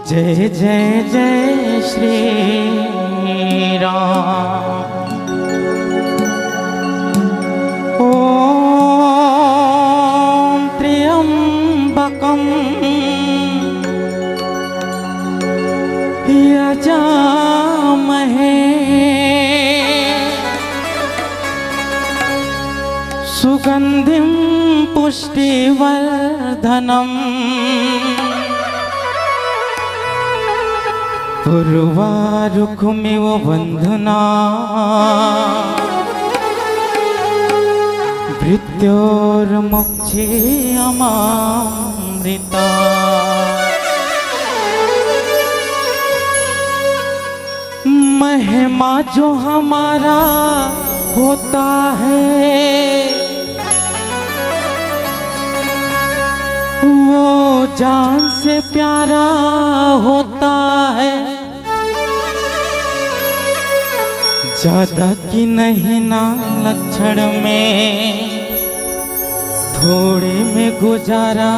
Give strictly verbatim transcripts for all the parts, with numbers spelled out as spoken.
जय जय जय श्री राम। ॐ त्र्यम्बकं यजामहे सुगन्धिं पुष्टिवर्धनम्। उर्वारुकमिव बन्धुना मृत्योर्मुक्षीयमामृता। महिमा जो हमारा होता है, वो जान से प्यारा होता है। ज्यादा की नहीं ना लक्षण में, थोड़े में गुजारा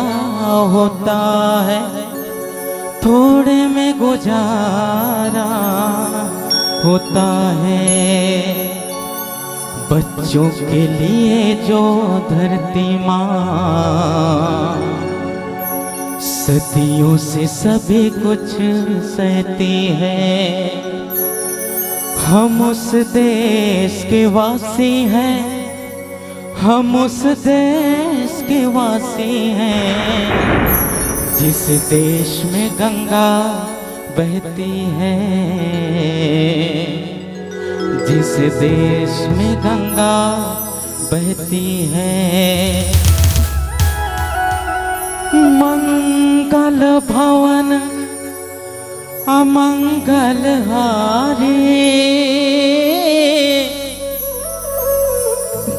होता है, थोड़े में गुजारा होता है। बच्चों के लिए जो धरती माँ सदियों से सभी कुछ सहती है, हम उस देश के वासी हैं, हम उस देश के वासी हैं, जिस देश में गंगा बहती है, जिस देश में गंगा बहती है। मंगल भवन अमंगल हारी,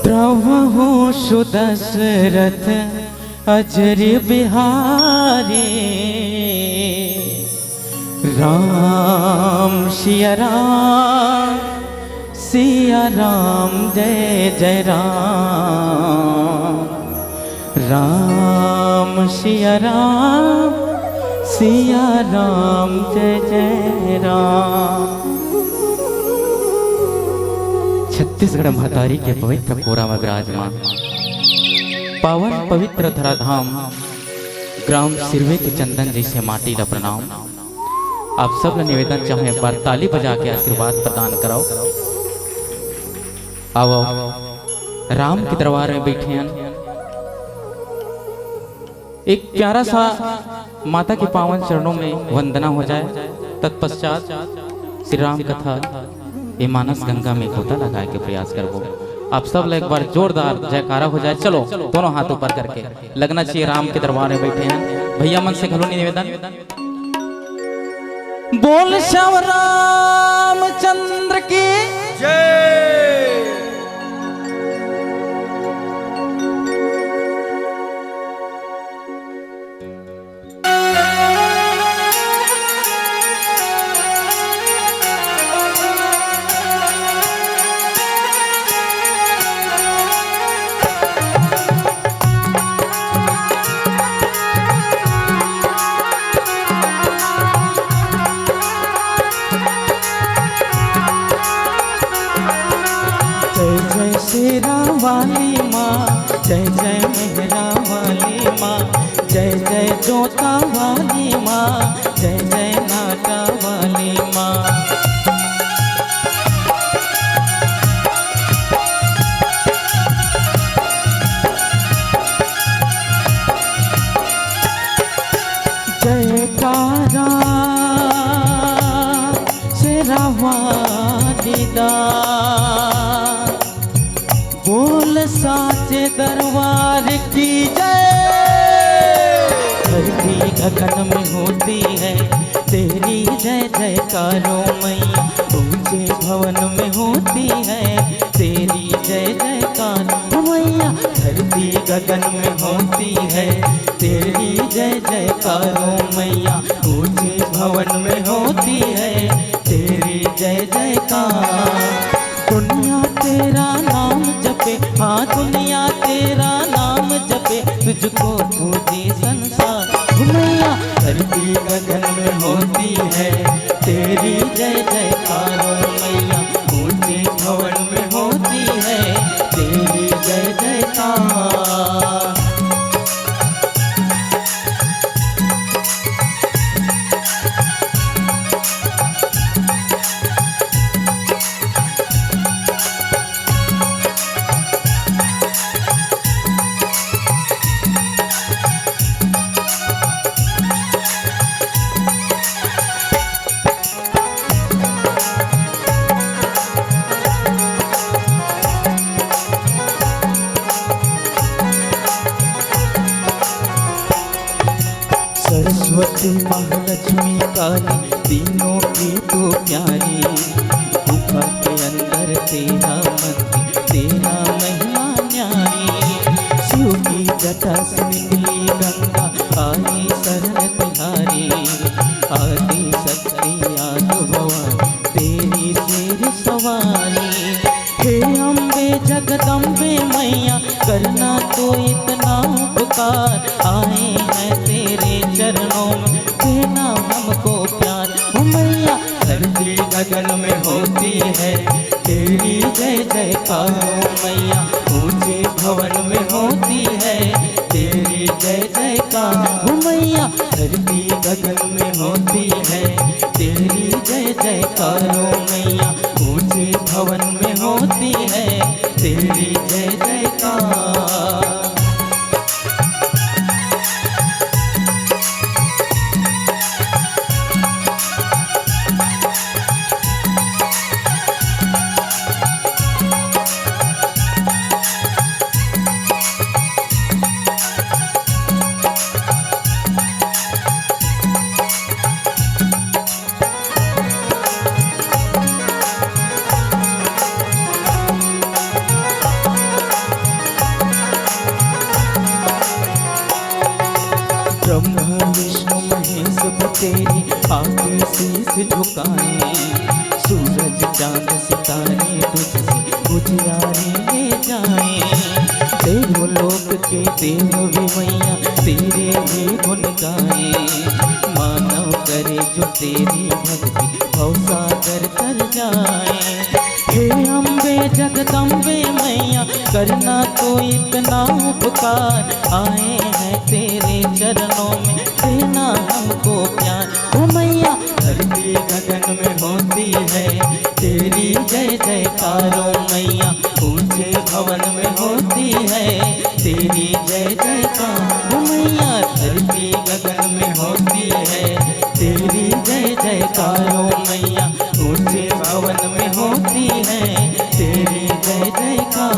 द्रवहु सुदशरथ अजर बिहारी। राम सिया राम, सिया राम जय जय राम। राम सिया राम, सिया राम जय जय राम। छत्तीसगढ़ महतारी के पवित्र कोरा में विराजमान पावन पवित्र धराधाम ग्राम सिरवे के चंदन जैसे माटी ला प्रणाम। आप सब ला निवेदन चाहूँ, एक बार ताली बजा के आशीर्वाद प्रदान कराओ। आओ, आओ। राम के दरबार में बैठे हन। एक प्यारा सा माता के पावन चरणों में वंदना हो जाए, तत्पश्चात श्री राम कथा ये मानस गंगा में गोता लगाए के प्रयास करबो। आप सब ला एक बार जोरदार जयकारा हो जाए। चलो, दोनों हाथ ऊपर करके। लगना चाहिए राम के दरबार में बैठे हैं। भैया मन से घलो निवेदन। बोल श्याम रामचंद्र की जय। जय जय शेरा वाली माँ, जय जय मेहरा वाली माँ, जय जय जोता वाली माँ, जय जय नाटा वाली माँ। जयकारा शेरा वाली दा, बोल साचे दरबार की जय। धरती गगन में होती है तेरी जय जयकारो मैया, ऊंचे भवन में होती है तेरी जय जयकार मैया। धरती गगन में होती है तेरी जय जयकारो मैया, ऊंचे भवन में होती है तेरी जय जयकार। दुनिया तेरा नाम जपे, हाँ दुनिया तेरा नाम जपे, तुझको पूजे संसार। ओ मैया धरती गगन में होती है तेरी जय जयकार मैया, ऊंचे भवन में होती है तेरी जय जयकार। सरस्वती महालक्ष्मी काली, तीनों की तू प्यारी। गुफा के अंदर तेरा मंदिर, तेरा महिमा न्यारी। शिव की जटा से निकली गंगा, आई शरण तिहारी। आदि शक्ति आदि भवानी, तेरी शेर सवारी। हे अम्बे जगदम्बे मैया, करना तो इतना उपकार। आए हैं तेरे चरणों में, देना हमको प्यार। ओ मैया, धरती गगन में होती है तेरी जय जयकार। ओ मैया, ऊंचे भवन में होती है तेरी जय जयकार। ओ मैया, धरती गगन में होती है तेरी जय जयकार। ओ मैया, ऊंचे भवन में होती है तेरी जय जयकार। ब्रह्मा विष्णु महेश भी तेरे आगे शीश झुकाए। सूरज चांद सितारे तुझसे उजियारे ले जाए। देवलोक के देव भी मैया तेरे ही गुण गाए। मानव करे जो तेरी भक्ति, भवसागर तर जाए। हे अम्बे जगदम्बे मैया, करना तो इतना उपकार। आए हैं तेरे चरणों में, देना हमको प्यार। ओ मैया, धरती गगन में होती है तेरी जय जयकार। ओ मैया, ऊंचे भवन में होती है तेरी जय जयकार। ओ मैया, धरती गगन में होती है तेरी जय जयकार। ओ मैया, ऊंचे भवन में होती है तेरी जय जयकार।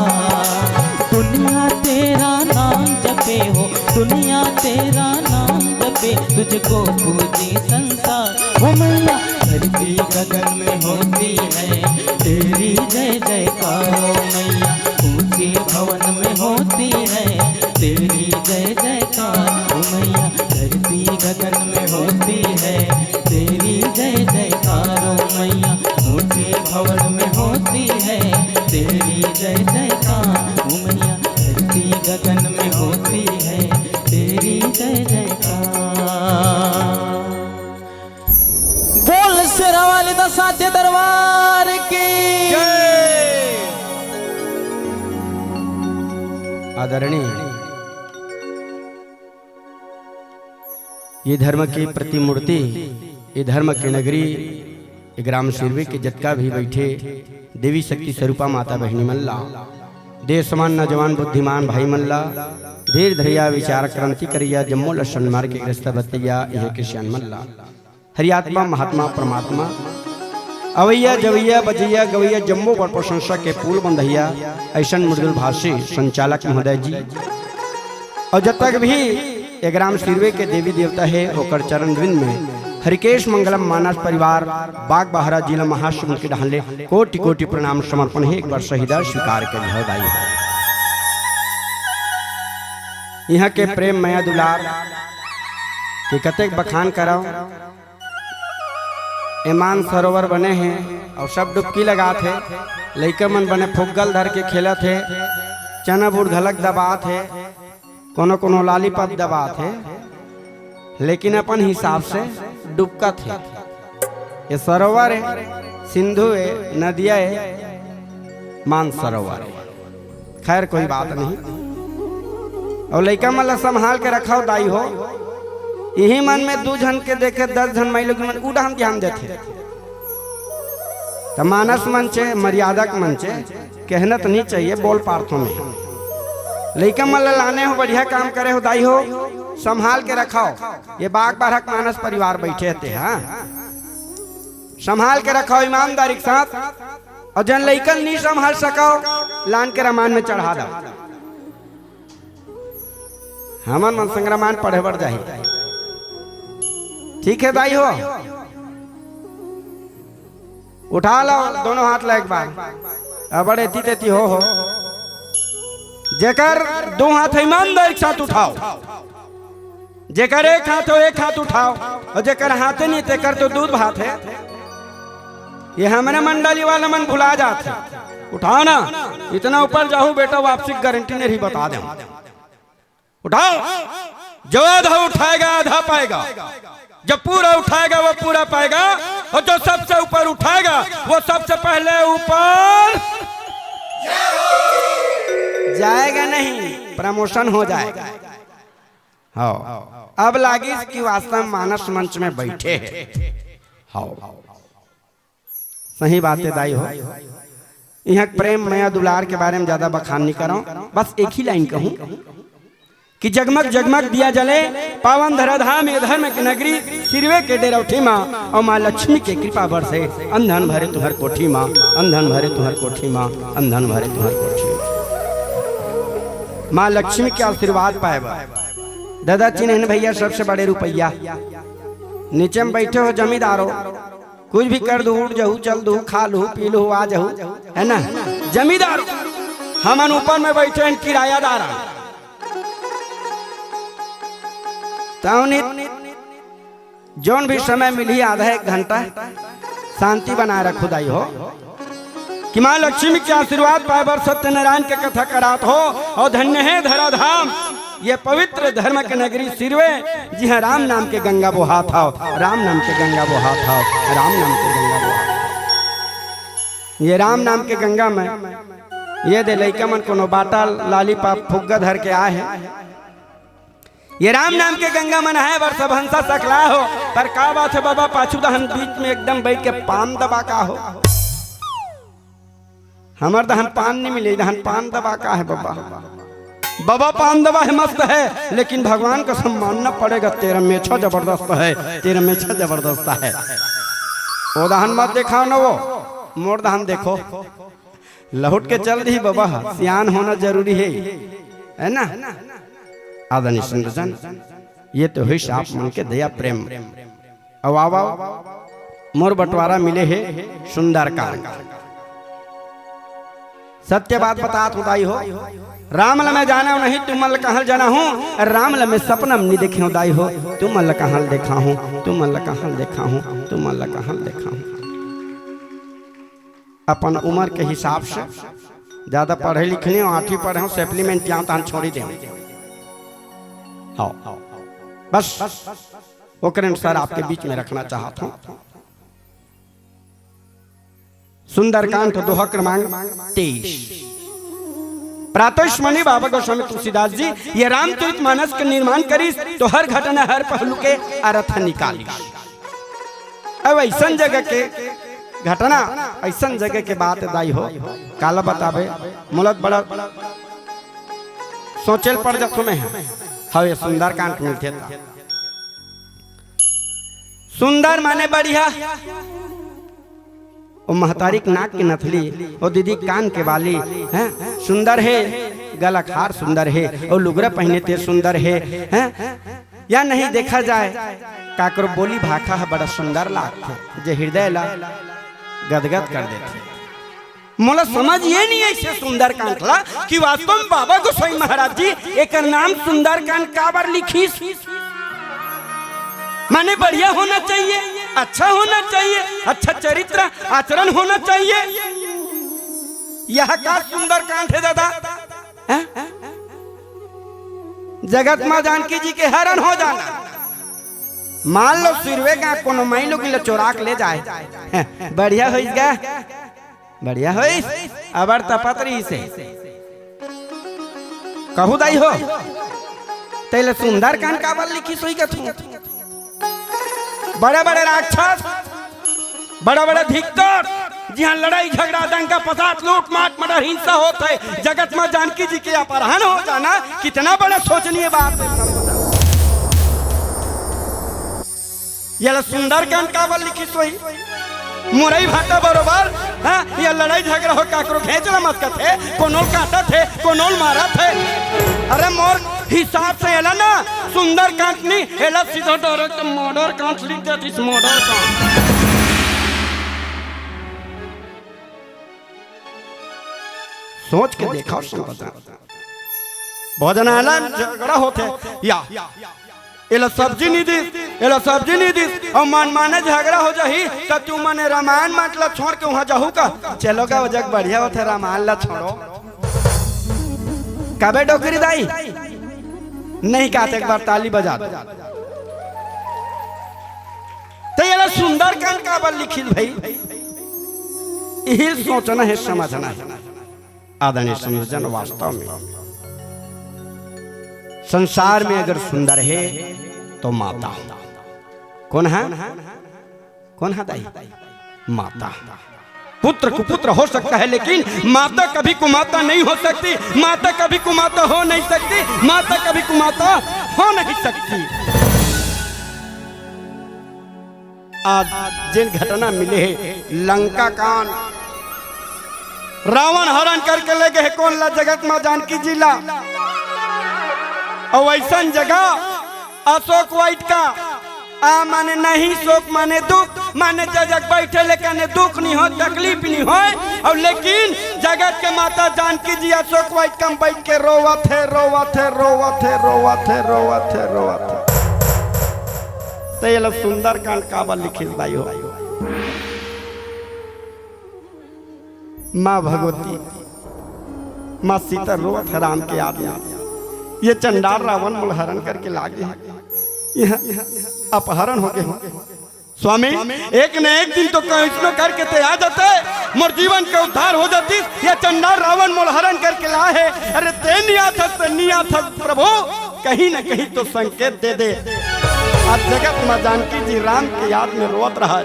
दुनिया तेरा नाम जपे हो, दुनिया तेरा नाम जपे, तुझको पूजे संसार। ओ मैया, धरती गगन में होती है तेरी जय जयकार। ओ मैया, ऊंचे भवन में होती है तेरी जय जयकार। ओ मैया, धरती गगन में होती है तेरी जय जयकार। ओ मैया, ऊंचे भवन में होती है तेरी जय जयकार। ओ मैया, धरती गगन में होती है तेरी जय जयकार। बोल शेरा वाले दा साचे दरबार की। आदरणीय, ये धर्म की प्रतिमूर्ति, ये धर्म की नगरी, ये ग्राम सिरवे के जतका भी बैठे देवी शक्ति स्वरूपा माता बहिनी मन ला, देश समान नौजवान बुद्धिमान भाई मन ला, धीर धरिया विचार क्रांति करिया जम्मो ल सन्मार्ग के रस्ता बतैया इहाँ के सियान मन ला, हरि आत्मा महात्मा परमात्मा, अवैया जवैया बजैया गवैया जम्मो बर प्रशंसा के पुल बंधैया ऐसन मृदुल भाषी संचालक महोदय जी, अउ जतक भी ए ग्राम सिरवे के देवी देवता हे, ओकर चरण वृंद में हरिकेश मंगलम मानस परिवार बागबाहरा जिला महासमुंद के डहान ले कोटि कोटि प्रणाम समर्पण हे। एक बार सही दर स्वीकार के हो दाई हो। इहाँ के प्रेम मया दुलार के कतेक बखान करव। ए मानसरोवर बने हे अउ सब डुबकी लगात हे। लइका मन बने फुग्गल धर के खेलत हे, चना बूट घलक दबात हे, कोनो कोनो लॉलीपॉप दबात हे। लेकिन अपन हिसाब से डुबकत हे। ये सरोवर हे, सिंधु हे, नदिया हे, मानसरोवर हे। खैर, कोई बात नहीं। अउ लइका मन ला संभाल के रखव दाई हो। इही मन में दू झन के देखे दस झन माई लोग मन उड़ान ध्यान देथे। त मानस मंच हे, मर्यादा के मंच हे, कहना त नहीं चाहिए, बोल पारथों मैं। लइका मन ला लाने हो, बढ़िया काम करे हो दाई हो, संभाल के रखव। ये बाघ बरहा के मानस परिवार बैठे हे ते, हाँ, संभाल के रखव ईमानदारी के साथ। अउ जन लइकन नहीं संभाल सकव, लान के रामायण में चढ़ा दव। हमन मन संग रामायण पढ़े बर जाही। ठीक हे दाई हो, उठा लव दोनों हाथ ला एक बार। अबड़ एती तेती हो हो। जेकर दू हाथ हे, ईमानदारी के साथ उठाव। जेकर एक हाथ हो, एक हाथ उठाव, अउ जेकर हाथे नहीं, तेकर तो दूध भात हे। ये हमरे मंडली वाला मन भुला जाथे। उठाव ना, इतना ऊपर जाहू बेटा, वापसी के गारंटी नहीं रही, बता देंव। उठाव, जो आधा उठाएगा आधा पाएगा, जो पूरा उठाएगा वो पूरा पाएगा, अउ जो सबसे ऊपर उठाएगा वो सबसे पहले ऊपर जाएगा नहीं, प्रमोशन हो जाएगा। हव, अब लागिस कि वास्तव में मानस मंच में बैठे हे। हव, सही बात हे दाई हो। इहाँ प्रेम, मया, दुलार के बारे में ज्यादा बखान नहीं करंव, बस एक ही लाइन कहूँ कि जगमग जगमग दिया जले, पावन धरा धाम ये धर्म के नगरी, सिरवे के डेरौठी मा, अउ माँ लक्ष्मी के कृपा बरसे, अंधन भरे तुँहर कोठी मा, अंधन भरे तुँहर कोठी मा, अंधन भरे तुँहर कोठी मा। माँ लक्ष्मी के आशीर्वाद पाए बर दादा चिन्हन भैया सबसे बड़े रुपया। नीचे में बैठे हो जमींदारो, कुछ भी कर दू, उठ जाहू, चल दू, खा लू, पी लू, आ जाहू, है ना? जमींदारो, हमन ऊपर में बैठे हैं किरायादार। तौनी जौन भी समय मिलही, आधा एक घंटा शांति बनाए रखहू दाई हो, कि माँ लक्ष्मी के आशीर्वाद पाए बर सत्यनारायण के कथा करात हो। अउ धन्य हे धरा धाम, ये पवित्र धर्म के नगरी सिरवे, जिहाँ राम नाम के गंगा बोहात हव, राम नाम के गंगा बोहात हव, राम नाम के गंगा बोहात हव। ये राम नाम के गंगा में ये दे लइका मन कोनो बाटा, lollipop, फुग्गा धर के आए हे। ये राम नाम के गंगा म नहाए बर सब हंसा सकला हो, पर का बात हे बबा, पाछू डहन बीच में एकदम बैठ के पान दबा का हो? हमर डहन पान नहीं मिले, डहन पान दबा का हे बबा? बबा पान दबा हे, मस्त हे, लेकिन भगवान कसम मानना पड़ेगा, तेरा मेछा जबरदस्त हे, तेरा मेछा जबरदस्त हे। ओ डहन मत देखाव न वो, मोर डहन देखो। लहुट के चल दिही बबा ह, सियान होना जरूरी हे, है ना? आदरणीय संतजन, ये तो होइस आप मन के दया प्रेम। अब आवा, मोर बंटवारा मिले हे सुंदरकांड। सत्य बात बतात हूँ दाई हो, राम ल मैं जानेंव नहीं, तुमन ल कहाँ ल जनाहूँ, राम ल मैं सपना म नहीं देखेंव दाई हो, तुमन ल कहाँ ल देखाहूँ, तुमन ल कहाँ ल देखाहूँ, तुमन ल कहाँ ल देखाहूँ। अपन उमर के हिसाब से, ज्यादा पढ़े लिखे नहीं हंव, आठवीं पढ़े हंव, supplement आंव तहन छोड़ी देंव। हाँ, बस ओकरे अनुसार आपके बीच में रखना चाहत हंव। सुंदरकांड दोहा क्रमांक तेईस। प्रातोस्मरणीय बाबा गोस्वामी तुलसीदास जी ये रामचरित मानस के निर्माण करिस, तो हर घटना, हर पहलू के अर्थ निकालिस। अब अइसन जगह के घटना, अइसन जगह के बात दाई हो, काला बताबे, मोला बड़ा सोचे ल पड़ जाथों मैं। हव, ये सुंदरकांड मिलथे त। सुंदर माने बढ़िया। ओ महतारी के नाक के नथली, ओ दीदी कान के बाली, हैं? सुंदर हे, गला के हार सुंदर हे, ओ लुगरा पहिने ते सुंदर हे, हैं? या नहीं देखा जाए, काकरो बोली भाखा ह बड़ा सुंदर लागथे, जे हृदय ला गदगद कर देथे। मोला समझ ये नहीं अइसे सुंदरकांड ला कि वास्तव में बाबा गोसाई महाराज जी एकर नाम सुंदरकांड काबर लिखिस? माने बढ़िया होना चाहिए, अच्छा होना चाहिए, अच्छा चरित्र आचरण होना चाहिए। यह का सुंदरकांड हे दादा? हैं? जगत माँ जानकी जी के हरण हो जाना, मान लो सिरवे का कोनो माई लोग ला चोरा के ले जाए। बढ़िया होइस गा, बढ़िया होइस, अबर तपत रहिस हे। कहू दाई हो, तेला सुंदरकांड काबर लिखिस होही कथू? बड़े-बड़े राक्षस, बड़े-बड़े धिक्कार, जिहां लड़ाई झगड़ा, दंगा फसाद, लूट मार, मर्डर, हिंसा होत हे, जगत म जानकी जी के अपहरण हो जाना, कितना बड़ा शोचनीय बात हे। येला सुंदरकांड काबर लिखिस होही? मुरई भाटा बरोबर, हाँ, ये लड़ाई झगड़ा हो, काकरो घेंच ला मचकत हे, कोनो ल काटत हे, कोनो ल मारत हे। अरे मोर हिसाब से एला ना सुंदरकांड नहीं, एला सीधा direct murder कांड लिख देतिस, murder कांड। सोच के देखव संगत। भोजनालय म झगड़ा होथे, या एला सब्जी नहीं दिस, एला सब्जी नहीं दिस, अउ मनमाने झगड़ा हो जाही, त तुमन रामायण मठ ला छोड़ के उहां जाहू का? चलो गा, ओ जग बढ़िया होथे, रामायण ला छोड़ो। काबे डोकरी दाई? नहीं कहत, एक बार ताली बजा दो। त येला सुंदरकांड काबर लिखिस भई? इही सोचना हे, समझना हे। आदरणीय संयोजन, वास्तव में संसार में अगर सुंदर हे तो माता। कोन हे? कोन हे दाई? माता। पुत्र कुपुत्र हो सकता है, लेकिन माता कभी कुमाता नहीं हो सकती। माता कभी कुमाता हो नहीं सकती। माता कभी कुमाता हो नहीं सकती। आज जेन घटना मिले हे, लंका कांड, रावण हरण करके ले गे हे कोन ला? जगत मां जानकी जी ला। अउ अइसन जगह अशोक वाटिका, आ माने नहीं शोक माने दुख, माने जे जग बइठे ले कने दुख नहीं होय, तकलीफ नहीं होय। अउ लेकिन जगत के माता जानकी जी अशोक वाटिका म बइठ के रोवत हे, रोवत हे, रोवत हे, रोवत हे, रोवत हे, रोवत हे। त येला सुंदरकांड काबर लिखिस दाई हो? माँ भगवती, माँ सीता रोवत हे राम के याद में, ये चंडाल रावण मोला हरण करके लागे हे, ये अपहरण हो गे हो। स्वामी, एक न एक दिन तो कइसनो करके ते आ जाते, मोर जीवन के उद्धार हो जातिस। ये चंडाल रावण मोला हरण करके लाए हे। अरे ते नहीं आथस, ते नहीं आथस प्रभु, कहीं न कहीं तो संकेत दे दे। आज जगत माँ जानकी जी राम के याद में रोवत रहा हे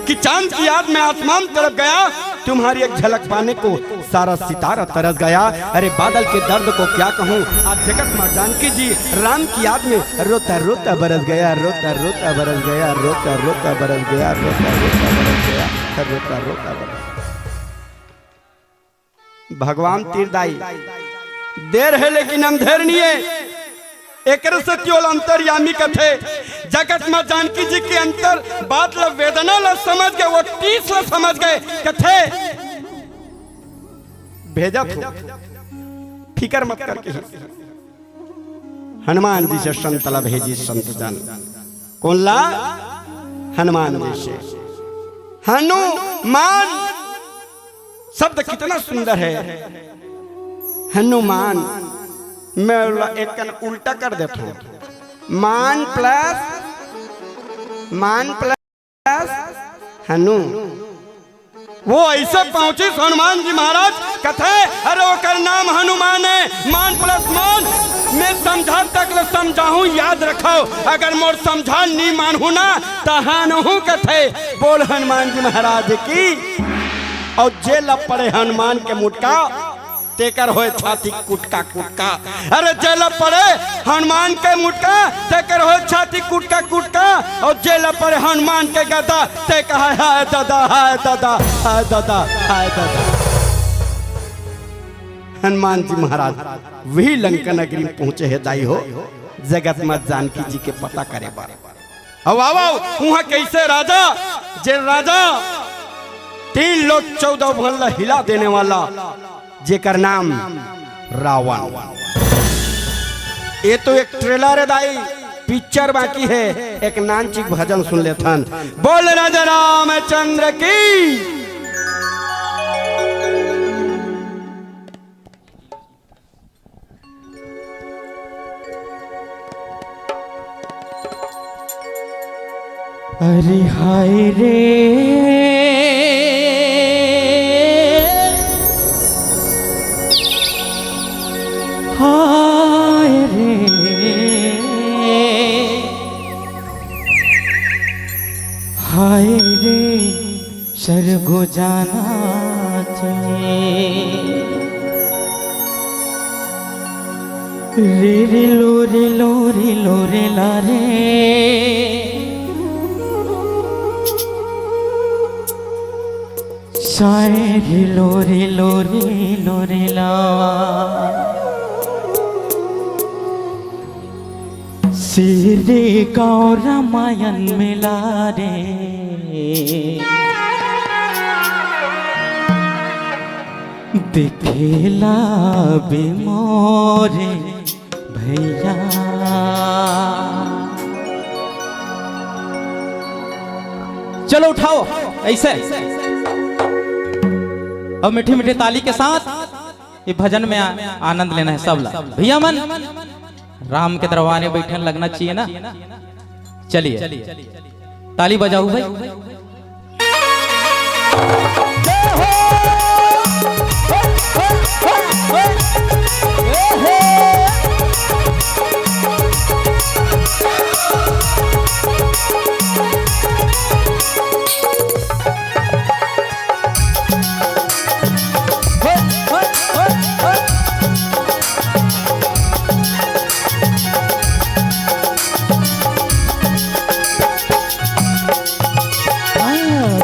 कि चांद की याद में आसमान तड़प गया, तुम्हारी एक झलक पाने को सारा सितारा तरस गया। अरे बादल के दर्द को क्या कहूँ, आज जगत माँ जानकी जी राम की याद में रोता रोता बरस गया, रोता रोता बरस गया, रोता रोता बरस गया, रोता रोता बरस गया, रोता रोता बरस गया। भगवान तीर दाई, देर हे लेकिन अंधेर नहीं हे। एकरे सेती ओला अंतर्यामी कथे। जगत माँ जानकी जी के अंतर बात ला, वेदना ला समझ गे, वो टीस ला समझ गे, कथे भेजत हों, फिकर मत कर कहिस। हनुमान जी से संत ला भेजिस संत जन। कोन ला? हनुमान जी से। हनुमान शब्द कितना सुंदर हे। हनुमान, मैं ओला एक कन उल्टा कर देथों। मान plus, मान plus हनु। वो अइसे पहुंचिस हनुमान जी महाराज, कथे, अरे ओकर नाम हनुमान हे, मान plus मान। मैं समझा तक ले समझाहूं, याद रखव, अगर मोर समझा नी मानहू ना, त हानहूं कथे। बोल हनुमान जी महाराज की। अउ जे ल पड़े हनुमान के मुटका, तेकर होय छाती कुटका कुटका। अरे जे ल पड़े हनुमान के मुटका, तेकर होय छाती कुटका कुटका। अउ जे ल पड़े हनुमान के गदा, ते कहे, हाय दादा, हाय दादा, हाय दादा, हाय दादा। हनुमान जी महाराज वही लंका नगरी में पहुंचे हे दाई हो, जगत माँ जानकी जी के पता करे बर। अउ आवव, उहाँ कइसे राजा, जे राजा तीन लोक चौदह भुवन ला हिला देने वाला, जेकर नाम रावण। ये तो एक trailer हे दाई, picture बाकी हे। एक नानचिक भजन सुन लेथन। बोल राजा रामचंद्र की। अरे हाय रे, हाय रे, हाय रे, सरगो जाना चाहिए। रे रे लो रे लो रे लो रे ला रे। साए रे लो रे लो रे लो रे ला। सिरगांव रामायण मेला रे। देखेला बे मोरे भैया। चलो उठाओ ऐसे। अब मीठी मीठी ताली के साथ ये भजन में आ-, आनंद लेना है सब ला। भैया मन, राम के दरबार में बैठन लगना चाहिए ना। चलिए, ताली बजाओ भाई।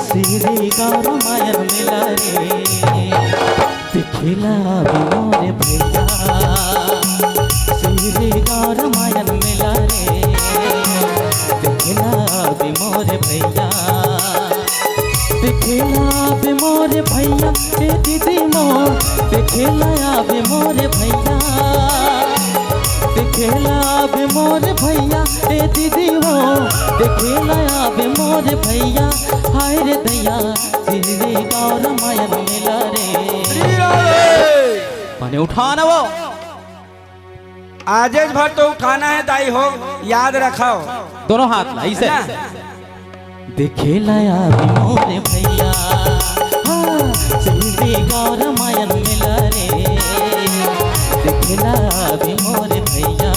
सिरगांव रामायण मेला रे, देखेला बे मोरे भैया। सिरगांव रामायण मेला रे, देखेला बे मोरे भैया। देखेला बे मोरे भैया, ए दीदी मोर। देखेला बे मोरे भैया। देखेला बे मोरे भैया, ए दीदी मोर। देखेला बे मोरे भैया। हाय रे दैया, सिरगांव रामायण मेला रे। श्री राधे। माने उठाना वो। आजेज भर तो उठाना है दाई हो, याद रखो। दोनों हाथ ला, ऐसे। है ना? देखेला बे मोरे भैया, हाँ, सिरगांव रामायण मेला रे। देखेला बे मोरे भैया।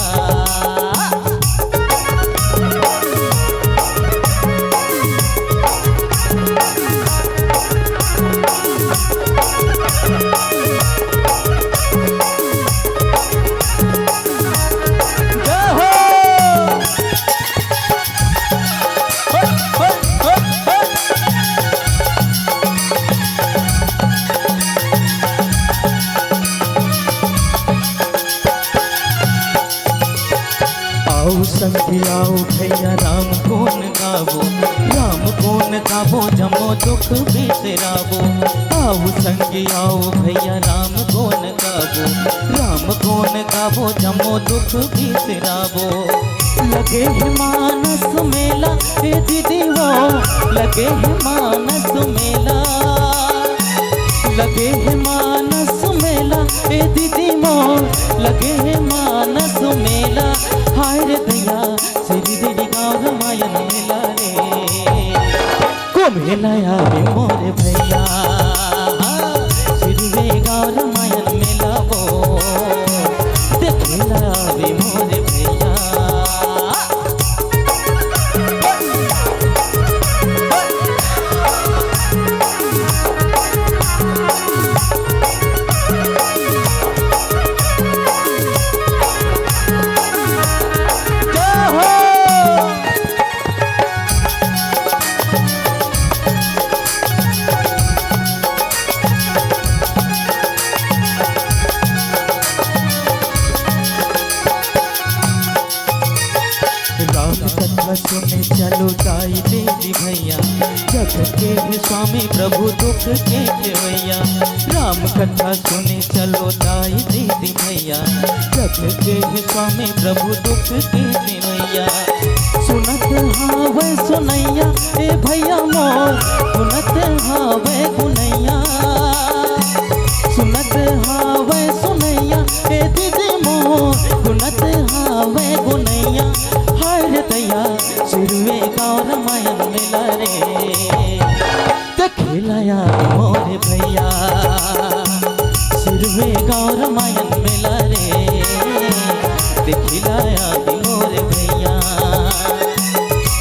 आओ संगी आओ भैया, राम गुन गाबो, राम गुन गाबो, जम्मो दुख बिसराबो। आओ संगी आओ भैया, राम गुन गाबो, राम गुन गाबो, जम्मो दुख बिसराबो। लगे हे मानस मेला, ए दीदी वो, लगे हे मानस मेला। लगे हे मानस मेला, ए दीदी मोर। लगे हे मानस मेला। हाय रे दैया, सिरगांव रामायण मेला रे। कुंभ मेला बे मोरे भैया, सिरगांव रामायण मेला वो। देखेला बे मोरे भैया। राम कथा सुने चलो दाई दीदी भैया, जग के हे स्वामी प्रभु दुख के खेवैया। राम कथा सुने चलो दाई दीदी भैया, जग के हे स्वामी प्रभु दुख के खेवैया। सुनत हावय सुनैया ए भैया मोर, सुनत हावय गुनैया। सुनत हावय सुनैया ए दीदी मोर, सुनत हावय गुनैया। हाय रे दैया, सिरगांव रामायण देखिला आबे मोरे भैया, सिरवे गाँव रमायन मेला रे। देखिला आबे मोरे भैया,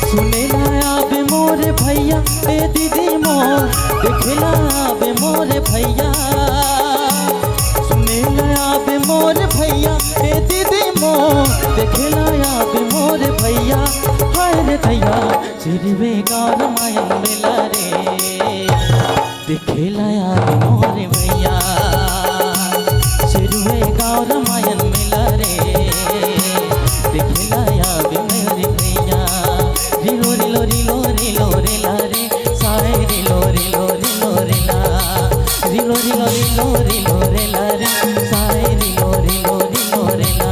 सुनेला आबे मोरे भैया, ए दीदी मोर। देखिला आबे मोरे भैया, सुनेला आबे मोरे भैया, ए दीदी मोर। देखिला आबे मोरे भैया, हाय रे भैया, सिरवे गाँव रमायन मेला रे। देखिला आबे मोरे भैया, सिरवे गाँव रमायन मेला रे। देखिला आबे मोरे भैया, रिलो रिलो रिलो रिलो रेला रे, साए रिलो रिलो रिलो रेला, रिलो रिलो रिलो रिलो रेला रे, साए रिलो रिलो रिलो रेला,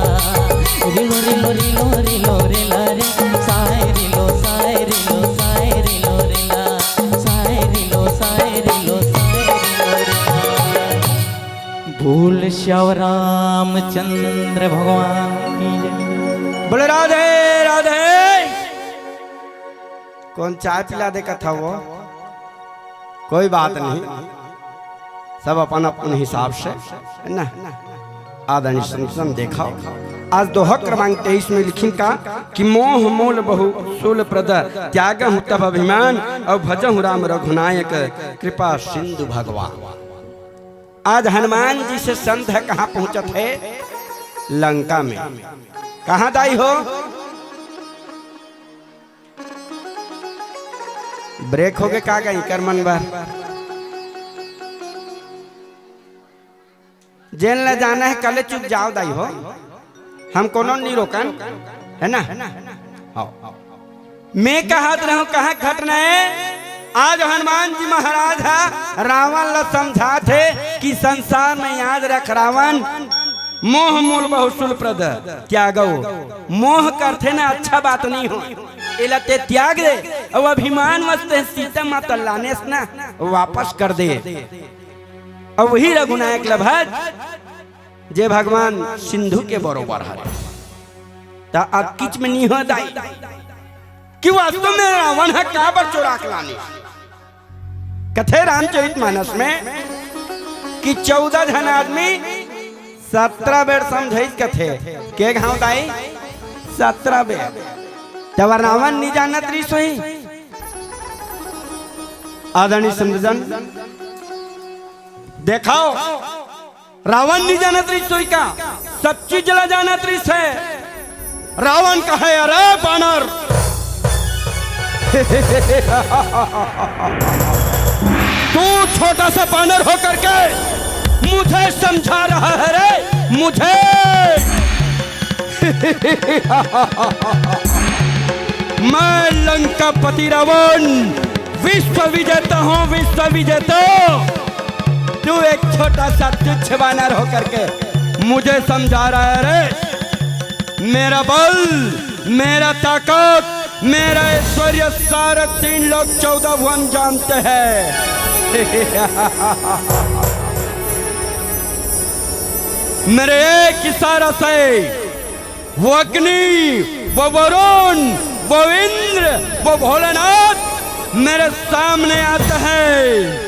रिलो रिलो रिलो रिलो रेला रे, साए रिलो, साए रिलो, साए रिलो रेला, साए रिलो, साए रिलो, साए रिलो रेला। बोल श्याम रामचंद्र भगवान की जय। बोले राधे राधे। कौन चाय पिला दे कथा वो? कोई बात नहीं, सब अपन अपन हिसाब से, है ना? आदरणीय संतन देखा, आज दोहा क्रमांक तेईस में लिखिन का कि मोह मूल बहु शूल प्रद, त्यागहु तब अभिमान, अउ भजहु राम रघुनायक, कृपा सिंधु भगवान। आज हनुमान जी से संत ह कहाँ पहुंचत हे? लंका में। कहाँ दाई हो? ब्रेक होगे का गई कर मन बर? जेन ला जाना हे कले चुप जाव दाई हो, हम कोनो नी रोकन, है ना? हाँ। मैं कहत रहूं कहाँ घटना हे, आज हनुमान जी महाराज ह रावण ला समझात हे कि संसार में याद रख रावण, मोह मूल बहु शूल प्रद, त्यागो। मोह करथे ना अच्छा बात नहीं हो, एला ते त्याग दे। अउ अभिमान वश ते सीता माता लानेस ना वापस कर दे। अउ वही रघुनायक ला भज जे भगवान सिंधु के बरोबर हरे। त अक्किच में नहीं हो दाई कि वास्तव में रावण ह काबर चोरा के लाने। कथे रामचरित मानस में कि चौदह झन आदमी सत्रह बेर समझाइस कथे। के घाव दाई? सत्रह बेर। तब रावण नहीं जानत रही सोई। आदरणीय संतजन, देखाओ, रावण नहीं जानत रहिस सोई का? सब चीज ला जानत रहिस हे। रावण कहे, अरे बानर, तू छोटा सा बानर होकर के मुझे समझा रहा है रे, मुझे। मैं लंकापति रावण, विश्व विजेता हूँ, विश्व विजेता। तू एक छोटा सा तुच्छ बानर होकर के मुझे समझा रहा है रे। मेरा बल, मेरा ताकत, मेरा ऐश्वर्य सारे तीन लोक चौदह भुवन जानते हैं। मेरे एक इशारा से वो अग्नि, वो वरुण, वो इंद्र, वो भोलेनाथ मेरे सामने आता है।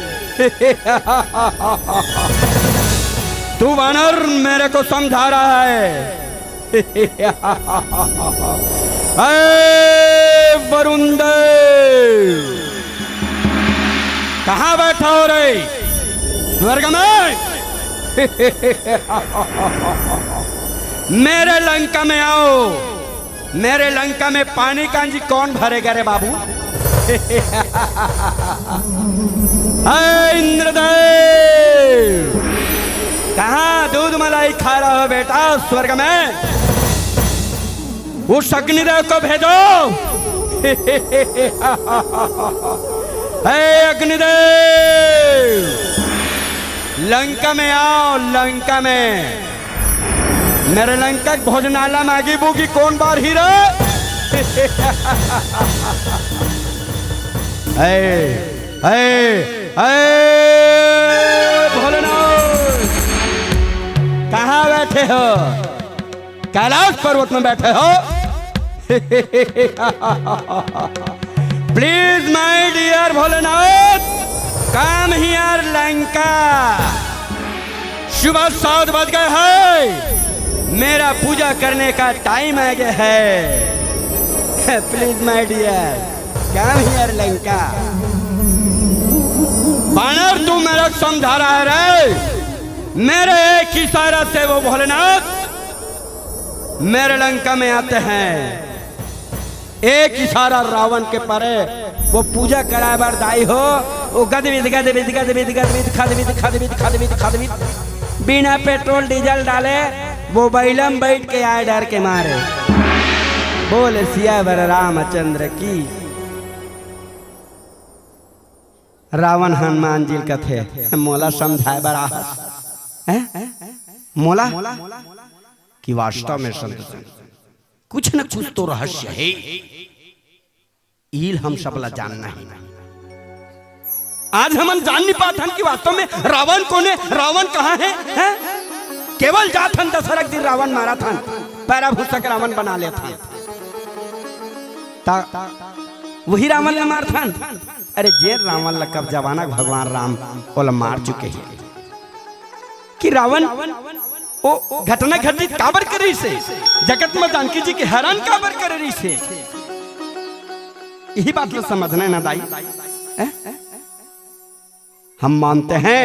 तू बानर मेरे को समझा रहा है। ए वरुण देव, कहाँ बैठा हो रे? स्वर्ग में? मेरे लंका में आओ। मेरे लंका में पानी कांजी कौन भरेगा रे बाबू? हे इंद्रदेव, कहाँ दूध मलाई खा रहा हो बेटा स्वर्ग में? उस अग्निदेव को भेजो। हे अग्निदेव, लंका में आओ, लंका में। मेरे लंका के भोजनालय में आगी बूगी कौन बारही रे? हे, हे, हे, भोलेनाथ, कहाँ बैठे हो? कैलाश पर्वत में बैठे हो? Please my dear Bholenath, come here Lanka. सुबह सात बज गए हैं, मेरा पूजा करने का टाइम आ गया है। Please my dear, come here Lanka. बानर, तू मेरे को समझा रहा है रे। मेरे एक इशारा से वो भोलेनाथ मेरे लंका में आते हैं। एक इशारा रावण के परे, वो पूजा कराए बर दाई हो, वो गदबिद, गदबिद, गदबिद, गदबिद, खदबिद, खदबिद, खदबिद, खदबिद, बिना पेट्रोल डीजल डाले वो बैलम बैठ के आए डर के मारे। बोल सियावर रामचंद्र की। रावण हनुमान जी ल कथे, मोला समझाए बर आहस, हैं? मोला कि वास्तव में संत कुछ न कुछ तो रहस्य हे, इल हम सब ला जानना हे। आज हमन जान नहीं पात हन कि वास्तव में रावण कोन हे, रावण कहाँ हे, हैं? केवल जात हन दशहरा के दिन रावण मारत हन, पैरा भूसा के रावण बना लेत हन। ता वही रावण ला मारत हन। अरे जे रावण ला कब जमाना भगवान राम ओला मार चुके हे कि रावण ओ घटना घटित काबर करे रिहिसे, जगत में जानकी जी के हरण काबर करे रिहिसे, यही बात ला समझना हे ना दाई, हैं? हम मानते हैं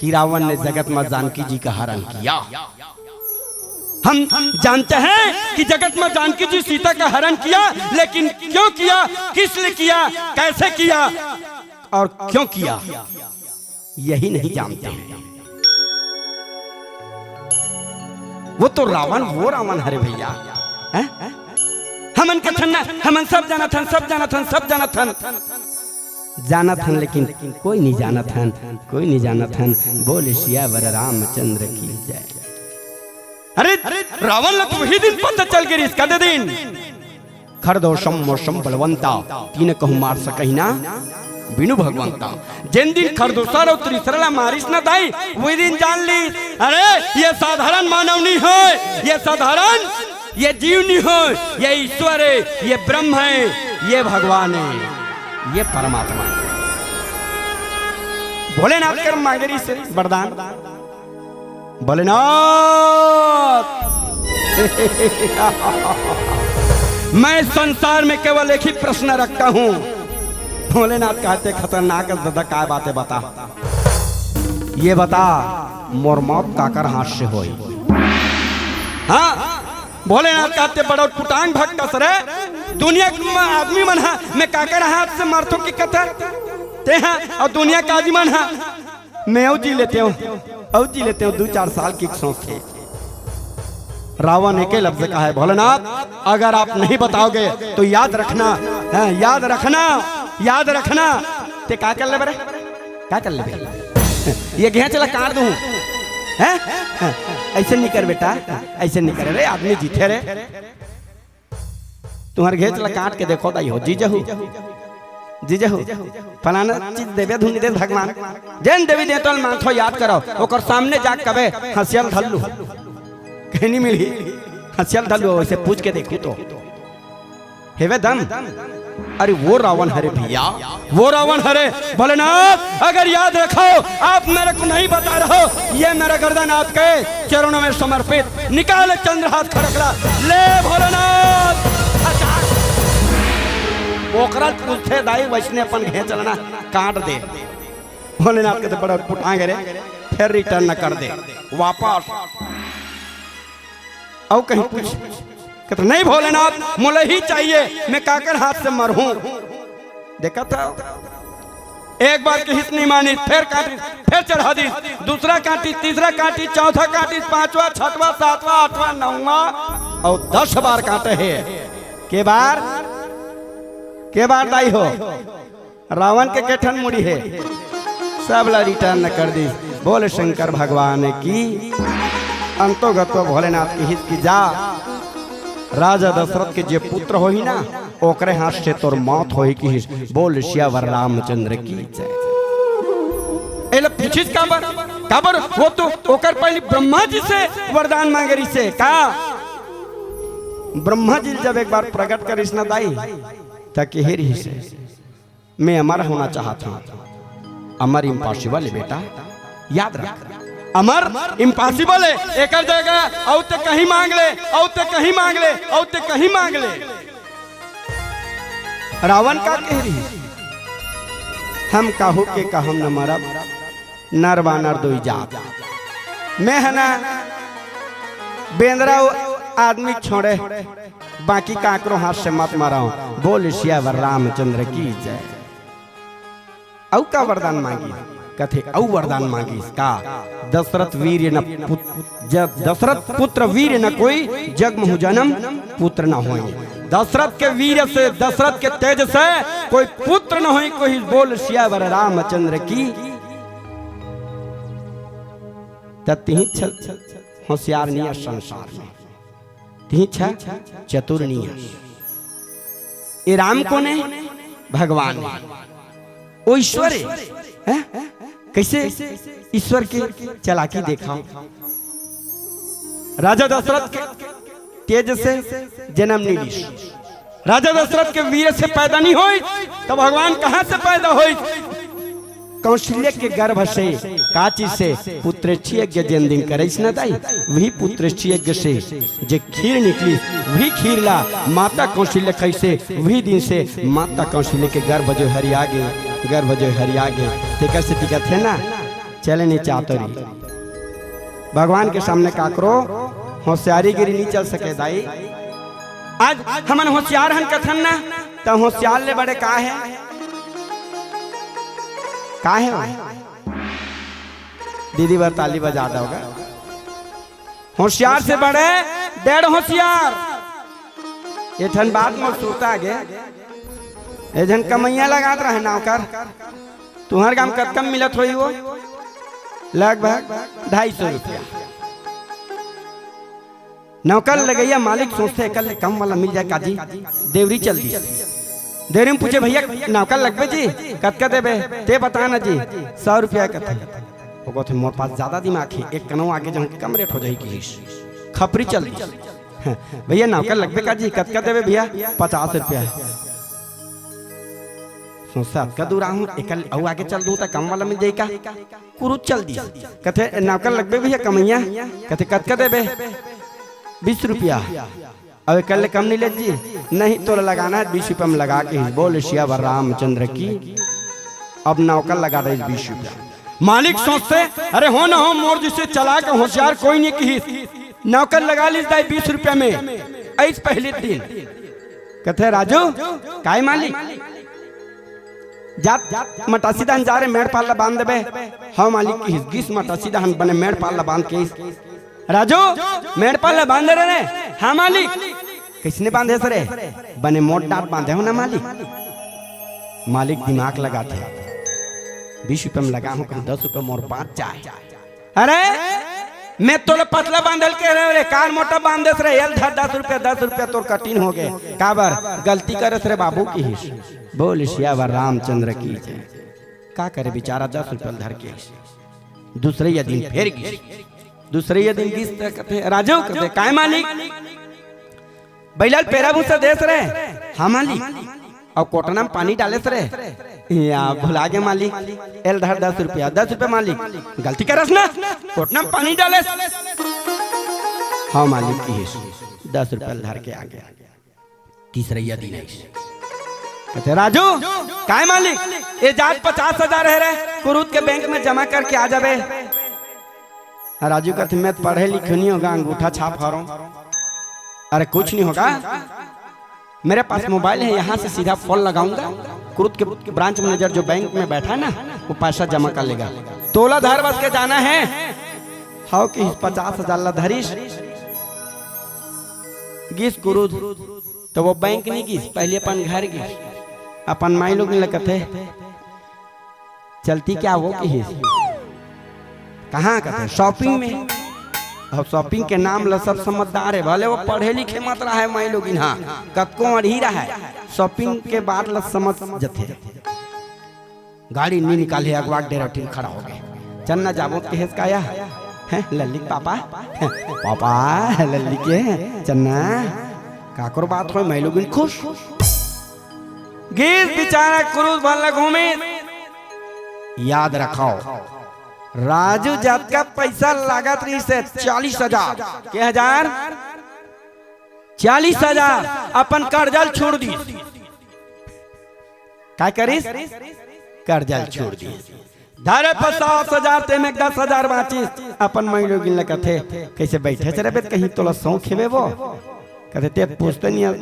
कि रावण ने जगत में जानकी जी का हरण किया। हम जानते हैं कि जगत में जानकी जी सीता का हरण किया, लेकिन क्यों किया, किस लिए किया, कैसे किया और क्यों किया, यही नहीं जानते हैं। वो तो रावण, वो रावण हरे भैया, हैं? हमन कथन ना, हमन सब जानत हन, सब जानत हन, सब जानत हन। जानत हन, लेकिन कोई नहीं जानत हन, कोई नहीं जानत हन। बोल सियावर रामचंद्र की जय। अरे, रावण ला तो वही दिन पता चल गे रिहिस, कदे दिन? खरदोषम मोषम बलवंता, तीन कहूँ मार सकही ना बिनु भगवंता। जेन दिन खरदोषा अउ त्रिशरा ला मारिस ना दाई, वही दिन जान ली, अरे, ये साधारण मानव नहीं होय, ये साधारण ये जीव नहीं होय, ये ईश्वर हे, ये ब्रह्म हे, ये भगवान हे, ये परमात्मा हे। भोलेनाथ कर मांगे रिहिसे वरदान, भोलेनाथ, मैं संसार में केवल एक ही प्रश्न रखता हूँ। भोलेनाथ कहते, खतरनाक हे दादा, काय बात हे बता। ये बता, मोर मौत काकर हाथ से होई? हाँ, भोलेनाथ कहते, बड़ा पुटांग भक्त हस रे। दुनिया के म-, आदमी मन हा मैं काकर हाथ से मरथों की कथा, तेहा अउ दुनिया के आदमी मन हा मैं अउ जी लेते हूँ, अउ जी लेते हूँ, दू चार साल की सोच थे। रावण एके लफ्ज कहा है, भोलेनाथ, अगर आप नहीं बताओगे तो याद रखना, हैं, याद रखना, याद रखना। ते का कर लेबे रे? का कर लेबे? ये घेंच ला काट दूं, हैं? हैं? ऐसे नहीं कर बेटा, ऐसे नहीं कर रे, आदमी जीथे रे। तुम्हर घेंच ला काट के देखो दाई हो, जी जहू, जी जहू, फलाना चीज देबे धुन दे भगवान, जेन देवी देवता ल मानथो याद करो, ओकर सामने जा कबे हंसियल धल्लू, कहीं नहीं मिली, हंसियल धल्लू, वैसे पूछ के देखू तो हेवे दम। अरे वो रावण हरे भैया, वो रावण हरे। भोलेनाथ, अगर याद रखो, आप मेरे को नहीं बता रहे हो, ये मेरा गर्दन आपके चरणों में समर्पित। निकाल चंद्रहास खड़कला, ले भोलेनाथ। ओकरा पूछे दाई वैसने अपन घेंच ला ना काट दे। भोलेनाथ के तो बड़ा पुटांग रे, फिर रिटर्न न कर दे वापस। अउ कहीं पूछ, कहते, "नहीं भोलेनाथ, मोला ही चाहिए, मैं काकर हाथ से मरहूं।" देखा था, एक बार किहिस नहीं मानिस, फिर काटिस, फिर चढ़ा दिस, दूसरा काटिस, तीसरा काटिस, चौथा काटिस, पांचवा, छठवा, सातवा, आठवा, नौवा अउ दस बार काटे हे। के बार, के बार दाई हो? रावण के केठन मुड़ी हे, सब ला रिटर्न कर दिस। बोल शंकर भगवान की। अंतोगत्व भोलेनाथ किहिस कि जा, राजा दशरथ के जे पुत्र होही ना, ओकरे हाथ से तोर मौत होही किहिस। बोल सियावर रामचंद्र की जय। एला पूछिस काबर? काबर वो तो ओकर पहले ब्रह्मा जी से वरदान मांगे रिहिसे का? ब्रह्मा जी जब एक बार प्रकट करिस ना दाई, त केहे रिहिसे, मैं अमर होना चाहत हूँ। अमर इम्पॉसिबल है बेटा, याद रख, अमर इम्पॉसिबल है। एकर जगह अउ ते कहीं मांग ले, अउ ते कहीं मांग ले, अउ ते कहीं मांग ले। रावण का कह रही, हम काहू के कहम न मरब, नर बानर दोई जात। मैं है ना बेंदरा आदमी छोड़े, बाकी काकरो हाथ से मत मराओ। बोल सियावर रामचंद्र की जय। अउ का वरदान मांगी? कथे अउ वरदान मांगी का? दशरथ वीर न पुत-, ज-, दशरथ पुत्र वीर न कोई, जग महु जन्म पुत्र न होई। दशरथ के वीर से, दशरथ के तेज से कोई पुत्र न होई। कोई बोल सियावर रामचंद्र की। त तिही छल होशियार निया संसार में। तिही छा चतुर निया। ए राम कोने? भगवान। ओ ईश्वर है। हैं? कैसे ईश्वर के चालाकी देखा? राजा दशरथ के तेज से जन्म नहीं लीस। राजा दशरथ के वीर से पैदा नहीं होई, तो भगवान कहाँ से पैदा होई? कौशल्य के गर्भ से, का चीज से? पुत्रेष्ठी यज्ञ जेन दिन करिस न दाई, वही पुत्रेष्ठी यज्ञ से जे खीर निकली, वही खीर ला माता कौशल्य खइसे, वही दिन से माता कौशल्य के गर्भ जो हरिया गे, गर्भ जो हरिया गे, तेकर से दिखत है ना, चले नहीं चाहतो रही। भगवान के सामने काकरो होशियारी गिरी नहीं चल सके दाई। आज हमन होशियार हन कथन ना, त होशियार ले बड़े का है? का है वो? दीदी बर ताली बजा दोगा। होशियार से बड़े डेढ़ होशियार। ये ठन बात मोर सुरता गे। ये झन कमैया लगात रहे नौकर। तुहर गांव कतका म मिलत होही वो? लगभग ढाई सौ रुपया। नौकर लगइया मालिक सोचथे, "एकर ले कम वाला मिल जाए का जी?" देवरी चल दिस। देवरी म पूछे, "भैया, नौकर लगबे जी? कतका देबे? ते बता ना जी।" "सौ रुपया," कथे। वो कथे, "मोर पास ज्यादा दिमाग हे, एक कनवा आगे जाहूं, कम रेट हो जाही," किहिस। खपरी चल दिस। "भैया, नौकर लगबे का जी? कतका देबे भैया?" "पचास रुपया।" सोचथे, "अतका दूर आहूं, एकर ले अउ आगे चल दूं, त कम वाला मिल जाही का?" कुरुद चल दिस। कथे, "नौकर लगबे भैया कमैया?" कथे, "कतका देबे?" "बीस रुपया।" "अब एकर ले कम नहीं लेत जी?" "नहीं, तोला लगाना है, बीस रुपया में लगा," किहिस। बोल सियावर रामचंद्र की। अब नौकर लगा दिस बीस रुपया। मालिक सोचथे, "अरे हो न हो, मोर जइसे चालाक होशियार कोई नहीं," किहिस। नौकर लगा लिस दाई बीस रुपया में। अइस पहली दिन कथे, "राजू, काय मालिक?" "जात, जात मटासी दहन जा रे, मेड़ पार ला बांध देबे।" "हव मालिक," किहिस। गिस मटासी दहन बने मेड़ पार ला बांध के आइस। "राजू, मेड़ पार ला बांध दे रे।" "हाँ मालिक।" "कइसने बांधे हस रे?" "बने मोट डांट बांधे हंव ना मालिक।" मालिक दिमाग लगाथे, "बीस रुपया में लगा हंव, कहूं दस रुपया मोर बांच जाय।" "अरे, मैं तोला पतला बांधे ल कहे रहेंव रे, काबर मोटा बांध देस रे? ए ल धर दस रुपया, दस रुपया तोर कटिन होगे।" "काबर?" "गलती करेस रे बाबू," किहिस। बोल सियावर रामचंद्र की जय। का करे बेचारा, दस रुपया ल धर के आइस। दूसरइया दिन फेर गिस। दूसरइया दिन गिस त कथे, "राजू," कथे, "काय मालिक?" "बइला ल पेरा भूसा देस रे?" "हाँ मालिक।" "अउ कोटना म पानी डालेस रे?" "या, भुला गे मालिक।" "ए ल धर दस रुपया।" "दस रुपया मालिक?" "गलती करेस ना, कोटना म पानी डालेस।" "हाँ मालिक," किहिस, दस रुपया ल धर के आगे। तीसरइया दिन आइस। कथे, "राजू, काय मालिक? ए जात पचास हजार हे रे, कुरुद के बैंक में जमा करके आ जाबे।" राजू कथे, "मैं त पढ़े लिखे नहीं हों गा, अंगूठा छाप हरंव।" "अरे कुछ नहीं होगा, मेरे पास मोबाइल है, यहाँ से सीधा फोन लगाऊंगा, कुरुद के ब्रांच मैनेजर जो बैंक में बैठा है ना, वो पैसा जमा कर लेगा। तोला धर बस के जाना है।" हव किहिस, पचास हजार ला धरिस, गिस कुरुद। त वो बैंक नहीं गिस, पहली अपन घर गिस। अपन माई लोगिन ल कथे, "चलती क्या वो?" किहिस। "कहाँ?" कथे, "शॉपिंग में।" अब शॉपिंग के नाम ल सब समझदार हे, भले वो पढ़े लिखे मत रहे माई लोगिन, हाँ, कतको अड़ही रहे, शॉपिंग के बात ल समझ जथे। गाड़ी नी निकाले, अगवा डेरा टीम खड़ा होगे। "चल ना जाबो," त किहिस का या? हैं, लल्ली के पापा? हैं, पापा, लल्ली के, "चल ना, काकरो बात होय, माई लोगिन खुश।" गिस बिचारा कुरूस भर ल घूमिस। याद रखव, राजू, जतका पइसा लागत रहिस हे, चालीस हजार। के हजार? चालीस हजार। अपन करजा ल छोड़ दिस। का करिस? करजा ल छोड़ दिस। धरे पचास हजार, तेमे दस हजार बाँचिस। अपन माईलोगिन ल कथे, "कइसे बइठे च रहिबे, कहीं तोला सौंख हेबे वो?" कथे, "ते पूछते नइ हस,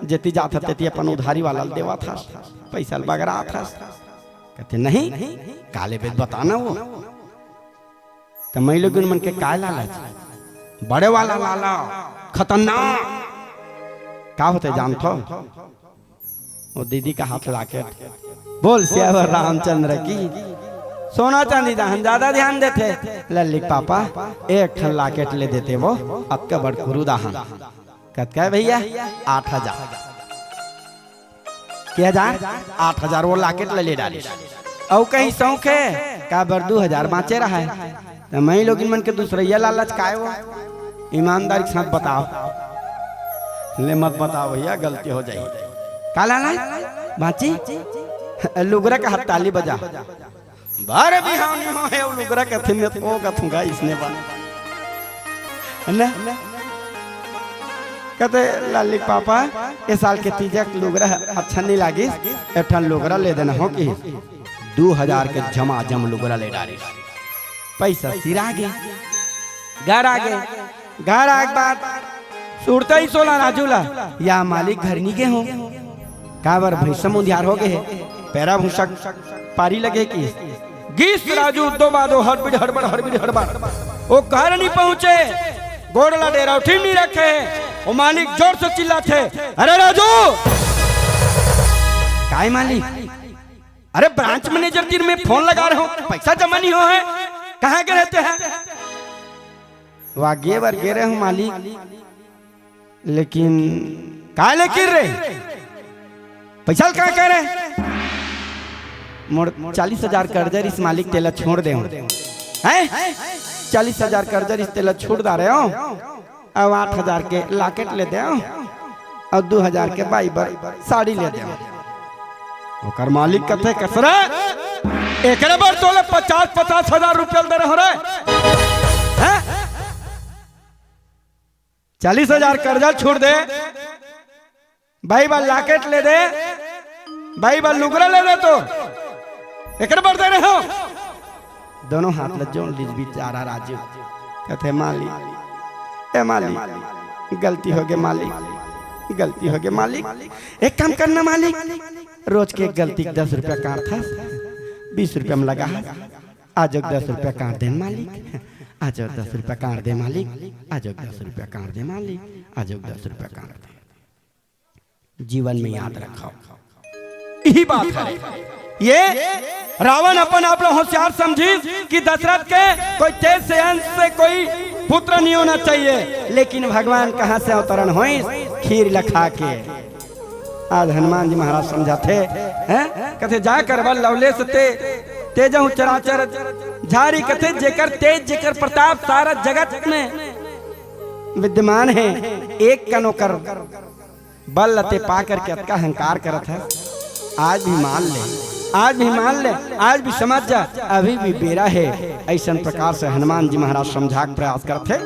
जेती जात हस, तेती अपन उधारी वाला ल देवत हस, पइसा ल बगरात हस।" कथे, "नहीं, का लेबे बता ना वो।" त माईलोगिन मन के काय लालच? बड़े वाला लालच, खतरनाक। का होथे जानथव? वो दीदी का हाथ लाकेट। बोल सियावर रामचंद्र की। सोना चांदी दाहन ज्यादा ध्यान देथे। लल्ली के पापा, एक ठन लाकेट ले देते वो, अतका बड़ कुरू दाहन। कतका हे भइया? आठ हजार। के हजार? आठ हजार वो लाकेट ल ले डारिस। अउ कहीं सौंख हे, काबर दू हजार बाँचे रहय। त माईलोगिन मन के दूसरइया लालच काय वो? ईमानदारी के साथ बताव। ले मत बताव भइया, गलती हो जाही। का लालच? बाँची? लुगरा का हाथ ताली बजा। भर बिहाव नइ होहे, अउ लुगरा कथे में ओ कथूंगा इसने बा। है ना? कथे, "लाली के पापा, ए साल के तीजा के लुगरा अच्छा नइ लागिस, एक ठन लुगरा ले देना हो," किहिस। दू हजार के झमाझम लुगरा ले डारिस। पइसा सिरा गे। घर आ गे। घर आए के बाद सुरता ही सोला राजू ला, "या मालिक, घर नी गे हो, काबर भैंसा मुंधियार हो गे हे, पैरा भूसा पारी लगे कि।" गिस राजू दो बादो हड़बड़, हड़बड़, हड़बड़, हड़बड़। वो घर नी पहुंचे, गोड़ ला डेरा उठी नी रखे। वो मालिक जोर से चिल्लाथे, "अरे राजू!" "काय मालिक?" "अरे ब्रांच मैनेजर तीर में फोन लगा रहे हो, पैसा जमा नहीं हो है, कहाँ गे रहे हो?" "वा गे बर गे रहे हो मालिक, लेकिन।" "काय लेकिन रे? पैसा ल का करे?" "मोर चालीस हजार कर्जा रिस मालिक, तेला छोड़ दे हो।" "हैं? चालीस हजार कर्जा रिस, तेला छोड़ डारे हो, अउ आठ हजार के लाकेट ले दे हो, अउ दू हजार के बाई बर साड़ी ले दे हो।" ओकर मालिक कथे, "कसरा, एकरे बर तोले पचास, पचास हजार रुपया दे रहे हो रे, हैं? चालीस हजार कर्जा छोड़ दे, बाई बर लाकेट ले दे, बाई बर लुगरा ले दे, तो एकरे बर दे रहे हो?" दोनों हाथ ल जोड़ लिस बिचारा राजू, कथे, "मालिक, ए मालिक, गलती हो गे मालिक, गलती हो गे मालिक। एक काम करना मालिक, रोज के एक गलती के दस रुपया काटथस, बीस रुपया में लगा हस, आज एक दस रुपया काट दे मालिक, आज एक दस रुपया काट दे मालिक, आज एक दस रुपया काट दे मालिक, आज एक दस रुपया काट दे।" जीवन में याद रखव, यही बात हे। ये रावण अपन आप ला होशियार समझिस कि दशरथ के कोई तेज से अंश से कोई पुत्र नहीं होना चाहिए, लेकिन भगवान कहाँ से अवतरण होइस? खीर ला खा के। आज हनुमान जी महाराज समझाथे, हैं? कथे, "जा करबा लवलेस ते, तेजहु चराचर झारी।" कथे, "जेकर तेज, जेकर प्रताप सारा जगत में विद्यमान हे, एक कन ओकर बल ल ते पा करके अतका अहंकार करत हस, आज भी मान ले, आज भी मान ले, आज भी समझ जा, अभी भी बेरा हे।" अइसन प्रकार से हनुमान जी महाराज समझा के प्रयास करथे,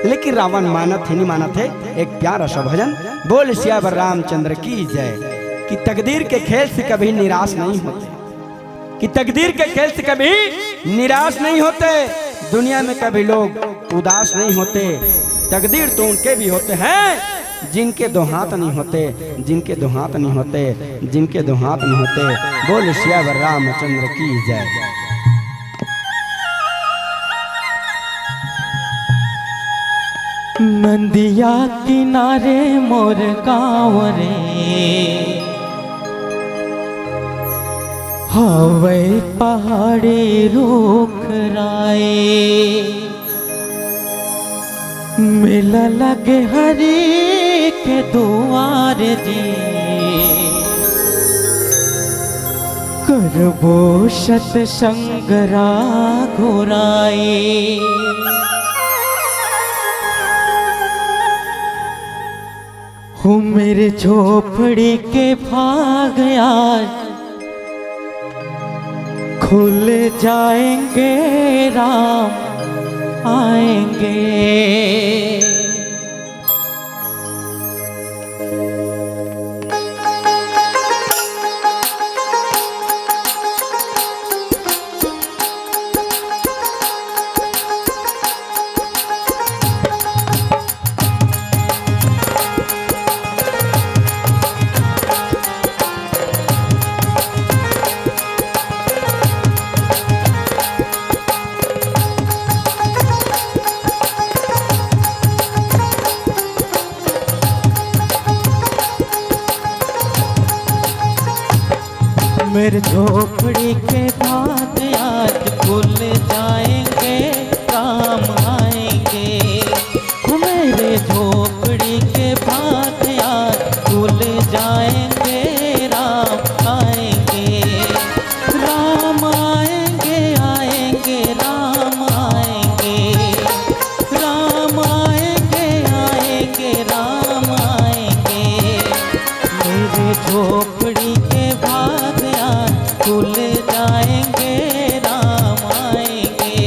लेकिन रावण मानत हे, नहीं मानत हे। एक प्यारा सा भजन, बोल सियावर रामचंद्र की जय, कि तकदीर के खेल से कभी निराश नहीं होते। कि तकदीर के खेल से कभी निराश नहीं होते, दुनिया में कभी लोग उदास नहीं होते। तकदीर तो उनके भी होते हैं जिनके दो हाथ नहीं होते, जिनके दो हाथ नहीं होते, जिनके दो हाथ नहीं होते। बोल सियावर रामचंद्र की जय। नदिया किनारे मोर गाँव रे, हवय पहाड़ी रूख राय। मेला लगे हरि के दुआर जी, करबो सतसंग राघो राय। वो मेरे झोपड़ी के भाग आज खुल जाएंगे, राम आएंगे। मेरे झोपड़ी के भाग आज खुल जाएंगे, राम आएंगे। मेरे झोपड़ी के भाग आज खुल जाएंगे, राम आएंगे। राम आएंगे, आएंगे, राम आएंगे। राम आएंगे, आएंगे, राम आएंगे। मेरे झोपड़ी के भाग आज खुल जाएंगे, राम आएंगे।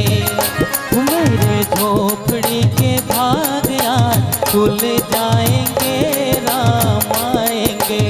मेरे झोपड़ी के भाग आज खुल जाएंगे, राम आएंगे।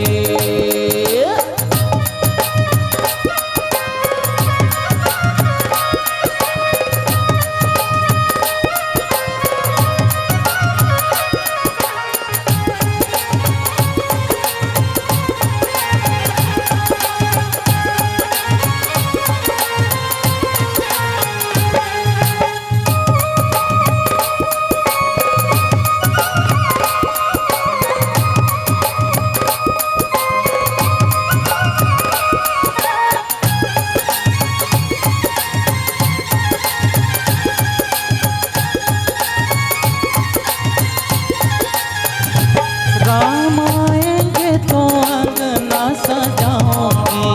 राम आएंगे तो अंगना सजाऊंगी,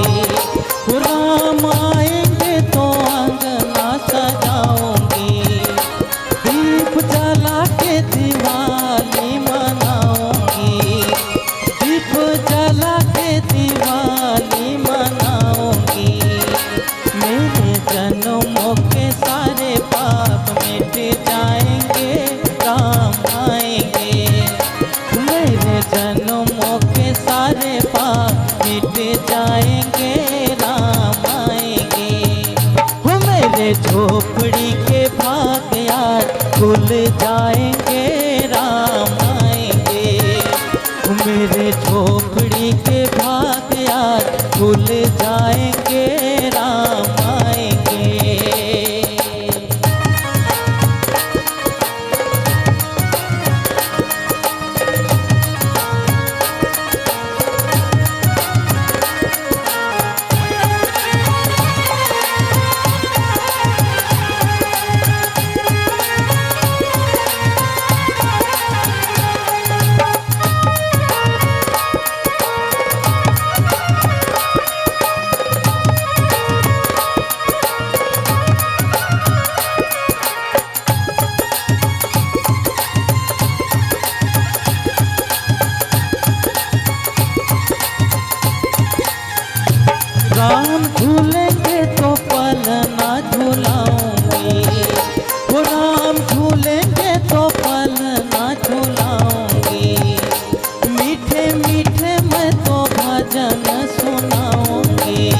राम आएंगे तो अंगना सजाऊंगी। दीप जला के दिवाली मनाऊंगी, दीप जला के दिवाली मनाऊंगी। मेरे जन्मों के सारे पाप मिट जाएंगे, राम आएंगे। मेरे जन्मों के सारे पाप मिट जाएंगे, राम आएंगे। हो मेरे झोपड़ी के भाग आज खुल जाएंगे, राम आएंगे। हो मेरे झोपड़ी के भाग आज खुल जाएंगे, राम आएंगे। राम झूलेंगे तो पलना झुलाऊंगी, वो राम झूलेंगे तो पलना झुलाऊंगी। मीठे मीठे मैं तो भजन सुनाऊंगी,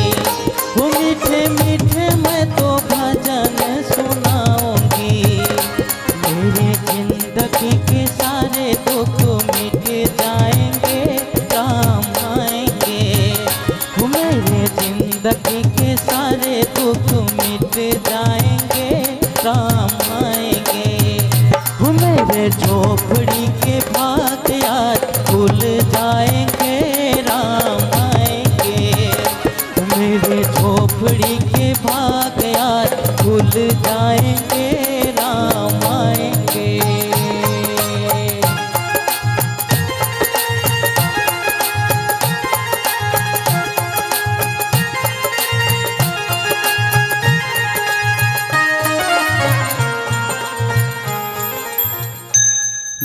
वो मीठे मीठे मैं तो भजन सुनाऊंगी। मेरे जिंदगी के सारे दुख मिट जाएंगे, राम आएंगे। वो मेरे जिंदगी के सारे दुख मिट जाएंगे, राम आएंगे। वो मेरे झोपड़ी के भाग आज खुल जाएंगे, राम आएंगे। मेरे झोपड़ी के भाग आज खुल जाएंगे, राम आएंगे।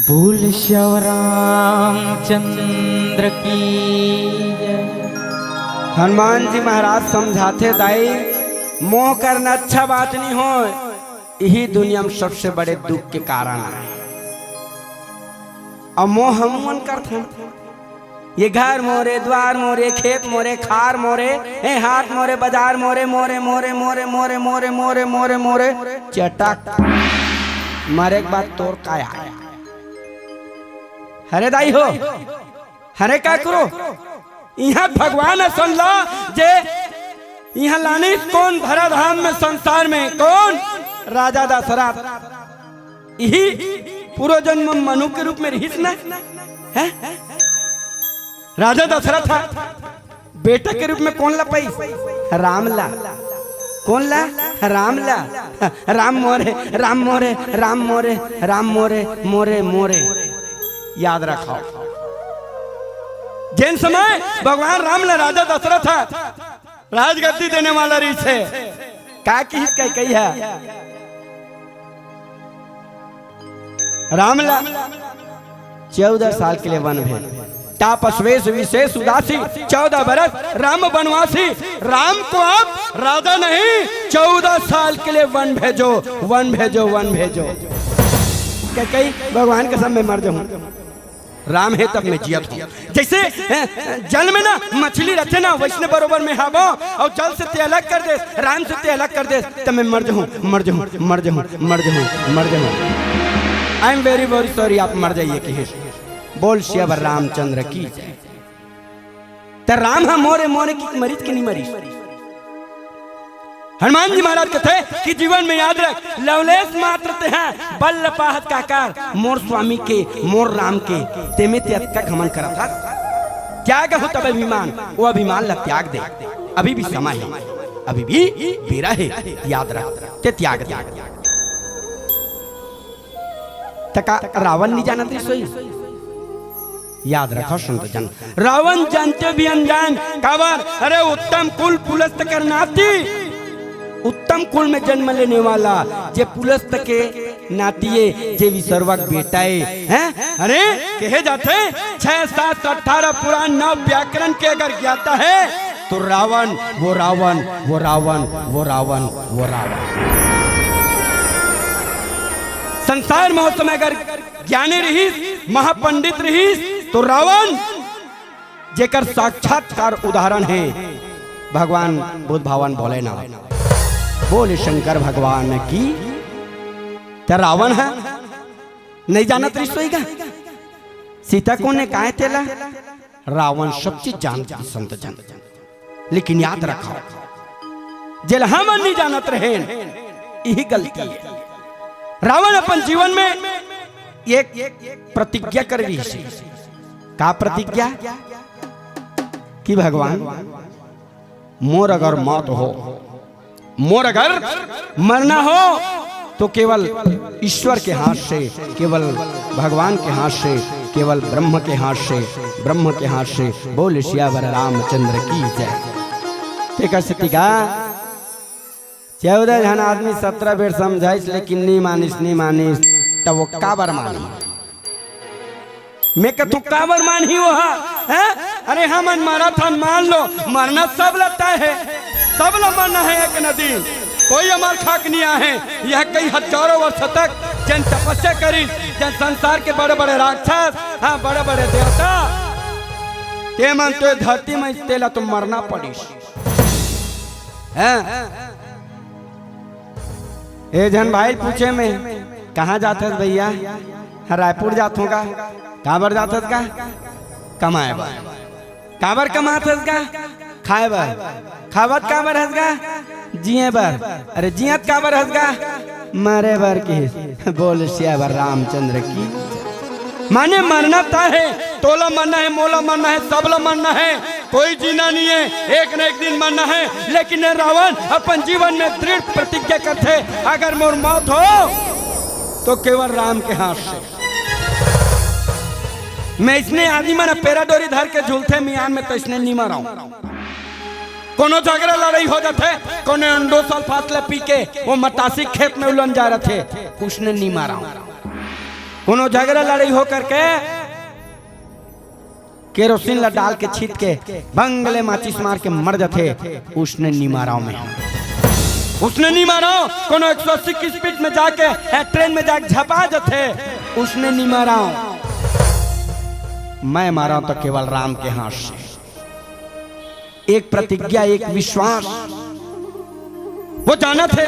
बोल श्याम रामचंद्र की जय। हनुमान जी महाराज समझाथे, दाई, मोह करना अच्छा बात नहीं होय, यही दुनिया में सबसे बड़े दुख के कारण आय। अउ मोह हमन करथन, ये घर मोरे, द्वार मोरे, खेत मोरे, खार मोरे, ए हाथ मोरे, बाजार मोरे, मोरे, मोरे, मोरे, चटक। मरे के बाद तोर का आय? हरे दाई हो, हरे काकरो, इहाँ भगवान असन ला जे इहाँ लानिस कोन धराधाम में, संसार में कोन? राजा दशरथ। इही पूर्व जन्म में मनु के रूप में रहिस ना, हैं? राजा दशरथ हा बेटा के रूप में कोन ला पाइस? राम ला। कोन ला? राम ला। राम मोरे, राम मोरे, राम मोरे, राम मोरे, मोरे, मोरे। याद रखव, जेन समय भगवान राम ला राजा दशरथ हा राजगद्दी देने वाला रहिस हे, का किहिस कैकेयी हा? राम ला चौदह साल के लिए वन भेज। तापस वेश विशेष उदासी, चौदह बरस राम बनवासी। राम को आप राजा नहीं, चौदह साल के लिए वन भेजो, वन भेजो, वन भेजो। कैकेयी, भगवान कसम मैं मर जाहूं। राम हे तब मैं जियत हूं। जैसे, ए, जल में ना मछली रथे ना, वैसने बरोबर मैं हावंव, अउ जल से ते अलग कर देस, राम से ते अलग कर देस, तब मैं मर जाहूं, मर जाहूं, मर जाहूं, मर जाहूं, मर जाहूं। I am very, very sorry, आप मर जाइए किहिस। बोल सियावर रामचंद्र की जय। त राम हा मोरे मोरे कि मरिस कि नहीं मरिस? हनुमान जी महाराज कथे कि जीवन में याद रख, लवलेश मात्र तें हा बल ल पाहस काकर, मोर स्वामी के, मोर राम के, तेमे ते अतका घमंड करत हस। त्यागहु तब अभिमान, वो अभिमान ला त्याग दे, अभी भी समय हे, अभी भी बेरा हे, याद रख, ते त्याग दे। त का रावण नहीं जानत रहिस होही? याद रखव संत जन, रावण जन ते भी अनजान। काबर? अरे उत्तम कुल पुलस्त कर नाती, उत्तम कुल में जन्म लेने वाला जे पुलस्त के नाती ए, जे विसर्वा के बेटा ए, हैं? अरे कहे जाथे छह सात अठारह पुराण नौ व्याकरण के अगर ज्ञाता हे तो रावण, वो रावण, वो रावण, वो रावण, वो रावण। संसार में उस समय अगर ज्ञानी रहिस, महापंडित रहिस, तो रावण जेकर साक्षात्कार उदाहरण हे भगवान बुद्ध भगवान भोलेनाथ। बोले शंकर भगवान की। त रावण हा नहीं जानत रहिस होही गा सीता कोन ए, काय तेला? रावण सब चीज जानत रहिस संत जन। लेकिन याद रखव, जेला हमन नहीं जानत रहेन, यही गलती हे। रावण अपन जीवन में एक प्रतिज्ञा करे रहिस हे। का प्रतिज्ञा? कि भगवान, मोर अगर मौत हो, मोर अगर मरना हो, तो केवल ईश्वर के हाथ से, केवल भगवान के हाथ से, केवल ब्रह्म के हाथ से, ब्रह्म के हाथ से। बोल सियावर रामचंद्र की जय। तेकर सेती गा चौदह झन आदमी सत्रह बेर समझाइस, लेकिन नी मानिस, नी मानिस, त वो काबर मानही? मैं कथंव काबर मानही वो हा, हैं? अरे हमन मरत हन, मान लो, मरना सब ला तय हे, सब ला मरना हे एक न दिन, कोई अमर खाक नी आहे। यह कई हजारों वर्ष तक जन तपस्या करिस, जन संसार के बड़े-बड़े राक्षस, हाँ, बड़े-बड़े देवता, ते मन तो ये धरती में तेला तो मरना पड़िस। हैं? ए झन भाई पूछे में, "कहाँ जात हस भैया?" "हाँ, रायपुर जात हंव गा।" "काबर जात हस गा?" "कमाए बर।" "काबर कमात हस गा?" "खाए बर।" "खावत काबर हस गा?" "जिए बर।" "अरे जियत काबर हस गा?" "मरे बर।" किहिस। बोल सियावर रामचंद्र की। माने मरना तय हे, तोला मरना हे, मोला मरना हे, सबला मरना हे, कोई जीना नहीं हे, एक न एक दिन मरना हे। लेकिन ये रावण अपन जीवन में दृढ़ प्रतिज्ञा करथे, अगर मोर मौत हो तो केवल राम के हाथ से। मैं इसने आदमी मन पैराडोरी धर के झूलथे मियान में, तो इसने नहीं मराऊं। कोनो झगड़ा लड़ाई हो जाथे, कोनो अंडो सल्फात ले पी के वो मटासी खेत में उलन जा रथे, उसने नहीं मराऊं। कोनो झगड़ा लड़ाई हो करके केरोसिन ला डाल के छीत के बंगले माचिस मार के मर जाथे, उसने निमाराव में। उसने निमाराव कोनो एक सौ अस्सी की स्पीड में जाके, ए, ट्रेन में जाके झपा जाथे, उसने निमाराव। मैं मारा तो केवल राम के हाथ से। एक प्रतिज्ञा, एक विश्वास। वो जानथे,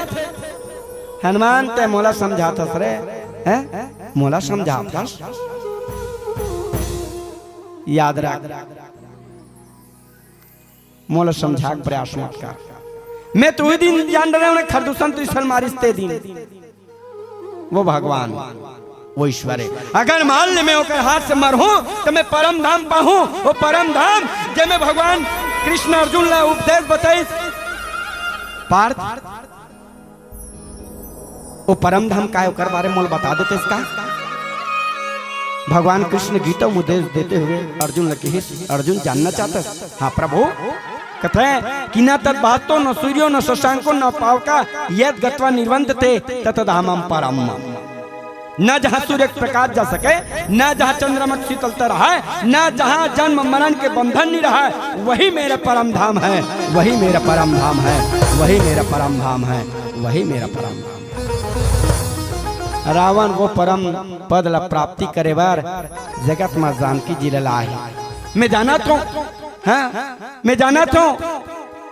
हनुमान ते मोला समझाथस रे, हैं? मोला समझाथस। याद रख, मोला समझा के प्रयास मत कर। मैं तो उही दिन जान रहे हूं, खरदूषण तो इसल मारिस ते दिन। वो भगवान, वो ईश्वर है। अगर मान ले मैं ओकर हाथ से मरहूं, तो मैं परम धाम पाहूं। वो परम धाम, जेमे भगवान कृष्ण अर्जुन ला उपदेश बताइस। पार्थ, वो परम धाम का है, ओकर बारे में मोला बता देते इसका। भगवान कृष्ण गीता में उपदेश देते हुए अर्जुन ला कहिस, अर्जुन जानना चाहता है? हाँ प्रभु। कथे कि न तद्भासो न सूर्यो न शशांको न पावकः यद् गत्वा निर्वर्तन्ते तत् धामं परम मम। न जहाँ सूर्य के प्रकाश जा सके, न जहाँ चंद्रमा के शीतलता रहे, न जहाँ जन्म मरण के बंधन नहीं रहे, वही मेरा परम धाम है, वही मेरा परम धाम है, वही मेरा परम धाम है, वही मेरा परम धाम है। रावण वो परम पद ला प्राप्ति करे बर जगत माँ जानकी जी ला लाए। मैं जानत हूँ, हाँ, मैं जानत हूँ,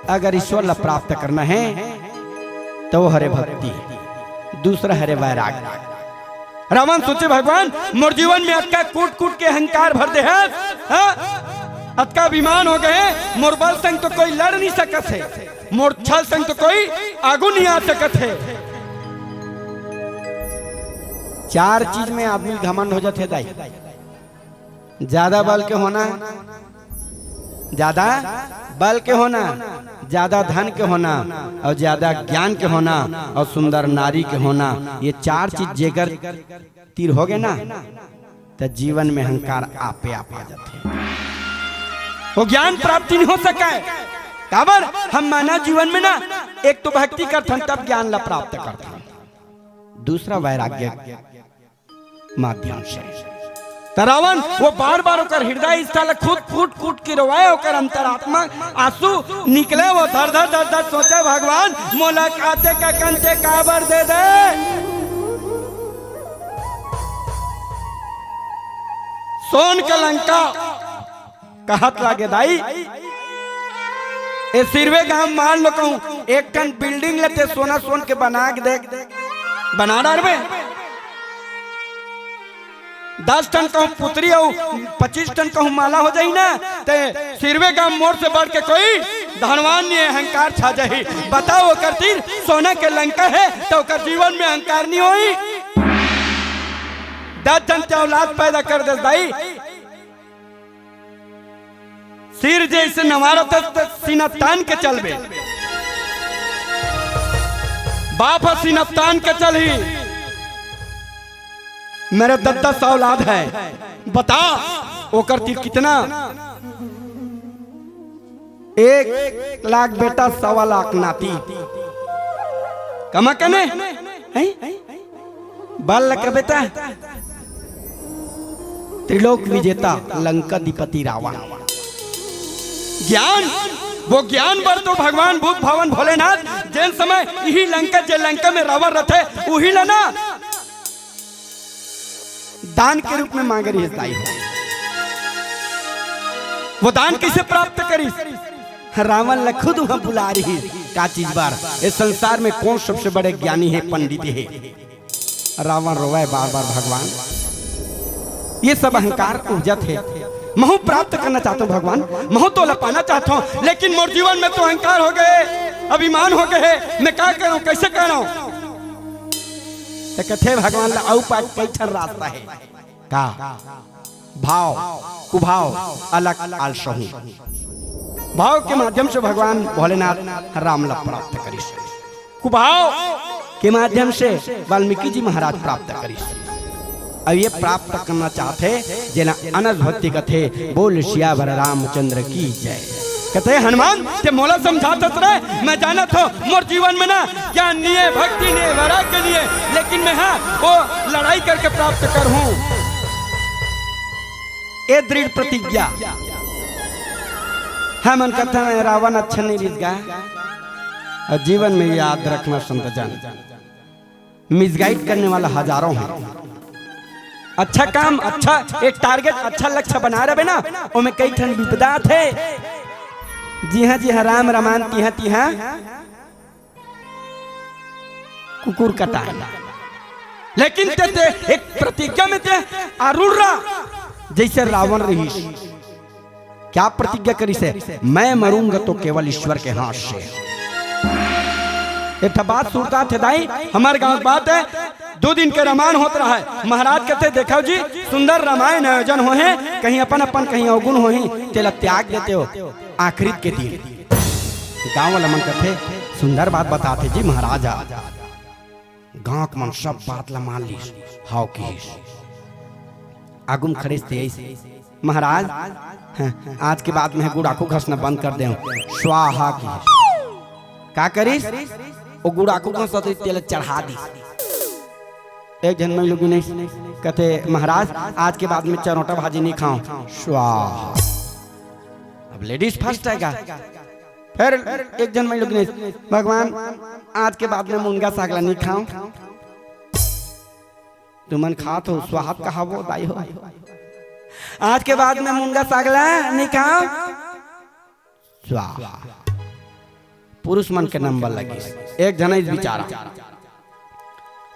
अगर ईश्वर ला प्राप्त करना है तो वो हरे भक्ति, दूसरा हरे वैराग्य। रावण सोचे, भगवान मोर जीवन में अतका कूट कूट के अहंकार भर दे है, हाँ? अतका अभिमान हो गए, मोर बल संग तो कोई लड़ नहीं सकत है, मोर छल संग तो कोई आगू नहीं आ सकत है। चार चीज में आदमी घमंड हो जाते दाई। ज्यादा बल के होना, ज्यादा बल के होना, ज्यादा धन के होना और ज्यादा ज्ञान के होना और सुंदर नारी के होना, ये चार चीज जेकर तीर हो गए ना, तो जीवन में अहंकार आपे आप आ जाते। वो ज्ञान प्राप्ति नहीं हो सका है। काबर हम मानव जीवन में ना एक तो भक्ति करथन तब ज्ञान ला प्राप्त करथन, दूसरा वैराग्य माध्यम से। त रावण वो बार बार ओकर हृदय इच्छा ला खुद कूट कूट के रोवाए, ओकर अंतरात्मा आंसू निकले, वो धर धर धर धर सोचे, भगवान मोला काते का कंते काबर दे दे। सोन के लंका कहत लागे दाई, ए सिरवे गांव मान लो कहूं, एक ठन बिल्डिंग लेते सोना सोन के बना के दे, बना डारबे। दस ठन कहूं पुतरी अउ पच्चीस ठन कहूं माला हो जाही ना, ते सिरवे गांव मोर से बढ़ के कोई धनवान नहीं है, अहंकार छा जाही। बताओ ओकर तीर सोना के लंका है तो ओकर जीवन में अहंकार नहीं होई। दस जन के औलाद पैदा कर दे दाई, सिर जैसे नवारत त सीना तान के चलबे। बाप ह सीना तान के चलही। मेरे दस दस औलाद है, बता ओकर तीर कितना? एक लाख बेटा, सवा लाख नाती। कमा कने? हैं? बल लगा बेटा, त्रिलोक विजेता लंकाधिपति रावण। ज्ञान, वो ज्ञान बर तो भगवान भूत भावन भोलेनाथ जेन समय इही लंका, जे लंका में रावण रथे, उही ला ना दान के रूप में मांगे रहिस दाई हो। वो दान कैसे प्राप्त करिस? रावण ला खुद वहां बुला रही का चीज बर? इस संसार में कौन सबसे बड़े ज्ञानी है, पंडित है? रावण रोवे बार बार, भगवान, ये सब अहंकार उपजत है, महू प्राप्त करना चाहता हूँ भगवान, महू तो लपाना चाहता हूँ, लेकिन मोर जीवन में तो अहंकार हो गए, अभिमान हो गए है, मैं का करूँ, कैसे करूँ? तो कथे भगवान ला अउ पाठ कई ठन रास्ता है का? भाव, कुभाव, अलख, आलसहू। भाव के माध्यम से भगवान भोलेनाथ राम ला प्राप्त करिस। कुभाव के माध्यम से वाल्मीकि जी महाराज प्राप्त करिस। अब ये प्राप्त करना चाहते, जेला अनस भक्ति कथे, बोल सियावर रामचंद्र की जय। कथे, "हनुमान, ते मोला समझात हस रे, मैं जानत हों, मोर जीवन में ना ज्ञान नइ हे, भक्ति नइ हे, वैराग्य नइ हे, लेकिन मैं, हाँ, वो लड़ाई करके प्राप्त करहूँ।" ए दृढ़ प्रतिज्ञा। हमन कथन, "रावण अच्छा नइ रिहिस गा।" अउ जीवन में याद रखना संत जन, misguide करने वाला हजारों हैं। अच्छा काम, अच्छा एक target, अच्छा लक्ष्य बनाए रहिबे ना, ओमे कई ठन विपदा आथे। जिहाँ जिहाँ राम रमान, तिहाँ तिहाँ कुकुर कटान। लेकिन ते, ते एक प्रतिज्ञा में ते अरुण रह, जइसे रावण रिहिस। क्या प्रतिज्ञा करिस हे? "मैं मरूंगा तो केवल ईश्वर के हाथ से।" एक ठा बात सुरता थे दाई, हमर गाँव के बात हे, दू दिन के रामायण होत रहय। महाराज कथे, "देखव जी, सुंदर रामायण आयोजन होहे, कहीं अपन अपन कहीं अवगुण होही, तेला त्याग देतेव।" आखिरी के दिन गाँव वाला मन कथे, "सुंदर बात बताथे जी महाराज ह।" गाँव के मन सब बात ला मान लिस, हव किहिस। आगू म खड़े से अइस, "महाराज, हाँ, आज के बाद में गुड़ाखू घसना बंद कर देंव, स्वाहा" किहिस। का करिस? ओ गुड़ाखू घसत रहिस, तेला चढ़ा दिस। एक झन माईलोगिन अइस, कथे, "महाराज, आज के बाद में चरोटा भाजी नइ खांव, स्वाहा।" अब ladies first हे गा। फेर एक झन माईलोगिन अइस, "भगवान, आज के बाद में मुनगा साग ला नइ खांव।" तुमन खात हो, स्वाहा कहावव ओ दाई हो। आज के बाद में मुनगा साग ला नइ खांव, स्वाहा। पुरुष मन के नंबर लगिस। एक झन अइस बिचारा,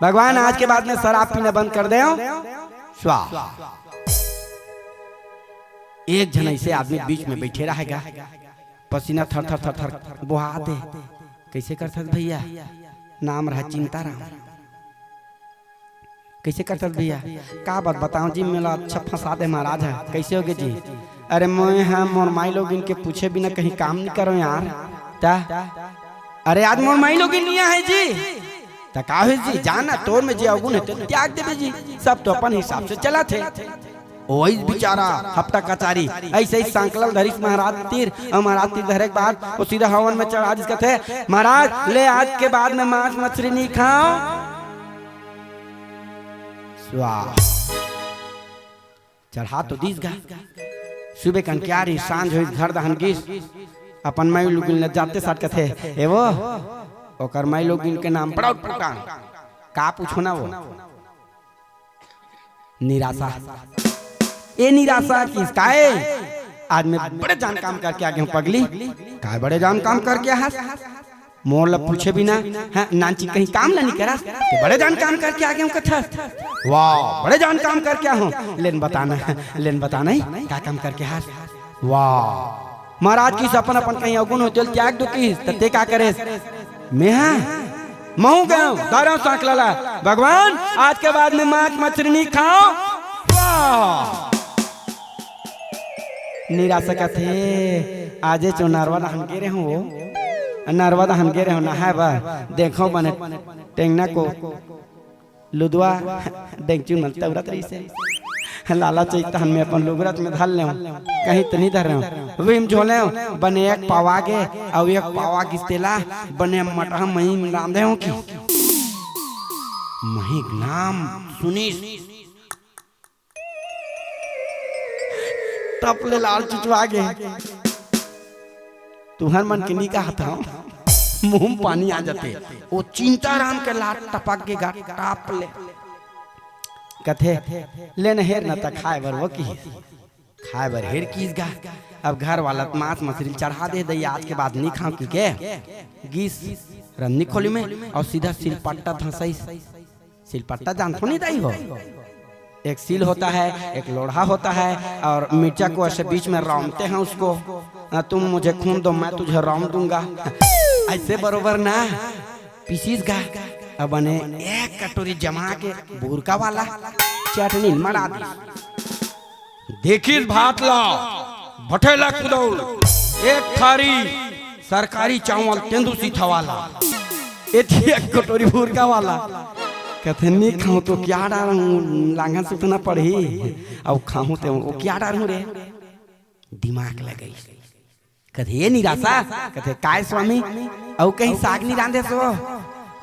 "भगवान, आज के बाद में शराब पीना बंद कर देंव, स्वाहा।" एक झन अइसे आदमी बीच में बइठे रहय गा, पसीना थर थर थर थर बोहात हे। "कइसे करथस भइया?" नाम रहय चिंताराम। "कइसे करथस भइया?" "का बात बतांव जी, मोला अच्छा फंसा दे महाराज ह।" "कइसे होगे जी?" "अरे मैं ह मोर माईलोगिन के पूछे बिना कहीं काम नइ करों यार।" "त?" "अरे आज मोर माईलोगिन नइ आहे जी।" "त का होइस जी, जा ना, तोर में जे अवगुण हे ते त्याग देबे जी, सब तो अपन हिसाब से चलत हे।" ओ अइस बिचारा हपटा कचारी, अइसे ही सांकला ल धरिस महाराज तीर, अउ महाराज तीर धरे के बाद ओ सीधा हवन में चढ़ा दिस, कथे, "महाराज, ले आज के बाद में मांस मछरी नइ खांव।" स्वाहा। चढ़ा तो दिस गा। सुबह कन क्या रही, सांझ होइस, घर दहन गिस। अपन माईलोगिन ल जाते साथ कथे, "ए वो, ओकर माईलोगिन के नाम बड़ा उटपटांग।" का पूछों ना वो? निराशा। "ए निराशा" किहिस, "काय? आज मैं बड़े जान काम करके आ गे हों पगली।" "काय बड़े जान काम करके आए हस? मोर ला पूछे बिना, हाँ, नानची कहीं काम ला नइ करस, ते बड़े जान काम करके आ गे हों कथस।" "वाह, बड़े जान काम करके आए हों।" "लेन बता ना, लेन बता ना, का काम करके आए हस?" "वाह।" "महाराज किहिस अपन अपन कहीं अवगुण होथे तेला त्याग दो" किहिस, त ते का करेस? "मैं हा, महूं गेंव, धरेंव सांकला ला, 'भगवान, आज के बाद में मांस मछरी नइ खांव।'" वाह! निराशा कथे, "आजेच ओ नरवा दहन गे रेहेंव, नरवा दहन गे रेहेंव नहाय बर, देखेंव बने टेंगना को लुदवा डेंगचू मन तौरत रहिसे। लालच आइस तहन में अपन लुगरच में धर लेंव, कहीं त नइ धरेंव। उही म झोलेंव, बने एक पाव आगे, अउ एक पाव आगिस तेला, बने मटहा मही म रांधेंव कि मही के नाम सुनिस, टप ले लार चुचवा गे।" तुंहर मन के नइ कहत हंव, मुंह म पानी आ जाथे। ओ चिंताराम के लार टपक गे गा टप ले। कथे, "ले न हेर न त खाय बर वो" किहिस। खाय बर हेर किहिस गा। अब घर वाला त मांस मछरी ल चढ़ा दे दई, "आज के बाद नइ खांव" कहिके गिस रंधनी खोली में अउ सीधा सिलपट्टा धंसइस। सिलपट्टा जानथो नहीं दाई हो? एक सील होता है, एक लोढ़ा होता है, और मिर्चा को ऐसे बीच में रौंदते हैं उसको, "आ, तुम मुझे खून दो, मैं तुझे रौंद दूंगा।" ऐसे बरोबर ना पीसिस गा। अब बने एक कटोरी जमा के भुरका वाला चटनी मड़ा दी। देखिस भात ला, भठेला कुदौल, एक थारी सरकारी चावल तेंदू सीथा वाला, एती एक कटोरी भुरका वाला। कथे, "नइ खाहूं तो क्या डारहूं, लांघन सुतना पड़ही, अउ खाहूं ते ओ क्या डारहूं रे?" दिमाग लगइस। कथे, "ए निरासा," कथे, "काय स्वामी? अउ कहीं साग नी रांधे सो?"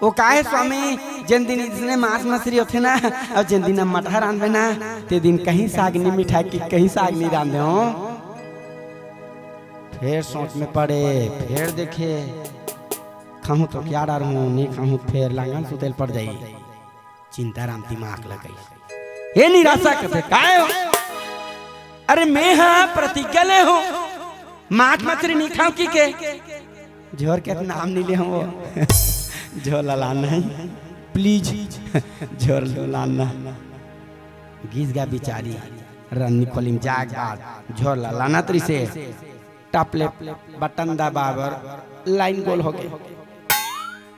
"ओ काय स्वामी, जेन दिन इसने मांस मछरी होथे ना, अउ जेन दिन हम मटहा रांधबे ना, ते दिन कहीं साग नी मिठाय कि कहीं साग नी रांधे हो।" फेर सोच में पड़े, फेर देखे, "खाहूं तो क्या डरहूं, नी खाहूं फेर लांगन सुतेल पड़ जाई।" चिंताराम दिमाग लगाइस। "ए निरासा," कथे, "काय हो?" "अरे मैं हा प्रतिज्ञा ले हूं, मांस मछरी नी खाहूं कि के।" झोर के नाम नी ले हूं वो। झोर ला लाना हे, please, झोर ला लाना। गिस गा बिचारी, रन्नी खोली म जाय के बाद झोर ला लानत रिसे। टप ले बटन दबाय बर लाइन गोल होगे।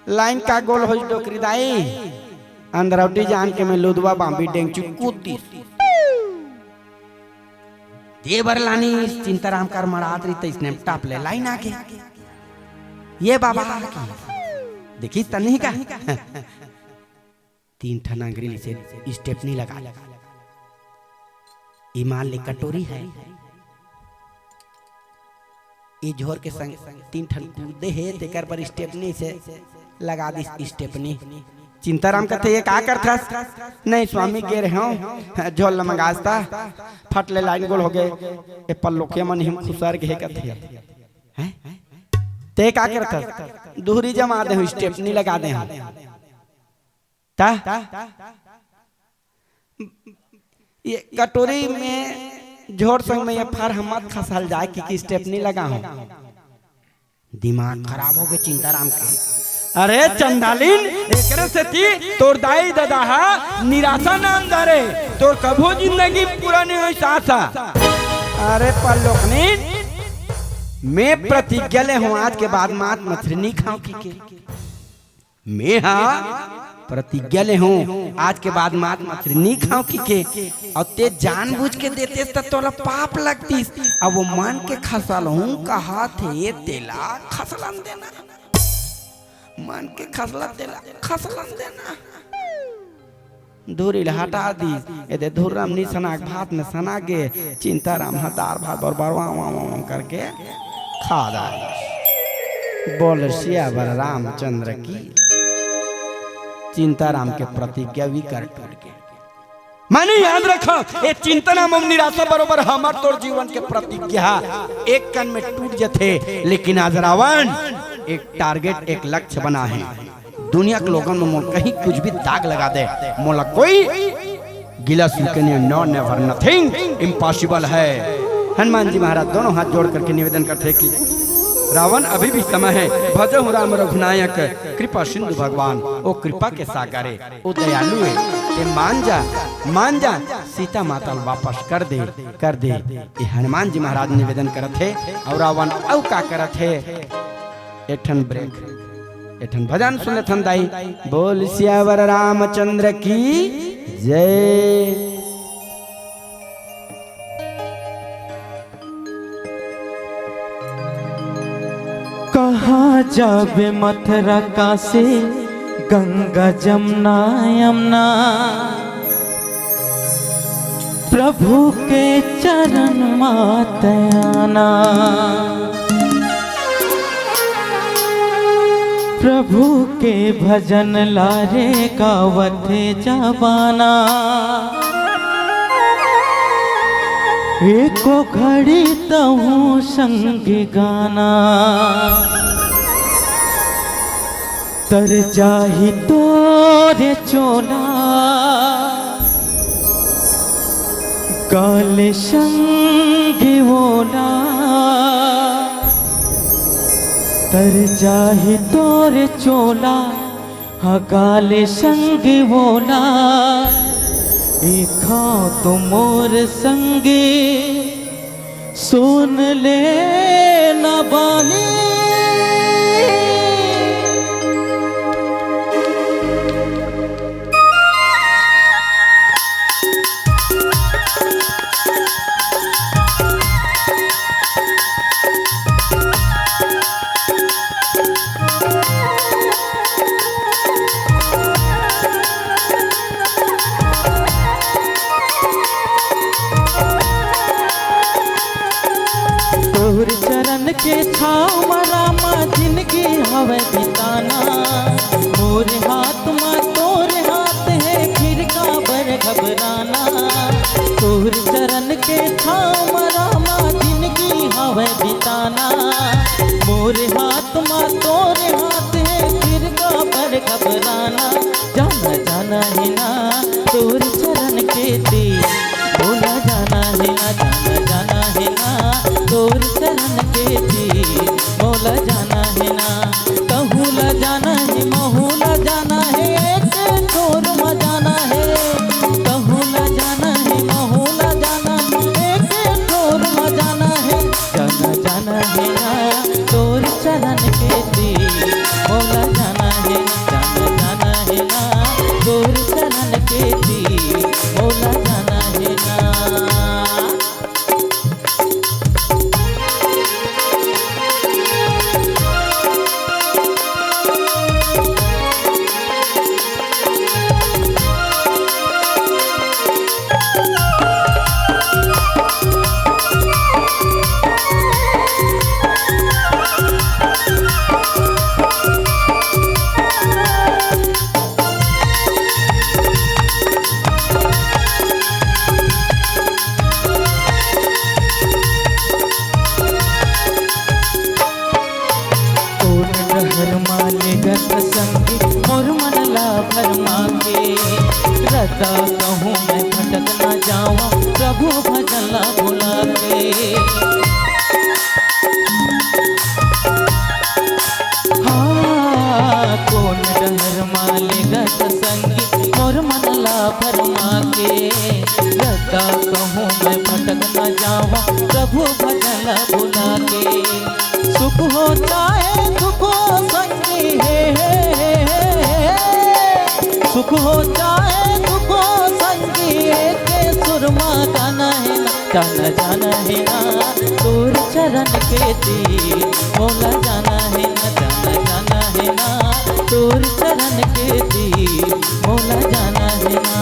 लाइन का गोल होइस डोकरी दाई, अंदरौटी जान के में लुदवा बांबी डेंगचू कूद दिस। दे बर लानिस, चिंताराम कर मड़ात रही, तइसने में टप ले लाइन आगे। "ए बाबा," कहिस, "देखिस त नहीं का?" तीन ठन अंगरी ले से स्टेपनी लगा ले। ईमान ले कटोरी हे, ए झोर के संग तीन ठन कूदे हे, तेकर बर स्टेपनी से लगा दिस स्टेपनी। चिंताराम कथे, "ए का करथस?" "नहीं स्वामी, गे रहे हंव, झोर ल मंगास त, फट ले लाइन गोल होगे, ए पल्लोकिया मन हिम खुसर गे," कथे। "हैं? ते का करथस?" "दुहरी जमा दे हंव, स्टेपनी लगा दे हंव।" त ए कटोरी में झोर संग में ए फर ह मत खसल जाय, कि, कि स्टेपनी लगा हंव। दिमाग खराब होगे चिंताराम के। "अरे चंडालिन, एकरे सेती तोर दाई ददा हा निरासा नाम धरे, तोर कभू जिंदगी पूरा नइ होइस आसा।" "अरे पल्लोकनिन, मैं प्रतिज्ञा ले हंव, आज के बाद मांस मछरी नी खाहूं कि के। मैं हा प्रतिज्ञा ले हंव, आज के बाद मांस मछरी नी खाहूं कि के, अउ ते जानबूझ के देतेस त तोला पाप लगतिस। अब वो मन के खसलहूं कहाथे, तेला खसलन देना, मन के खसला तेला खसलन देना।" धुरी ल हटा दिस। एदे धुर्रा म नी सना के भात में सना गे। चिंताराम ह दार भात बर बरवा वा वा वा करके खा डारिस। बोल सियावर रामचंद्र की। चिंताराम के प्रतिज्ञा विकर टूट गे। माने याद रखा, ए चिंताराम अउ निरासा बरोबर हमर तोर जीवन के प्रतिज्ञा एक कन में टूट जथे, लेकिन आज रावण एक टारगेट, एक लक्ष्य बना हे। दुनिया के लोगन में मोर कहीं कुछ भी दाग लगा दे, मोला कोई गिला शिकवा नहीं, no, never, nothing, impossible है। हनुमान जी महाराज दोनों हाथ जोड़ करके निवेदन करथे कि रावण अभी भी समय है, भजहु राम रघुनायक, कृपा सिंधु भगवान, ओ कृपा के सागर हे, ओ दयालु हे, ते मान जा, मान जा, सीता माता ल वापस कर दे, कर दे। ये हनुमान जी महाराज निवेदन करत हे, अउ रावण अउ का करत हे? एक ठन ब्रेक, एक ठन भजन सुन लेथन दाई। बोल सियावर रामचंद्र की जय। कहाँ जाबे मथुरा काशी, गंगा जमुना यमुना, प्रभु के चरण मात आना। प्रभु के भजन लारे गावत हे जमाना। एको घड़ी तहूँ संग गाना। तर जाही तोरे चोला, गाल संग ओला। तर जाही तोरे चोला, हा गाल संग ओला। एखा तो मोर संग सुन ले ना बानी। तोर चरण के छाँव म रामा जिनगी हवय बिताना। मोर हाथ म तोर हाथ हे, फिर काबर घबराना। तोर चरण के छाँव म रामा जिनगी हवय बिताना। मोर हाथ म तोर हाथ हे, फिर काबर घबराना। जाना जाना हे ना तोर चरण के तीर, मोला जाना हे ना, जाना जाना हे ना तोर चरण के तीर, मोला जाना हे ना। तहूँ ला जाना हे, महूँ ला जाना हे, एक ठोर म जाना हे। तहूँ ला जाना हे, महूँ ला जाना हे, एक ठोर म जाना हे। जाना जाना हे ना तोर चरण के तीर, मोला जाना हे ना, जाना जाना हे ना तोर चरण के तीर, मोला जाना हे ना। कोन डहर मा लेगत संगी मोर मन ला भरमा के, रता कहूँ मैं भटक ना जावा प्रभु भजन ला भुला के। हाँ, कोन डहर मा लेगत संगी मोर मन ला भरमा के, रता कहूँ मैं भटक ना जावा प्रभु भजन ला भुला के। सुख हो चाहे दुख हो संगी हे, हे, हे, हे, हे। सुख हो चाहे दुख हो संगी, एके सुर मा गाना हे ना, जाना जाना हे ना तोर चरण के तीर, मोला जाना हे ना, जाना जाना हे ना तोर चरण के तीर, मोला जाना हे ना।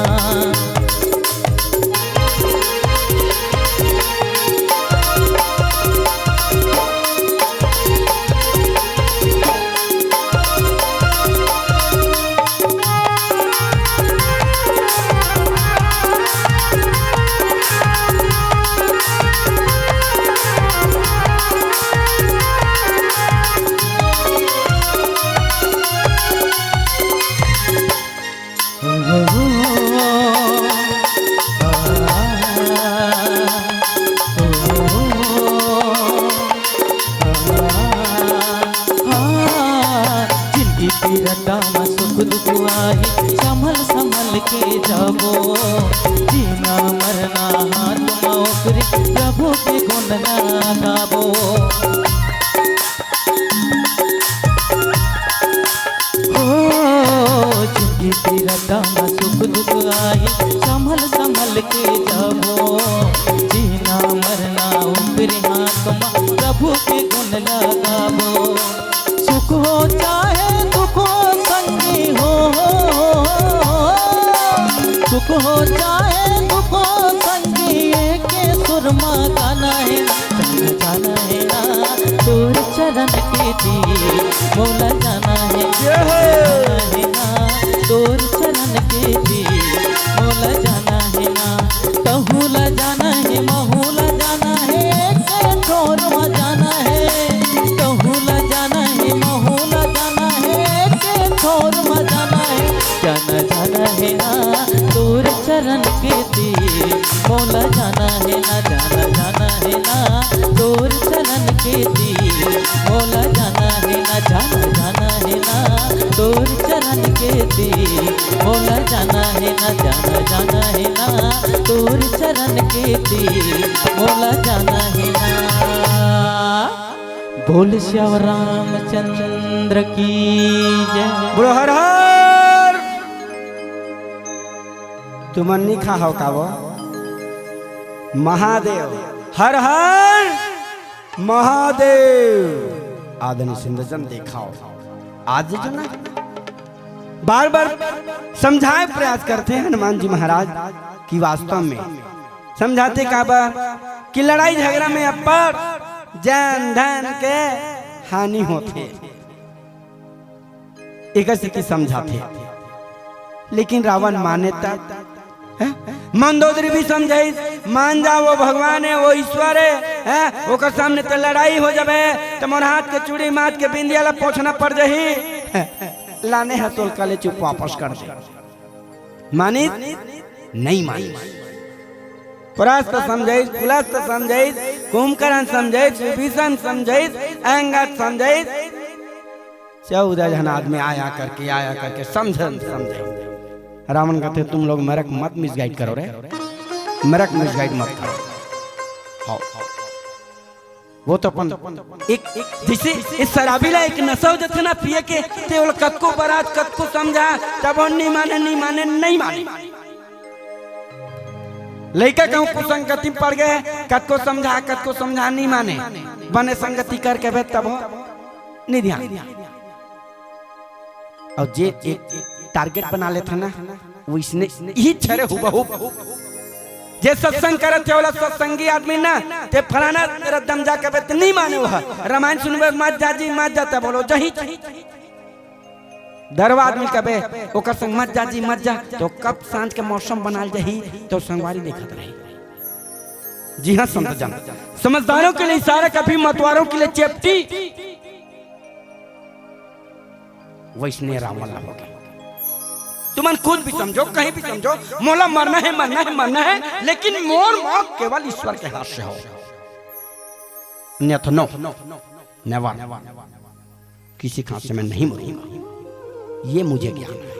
जिनगी के रद्दा म सुख दुख आही, संभल संभल के जाबो। जीना मरना हाथ म ओकरे, प्रभु के गुण गाबो। हो, जिनगी के रद्दा म सुख दुख आही, संभल संभल के जाबो। जीना मरना ओकरे हाथ म, प्रभु के गुण गाबो। सुख हो चाहे दुख हो संगी हो, सुख हो चाहे दुख हो संगी, एके सुर मा गाना हे, जाना जाना हे ना तोर चरण के तीर, मोला जाना हे, ये हो। जाना हे ना तोर चरण के तीर, मोला जाना हे ना। तहूँ ला जाना हे, महूँ ला जाना हे, एके ठोर मा जाना हे। तहूँ ला जाना हे, महूँ ला जाना हे, एके ठोर मा जाना हे। जाना जाना हे ना तोर चरण के तीर, मोला जाना हे ना, जाना जाना हे ना तोर चरण के तीर, मोला जाना हे ना, जाना जाना हे ना तोर चरण के तीर, मोला जाना हे ना, जाना जाना हे ना तोर चरण के तीर, मोला जाना हे ना। बोल सियावर रामचंद्र की जय। बोलो हर हर। तुमन नी खा हव का वो? महादेव, हर हर महादेव। आदरणीय सुंदरचंद देखाव, आज जो ना बार बार समझाए प्रयास करते हैं हनुमान जी महाराज कि वास्तव में समझाते काबर कि लड़ाई झगड़ा में अब्बड़ जन धन के हानि होथे, एकर सेती समझाथे। लेकिन रावण माने त, हैं? मंदोदरी भी समझाइस, "मान जा, वो भगवान हे, वो ईश्वर हे, हैं? ओकर सामने त लड़ाई हो जाबे, त मोर हाथ के चूड़ी, माथ के बिंदिया ला पोंछना पड़ जाही।" लाने ह तोल काले चुप वापस कर दे। मानिस? नहीं मानिस। परास्त समझाइस, पुलस्त समझाइस, कुंभकर्ण समझाइस, विभीषण समझाइस, अंगद समझाइस, चौदह झन आदमी आया करके, आया करके समझन, समझाइस। रावण कहते, "तुम लोग मेरे को मत मिसगाइड करो रे, मेरे को मिसगाइड मत करो।" हाँ। वो तो अपन एक, जैसे इस शराबी ला एक नशा हो जाथे ना पिए के, ते ओला कतको बरात, कतको समझा, तब वो नहीं माने, नहीं माने, नहीं माने। लइका कहूँ कुसंगति में पड़ गए, कतको समझा, कतको समझा, नहीं माने। बने संगति करके बे तब वो नहीं ध्यान। अउ जे एक टारगेट बना लेथे ना, वइसने इही छरे हुबहू। जे सत्संग करत हे, ओला सत्संगी आदमी ना, ते फलाना रद्दम जा कबे त नहीं माने ओह। रामायण सुनबे मत जा जी, मत जा, त बोलो जही। दरवा आदमी कबे, ओकर संग मत जा जी, मत जा, तो कब सांझ के मौसम बनाल जाही, तो संगवारी देखत रही। जी हाँ, संत जन, समझदारों के लिए इशारा, कभी मतवारों के लिए चेपटी। वइसने रावण ला होगे। तुमन कुछ भी समझो, कहीं भी समझो, मोला मरना है, मरना है, मरना है, लेकिन मोर मौत केवल ईश्वर के हाथ से हो। अन्यथा no, never, किसी के हाथ से मैं नहीं मरूंगा, ये मुझे ज्ञान है।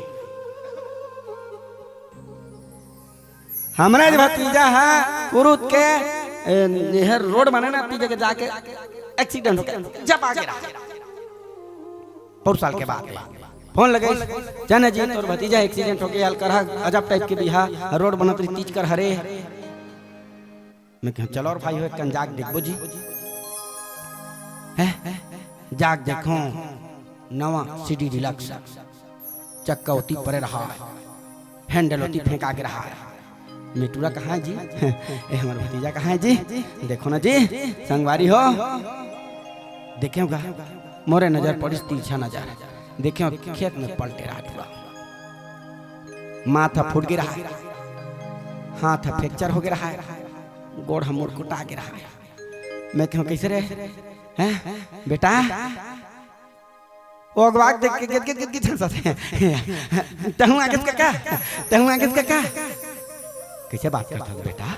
हमरे भतीजा ह कुरुद के, ए, एहर रोड बने ना, तीजे के जाके एक्सीडेंट हो गया, जब आगे रहा। पौर साल के बाद फोन लगे, "जाने जी, तोर भतीजा एक्सीडेंट हो गया, अलकरहा अजब टाइप के बिहा, रोड बनत रही, तीज कर हरे।" मैं कहूँ, "चलो और भाई हो, एक कन जाग देखबो जी।" हैं? जाग देखो, नवा सीडी डिलक्स, चक्का ओती परे रहा, हैंडल ओती फेंका के रहा। मैं टूरा कहाँ है जी? ए, हमर भतीजा कहाँ है जी? देखो ना जी, संगवारी हो, देखे का? मोरे नजर पड़िस तिरछा नजर, देखे खेत में पलटे रहा टूरा। माथा फूट गे रहा, हाथ फ्रैक्चर हो गे रहा, गोड़ ह मुड़कुटा गे रहा। मैं कहूँ, "कैसे रे? हैं? बेटा?" ओ अगवा के देख के गित, गित, गित, गित हंसत हे। "तहूँ आगेस कका? तहूँ आगेस कका?" "कैसे बात करत हस बेटा?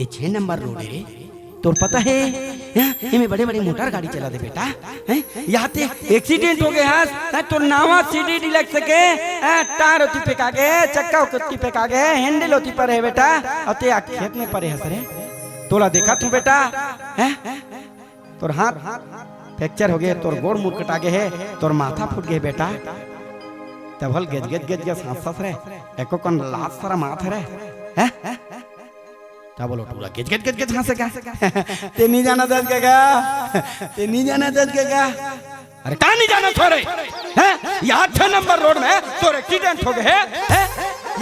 ये छह नंबर रोड है रे, तोर पता है? हैं? एमे बड़े-बड़े मोटर गाड़ी चलथे बेटा। हैं? यहाँ ते एक्सीडेंट हो गे हस, हैं? तोर नावा सीडी डिलक्स के, हैं? टायर ओती फेंका गे, चक्का ओती फेंका गे, हैंडल ओती परे हे बेटा, अउ ते आ खेत में परे हस रे। तोला देखत हूँ बेटा, हैं? तोर हाथ फ्रैक्चर हो गे, तोर गोड़ मुड़कुटा गे हे, तोर माथा फूट गे हे बेटा।" तब हल गेज, गेज, गेज, गेज हंसत रे, एको कन लाज सरम आत हे रे, हैं? तब बोलो टूरा गेज, गेज, गेज, गेज हंसे का? "ते नहीं जानत हस कका, ते नहीं जानत हस कका।" "अरे का नहीं जानत हों रे? हैं? यहाँ छह नंबर रोड में तोर एक्सीडेंट हो गे हे, हैं?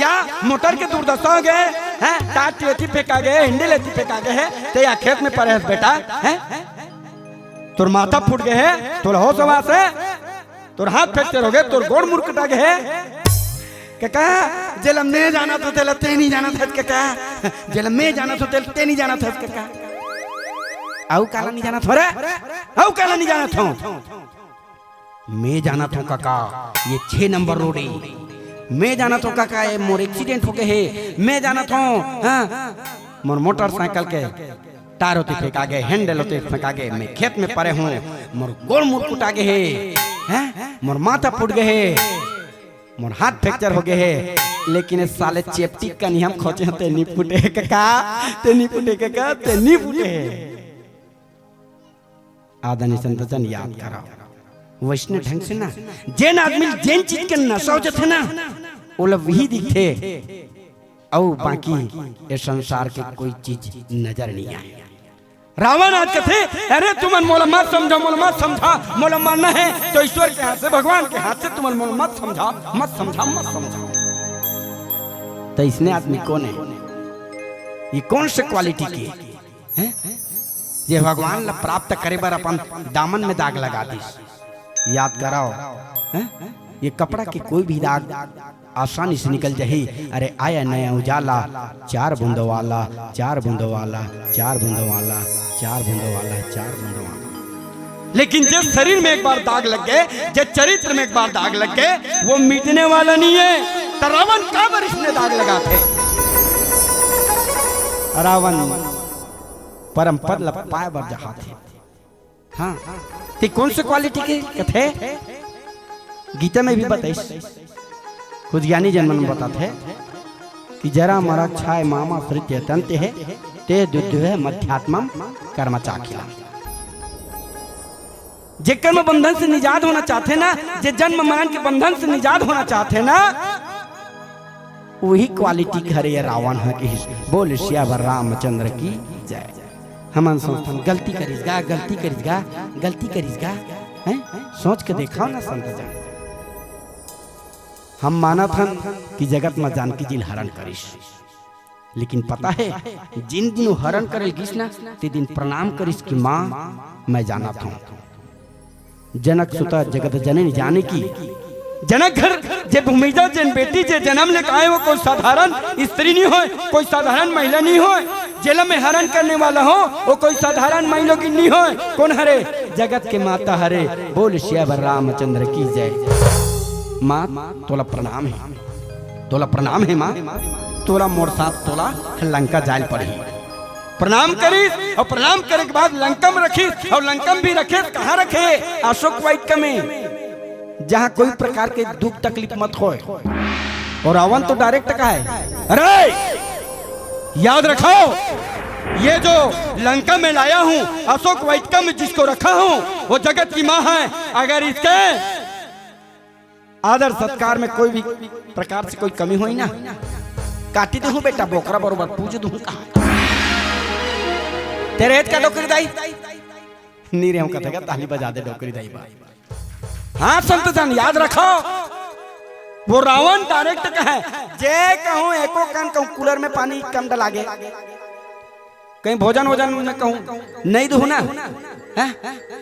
या मोटर के दुर्दशा हो गे, हैं? टायर एती फेंका गे, हैंडल एती फेंका गे हे, ते या खेत में परे हस बेटा, हैं? तोर माथा फूट गे हे, तोला होश हवास हे, तोर हाथ फ्रैक्चर हो गे, तोर गोड़ मुड़कुटा गे हे।" कका, जेला मैं जानत हूँ, तेला ते नहीं जानत हस कका। जेला मैं जानत हूँ, तेला ते नहीं जानत हस कका। अउ काला नहीं जानत हों रे? अउ काला नहीं जानत हों? मैं जानत हूँ कका, ये छह नंबर रोड है। मैं जानत हूँ कका, ये मोर एक्सीडेंट हो गे हे। मैं जानत हूँ, हाँ, मोर मोटरसाइकिल के टायर ओती फेंका गे, हैंडल ओती फेंका गे, मैं खेत में परे हूँ, मोर गोड़ मुड़कुटा गे हे, हैं? मोर माथा फूट गे हे, मोर हाथ फ्रैक्चर हो गे हे, लेकिन ये साले चेपटी कनिहा म खोचे हंव, ते नहीं फूटे हे कका, ते नहीं फूटे हे कका, ते नहीं फूटे हे। आदरणीय संत जन याद करव, वइसने ढंग से ना, जेन आदमी ल जेन चीज के नशा हो जाथे ना, ओला वही दिखथे, अउ बाकी ये संसार के कोई चीज नजर नहीं आए। रावण आज कथे, "अरे तुमन मोला मत समझा, मोला मत समझा, मोला मरना है तो ईश्वर के हाथ से, भगवान के हाथ से, तुमन मोला मत समझा, मत समझा, मत समझा।" तो इसने आदमी कौन है? ये कौन से क्वालिटी के हैं? जे भगवान ला प्राप्त करे बर अपन दामन में दाग लगा दिस। याद कराओ, हैं? ये कपड़ा के कोई भी दाग आसानी से निकल जाही। अरे आया नया उजाला, चार बूंदों वाला, चार बूंदों वाला, चार बूंदों वाला, चार बूंदों वाला, चार बूंदों वाला। लेकिन जे शरीर में एक बार दाग लग गे, जे चरित्र में एक बार दाग लग गे, वो मिटने वाला नहीं है। त रावण काबर इसने दाग लगाथे? रावण परम पद ल पाए बर जहाथे। हाँ, ते कौन से क्वालिटी के कथे? गीता में भी बताइस, कुछ ज्ञानी जन मन बताथे कि जरा मरा क्षय मामाश्रित्य तंते, ते दुद्ध मध्यात्मम कर्म चाखिला। जेकर में बंधन से निजात होना चाहथे ना, जे जन्म मरण के बंधन से निजात होना चाहथे ना, वही क्वालिटी के हरे ये रावण ह किहिस। बोल सियावर रामचंद्र की जय। हमन सोचथन गलती करिस गा, गलती करिस गा, गलती करिस गा, हैं? सोच के देखाओ ना संत जन। हम मानत हन कि जगत म जानकी जी ल हरण करिस, लेकिन पता है, जिन दिन वो हरण करे ल गिस ना, ते दिन प्रणाम करिस कि माँ, मैं जानत हूँ। जनक सुता जगत जननी जानकी। जनक घर जे भूमिजा जेन बेटी जे जन्म ले आए, वो कोई साधारण स्त्री नहीं होय, कोई साधारण महिला नहीं होय। जेला मैं हरण करने वाला हूँ, वो कोई साधारण माईलोगिन नहीं होय। कौन हरे? जगत के माता हरे। बोल सियावर रामचंद्र की जय। माँ, तोला प्रणाम है, तोला प्रणाम है माँ, तोला मोर साथ तोला लंका जाय ल पड़ही। प्रणाम करिस अउ प्रणाम करे के बाद लंका में रखिस, अउ लंका में भी रखे, कहाँ रखे? अशोक वाटिका में, जहाँ कोई प्रकार के दुख तकलीफ मत होय। अउ रावण तो direct कहा है, अरे याद रखो, ये जो लंका में लाया हूँ, अशोक वाटिका में जिसको रखा हूँ, वो जगत की माँ है। अगर इसके आदर सत्कार में कोई भी प्रकार से कोई कमी होही ना, काटी दूहूं बेटा, बोकरा बरोबर पूज दूहूं कहा। तेरे हेत का डोकरी दाई? नी रे, हम कथे का ताली बजा दे डोकरी दाई बा। हाँ संत जन, याद रखो, वो रावण direct कहे, जे कहूं एको कन कहूं कूलर में पानी कम डलागे। कहीं भोजन वोजन में कहूं नहीं दूहूं ना, हैं?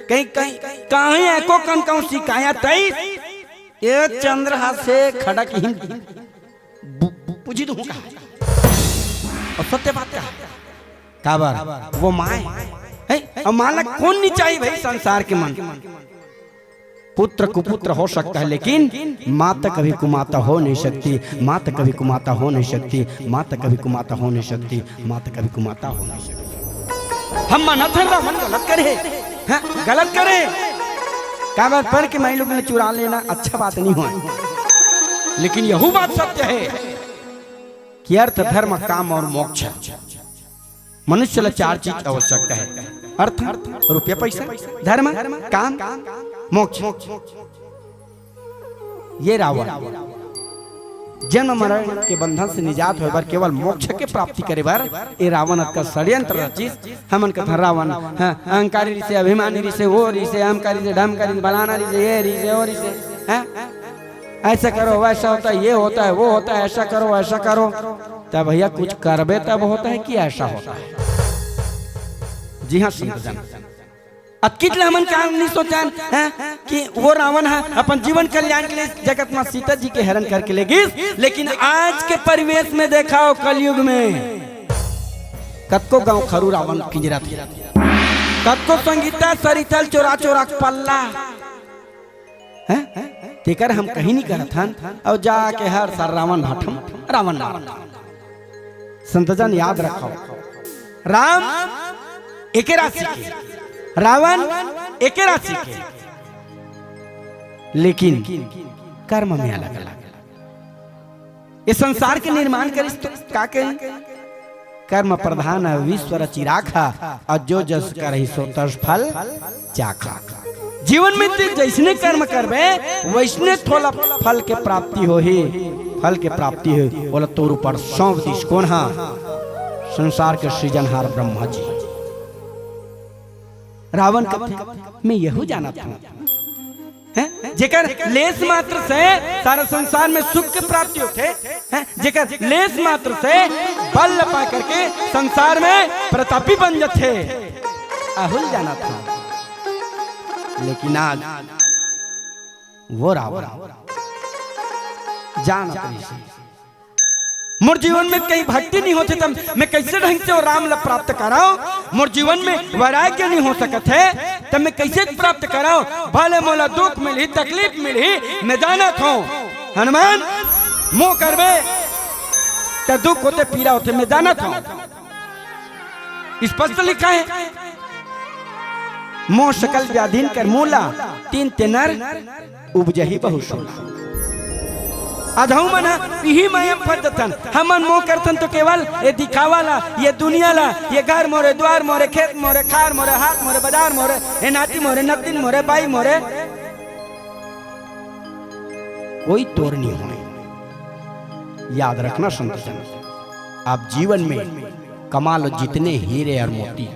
कहीं, कहीं, कहीं एको कन कहूं सिकाया तई, ये चंद्रहास से खड़क ही बु-, बु-, बुझी दूहूं कहा। अउ सत्य बात कहा। काबर? वो माय है। अउ माँ ला कौन नहीं चाहिए भाई संसार के मन? पुत्र कुपुत्र हो सकता है, लेकिन माता कभी कुमाता हो नहीं सकती, माता कभी कुमाता हो नहीं सकती, माता कभी कुमाता हो नहीं सकती, माता कभी कुमाता हो नहीं सकती। हम मानत हन रावण गलत करे, हाँ, गलत करे। काबर? पर के माईलोगिन ल चुरा लेना अच्छा बात नहीं होय, लेकिन यहू बात सत्य है कि अर्थ, धर्म, काम और मोक्ष। मनुष्य ला चार चीज आवश्यकता है, अर्थ, रुपया पैसा, धर्म, काम, मोक्ष। ये रावण जन्म मरण के बंधन से निजात होय बर, केवल मोक्ष के प्राप्ति करे बर ये रावण अतका षड्यंत्र रचिस। हमन कथन रावण, हाँ, अहंकारी रिसे, अभिमानी रिसे, वो रिसे, अहंकारी रिसे, ढमकारी रिसे, बलाना रिसे, ये रिसे, वो रिसे, हाँ? ऐसा करो, वैसा होता है, ये होता है, वो होता है, ऐसा करो, वैसा करो। तब भैया कुछ करबे तब होता है कि ऐसा होता है? जी हाँ संत जन, अतकित ले हमन का नहीं सोचन, हैं, कि वो रावण ह अपन जीवन कल्याण के लिए जगत माँ सीता जी के हरण करके ले गिस, लेकिन आज के परिवेश में देखा हो, कलयुग में कतको गांव खरू रावण किंजरत हे, कतको संगीता सरिता ल चोरा चोरा के पल्ला, हैं? तेकर हम कहीं नहीं करत हन, अउ जाके हर साल रावण भाठम, रावण मारत हन। संत जन याद रखो, राम एके राशि के, रावण एके राशि के, लेकिन कर्म में अलग अलग। ये संसार के निर्माण करिस तो का कही? कर्म प्रधान विश्व रचि राखा, अउ जो जस करही सो तस फल चाखा। जीवन में ते जैसने कर्म करबे, वैसने तोला फल के प्राप्ति होही, फल के प्राप्ति होही। ओला तोर ऊपर सौंप दिस कोन हा? संसार के सृजनहार ब्रह्मा जी। रावण कथे, मैं यहू जानत हूँ, हैं? जेकर लेस मात्र से सारा संसार में सुख के प्राप्ति होथे, हैं? जेकर लेस मात्र से बल पा करके संसार में प्रतापी बन जाथे। राहुल जानत हंव, लेकिन आज वो रावण जानत रहिस हे। मोर जीवन में कहीं भक्ति नहीं होथे, त मैं कैसे ढंग से वो राम ला प्राप्त करंव? मोर जीवन में वैराग्य नहीं हो सकत हे, त मैं कैसे प्राप्त करंव? भले मोला दुख मिलही, तकलीफ मिलही, मैं जानत हंव हनुमान, मोह करबे त दुख होथे, पीरा होथे, मैं जानत हंव। स्पष्ट लिखा हे, मोह सकल व्याधिन कर मूला, तिन ते नर उपजही बहु सोला। अधऊ मन ह इही माया म फंस जथन। हमन मोह करथन तो केवल ये दिखावा ला, ये दुनिया ला, ये घर मोरे, द्वार मोरे, खेत मोरे, खार मोरे, हाट मोरे, बाजार मोरे, ये नाती मोरे, नतिन मोरे, बाई मोरे, कोई तोर नहीं होय। याद रखना संत जन, आप जीवन में कमा लो जितने हीरे और मोती,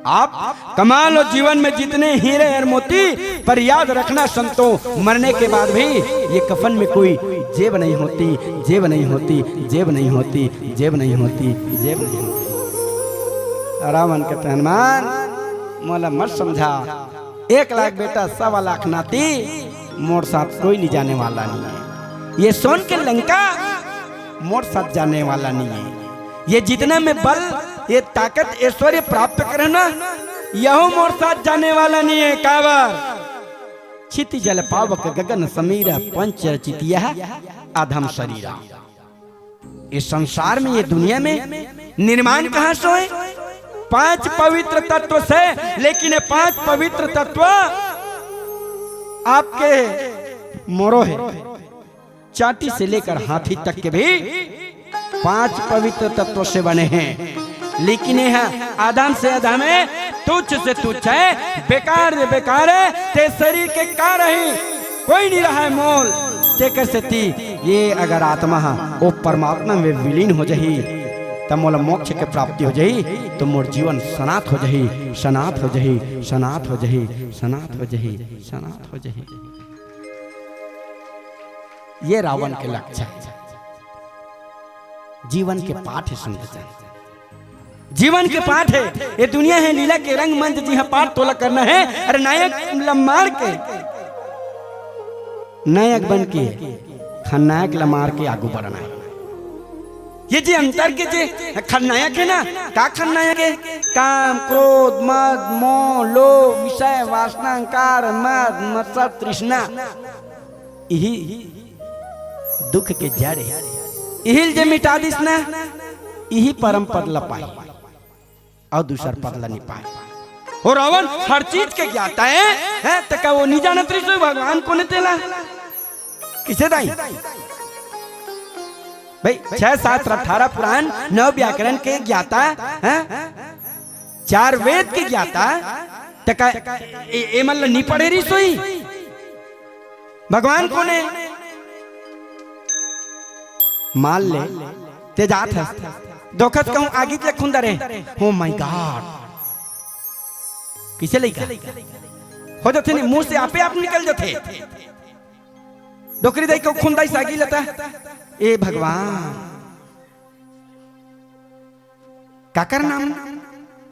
आप कमा लो जीवन में जितने हीरे और मोती, पर याद रखना संतों, मरने के बाद भी ये कफन में कोई जेब नहीं होती, जेब नहीं होती, जेब नहीं होती, जेब नहीं होती, जेब नहीं होती। रावण कहते, हनुमान, मोला मत समझा, एक लाख बेटा, सवा लाख नाती, मोर साथ कोई नहीं जाने वाला नहीं है। ये सोन के लंका मोर साथ जाने वाला नहीं है। ये जितना मैं बल, ये ताकत, ऐश्वर्य प्राप्त करे ना, यहो मोर साथ जाने वाला नहीं है। काबर? क्षिति जल पावक गगन समीर, पंच रचित यह अधम शरीरा। इस संसार में, ये दुनिया में निर्माण कहां से होय? पांच पवित्र तत्व से। लेकिन ये पांच पवित्र तत्व आपके मोरो हे। चांटी से लेकर हाथी तक के भी पांच पवित्र तत्व से बने हैं। लेकिन यह अधम से अधम है, तुच्छ से तुच्छ है, बेकार से बेकार है। ते शरीर के का रही, कोई नहीं रहा है मोल। तेकर सेती ये अगर आत्मा ह ओ परमात्मा में विलीन हो जही, त मोला मोक्ष के प्राप्ति हो जही, तो मोर जीवन सनाथ हो जही, सनाथ हो जही, सनाथ हो जही, सनाथ हो जही, सनाथ हो जही। ये रावण के लक्ष्य हे। जीवन के पाठ हे संत जन, जीवन के पाठ हे। ये दुनिया हे लीला के रंगमंच, जिहां पाठ तोला करना हे। अरे नायक ला मार के, नायक बन के खलनायक ला मार के आगू बढ़ना हे। ये जे अंतर के जे खलनायक हे ना, का खलनायक हे? काम, क्रोध, मद, मोह, लोभ, विषय, वासना, अहंकार, मद, मत्सर, तृष्णा, इही दुख के जड़ हे। इही ल जे मिटा दिस ना, इही परम पद ल पाही, अउ दूसर पद ल नइ पाही। ओ रावण हर चीज के ज्ञाता हे, हैं? त का ओ नइ जानत रहिस हे भगवान कोन हे तेला? कइसे दाई? भाई, छह शास्त्र, अठारह पुराण, नौ व्याकरण के ज्ञाता, हैं? चार वेद के ज्ञाता, त का ए, ए मन ल नइ पढ़े रहिस होही? भगवान कोन हे? मान ले, ते जात हस, धोखा से कहूं आगीच ले खुंदा रे, oh my God, कइसे लइका हो जाथे ने, मुंह से आपे आप निकल जाथे। डोकरी दाई के खुंदाइस आगी ल त, ए भगवान, काकर नाम?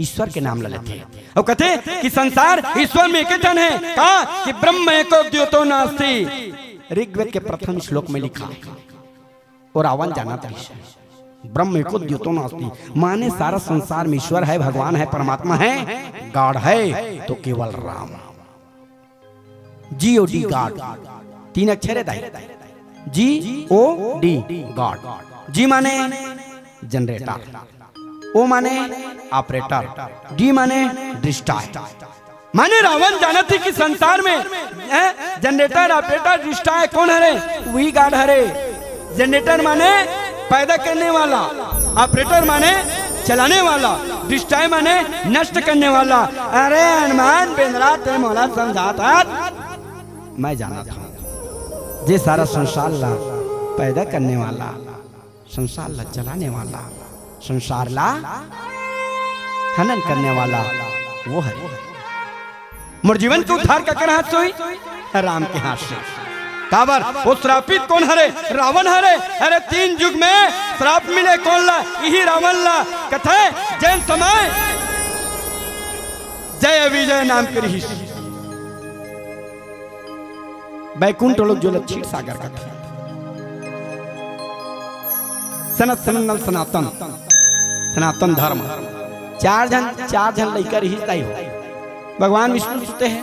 ईश्वर के नाम ल लेथे। अउ कथे कि संसार ईश्वर में एके ठन हे। का? कि ब्रह्म एको द्योतो नास्ति। ऋग्वेद के प्रथम श्लोक में लिखा हे। अउ रावण जानत रहिस हे, ब्रह्म एको द्योतो नास्ति, माने सारा संसार में ईश्वर हे, भगवान हे, परमात्मा हे, God हे, तो केवल राम। जी ओ डी, God। तीन अक्षर हे दाई। जी ओ डी, God। जी माने जनरेटर, ओ माने ऑपरेटर, डी माने डिस्ट्रॉय। माने रावण जानत हे कि संसार में, हैं, जनरेटर, ऑपरेटर, डिस्ट्रॉय कोन हरे? उही God हरे। जनरेटर माने पैदा करने वाला, ऑपरेटर माने चलाने वाला, डिस्ट्रॉय माने नष्ट करने वाला। अरे हनुमान बेंदरा, ते मोला समझात हस? मैं जानत हंव, जे सारा संसार ला पैदा करने वाला, संसार ला चलाने वाला, संसार ला हनन करने वाला, वो हरे। मोर जीवन के उद्धार काकर हाथ से होही? राम के हाथ से। काबर? ओ श्रापित कोन हरे? रावण हरे। अरे तीन युग में श्राप मिले कोन ला? इही रावण ला। कथे जेन समय जय विजय नाम के रिहिस। बैकुंठ लोक जो ल क्षीर सागर कथे। सनत सनत नल सनातन, सनातन धर्म। चार झन, चार झन लइका रिहिस ताई हो। भगवान विष्णु सुते हे,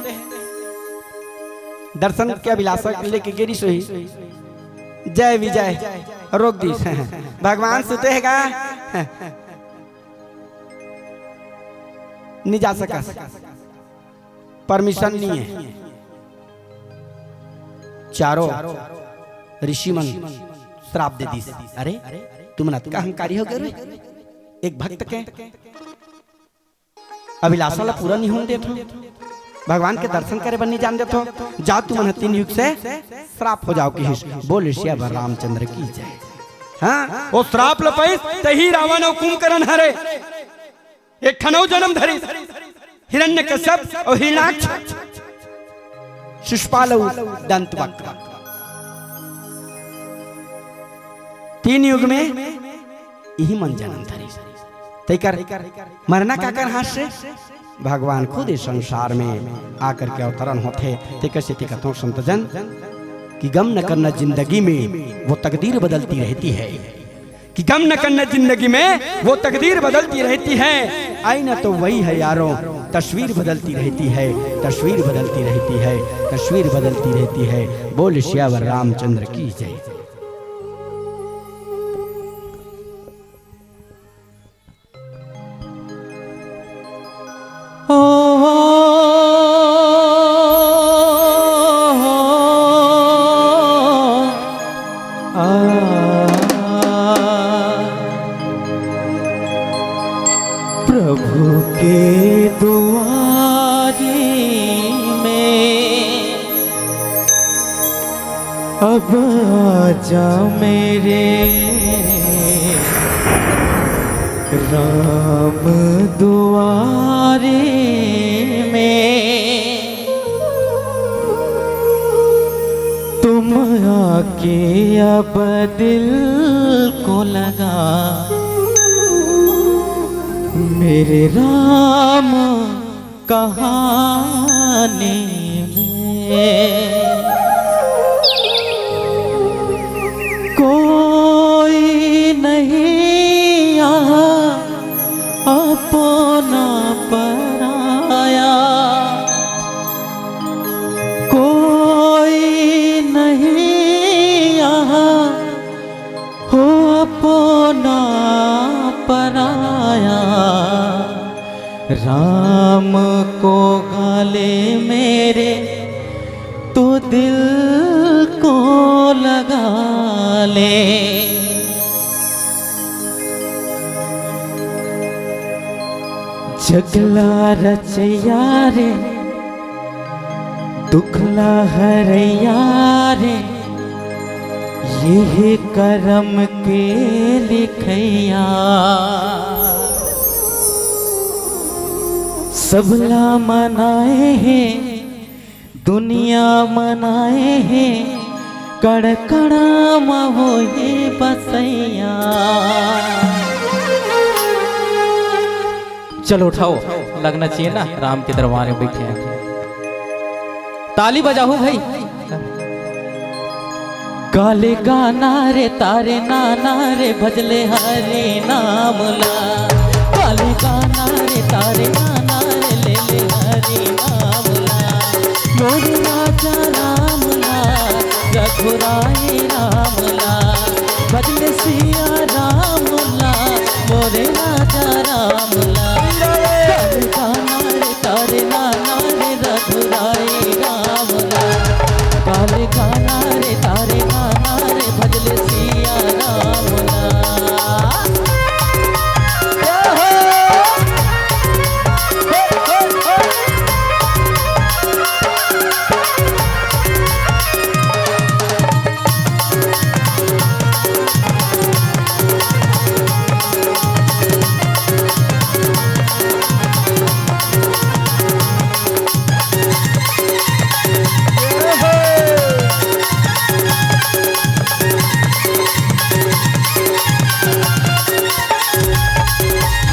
दर्शन के अभिलाषा लेके गे रिहिस होही। जय विजय रोक दिस। भगवान सुते हे का? नी जा सकस, परमिशन नी हे। चारों ऋषि मन श्राप दे दिस, अरे तुमन अतका अहंकारी हो गे रे, एक भक्त के अभिलाषा ला पूरा नी होन देथो, भगवान के दर्शन करे बर नी जान देथो, जाओ तुमन ह तीन युग से श्राप हो जाओ किहिस। बोल सियावर रामचंद्र की जय। हाँ, वो श्राप ल पाइस तही रावण अउ कुंभकर्ण हरे। एक ठन अउ जनम धरिस, हिरण्यकश्यप अउ हिरणाक्ष, शिशुपाल अउ दंतवक्र। तीन युग में इही मन जनम धरिस। तेकर मरना काकर हाथ से? भगवान खुद इस संसार में आकर के अवतरण होथे। तेकर सेती कथों संतजन कि गम न करना जिंदगी में, वो तकदीर बदलती रहती है। कि गम न करना जिंदगी में, वो तकदीर बदलती रहती है। आईना तो वही है यारों, तस्वीर बदलती रहती है, तस्वीर बदलती रहती है, तस्वीर बदलती रहती है। बोल सियावर रामचंद्र की जय। ओ, आ, प्रभु के दुआरी में अब आजा मेरे राम दुआरे में। तुम आके अब दिल को लगा मेरे राम कहानी में। कोई नहीं यहाँ अपना पराया, कोई नहीं यहाँ हो अपना पराया। राम को गले मेरे तू दिल को लगा ले। जगला रचैया रे, दुखला हरैया रे, ये करम के लिखैया। सबला मनाए हे दुनिया मनाए हे, कण कण म होए बसैया। चलो उठाओ, लगना चाहिए ना, राम के दरबार में बैठे हैं। ताली बजाओ भाई। गाले गाना रे तारे नाना रे, भजले हरे नाम ला। गाले गाना रे तारे नाना रे, ले ले हरे नाम ला। मोरे राजा राम ला, रघुराई राम ला। भजले सिया राम ला, मोरे राजा राम ला। गाले गाना रे तारे नाना रे, रघुराई राम ला। गाले गाना रे तारे नाना रे, भजले सिया राम ला।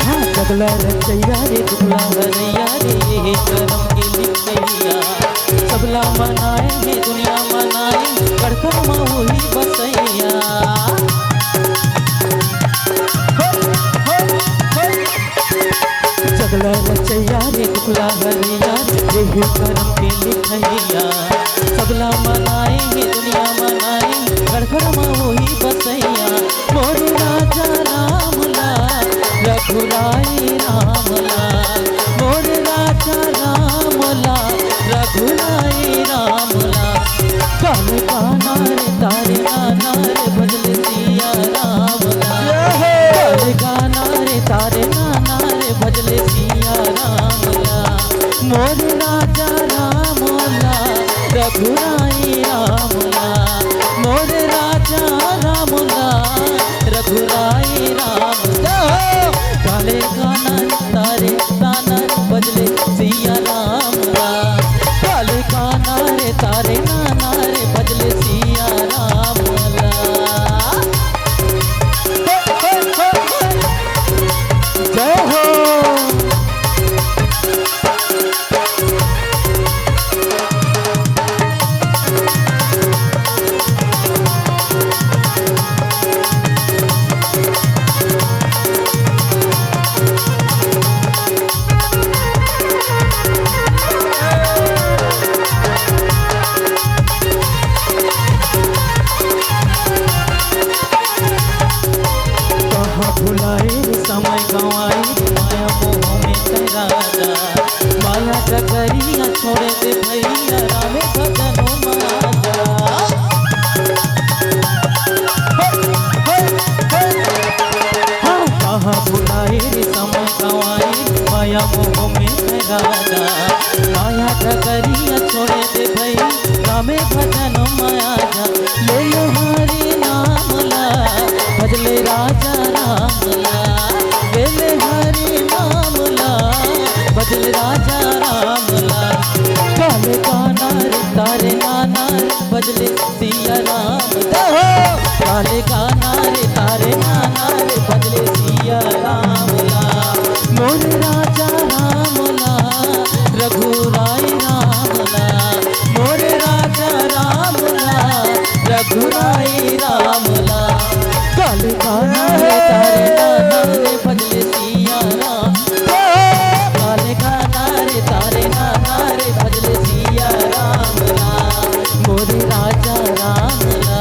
हाँ, पगला रचैया रे, दुखला हरैया रे, ये करम के लिखइया, सबला मनाए हे दुनिया मनाए, कड़कड़ म होही बसइया। जगला रचइया रे दुखला हरिया, एही करम के लिखइया, सबला मनाए हे दुनिया मनाए, कड़कड़ म होही बसइया। मोर राजा राम लाल, रघुराई राम लाल, मोर राजा राम लाल, रघुराई राम लाल। काले काना रे तारे नाना रे, भजले सिया राम लाल। काले काना रे तारे नाना रे, भजले सिया राम लाल। मोर राजा राम लाल, रघुराई राम लाल। मोर राजा राम लाल, रघुराई राम। जय हो। काले काना रे तारे नाना रे, भजले सिया राम लाल। काले काना रे तारे नाना रे, भजले सिया राम लाल। जय हो। कहाँ भुलाए समय गंवाए, माया मोह में तैं राजा। माया डगरिया छोड़े दे भैया, रामे भजन म आजा। हाँ, कहाँ भुलाए रे समय गंवाए, माया मोह में तैं राजा। माया डगरिया छोड़े दे भई, रामे भजन म आजा। ले ले हरि नाम ला, भजले राजा राम ला। ले ले हरि नाम ला, भजले राजा राम ला। काले काना रे तारे नाना रे, भजले सिया राम। जय हो। काले काना रे तारे नाना रे, भजले सिया राम ला। मोर राजा राम ला, रघुराई राम ला। मोर राजा राम ला, रघुराई राम ला। काले काना रे तारे नाना रे, भजले सिया राम। काले काना रे तारे नाना रे, भजले सिया राम ला। मोर राजा राम ला,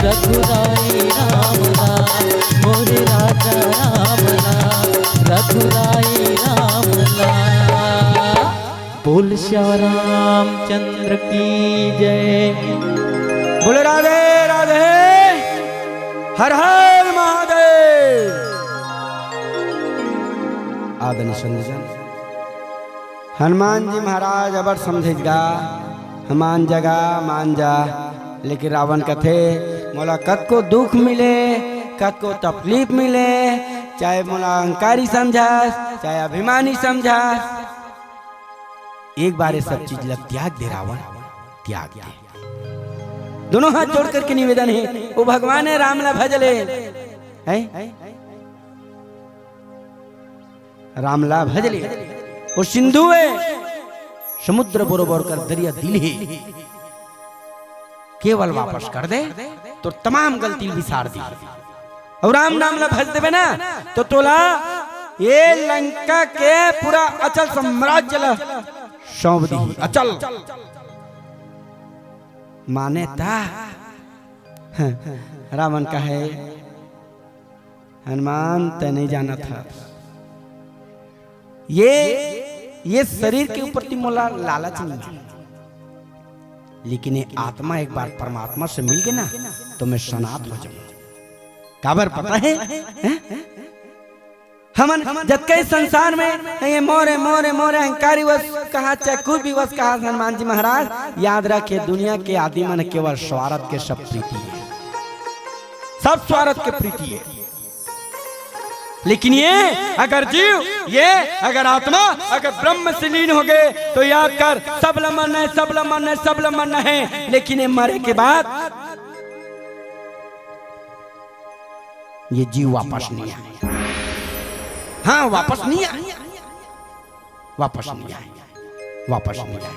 रघुराई राम ला। मोर राजा राम ला, रघुराई राम ला। बोल सिया रामचंद्र की जय। बोले राधे राधे, हर हर महादेव। आदरणीय संतजन, हनुमान जी महाराज अबर समझेज गा, हमान जगा मान जा, लेकिन रावण कथे, मोला कतको दुख मिले, कतको तकलीफ मिले, चाहे मोला अहंकारी समझास, चाहे अभिमानी समझास, एक बार ये सब चीज ला त्याग दे रावण, त्याग दे। दोनों हाथ जोड़ करके निवेदन हे, वो भगवान हे राम ला भजले, हैं? राम ला भजले, वो सिंधु हे, समुद्र बरोबर कर दरिया दिल हे, केवल वापस कर दे, तो तमाम गलती बिसार दी। अउ राम नाम ला भज देबे ना, तो तोला ये लंका के पूरा अचल साम्राज्य ला सौंप दी। अचल माने ता रावण कहे, हनुमान, तै नहीं जानत हस, ये, ये शरीर के ऊपर ती मोला लालच नहीं है, लेकिन ये आत्मा एक बार परमात्मा से मिल गए ना, तो मैं सनात हो जाऊं। काबर पता है? हैं? हमन जतके संसार में ये मोरे, मोरे, मोरे अहंकारी वश कहा, चाहे कुछ भी वश कहा, हनुमान जी महाराज, याद रखे, दुनिया के आदमी मन केवल स्वार्थ के सब प्रीति है, सब स्वार्थ के प्रीति है। लेकिन ये अगर जीव, ये अगर आत्मा, अगर ब्रह्म से लीन हो गए, तो याद कर, सब ला मरना है, सब ला मरना है, सब ला मरना है। लेकिन ये मरे के बाद ये जीव वापस नहीं आए। हाँ, वापस नहीं आए, वापस नहीं आए। वापस नहीं आए।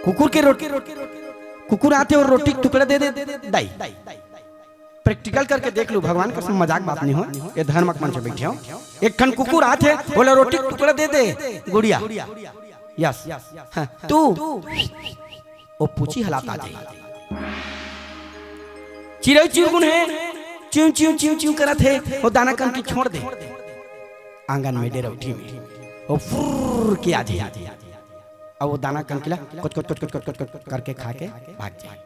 कुकुर के रोटी, कुकुर आथे अउ रोटी के टुकड़ा दे दे, दाई। प्रैक्टिकल करके देख लू, भगवान कसम, मजाक बात नहीं हो, ये धर्म के मंच में बैठे हो। एक ठन कुकुर आथे, ओला रोटी के टुकड़ा दे दे, गुड़िया। यस। हाँ, तू ओ पूछी हलात आ जाही। चिरई चिरगुन हे, चिंव चिंव चिंव चिंव करत हे, ओ दाना कनकी छोड़ दे। आंगन में, डेरौठी में, ओ फुर्र के आ जाही। अब ओ दाना कनकी ला कुछ कुछ कुछ कुछ कुछ कुछ करके खा के भाग जाही।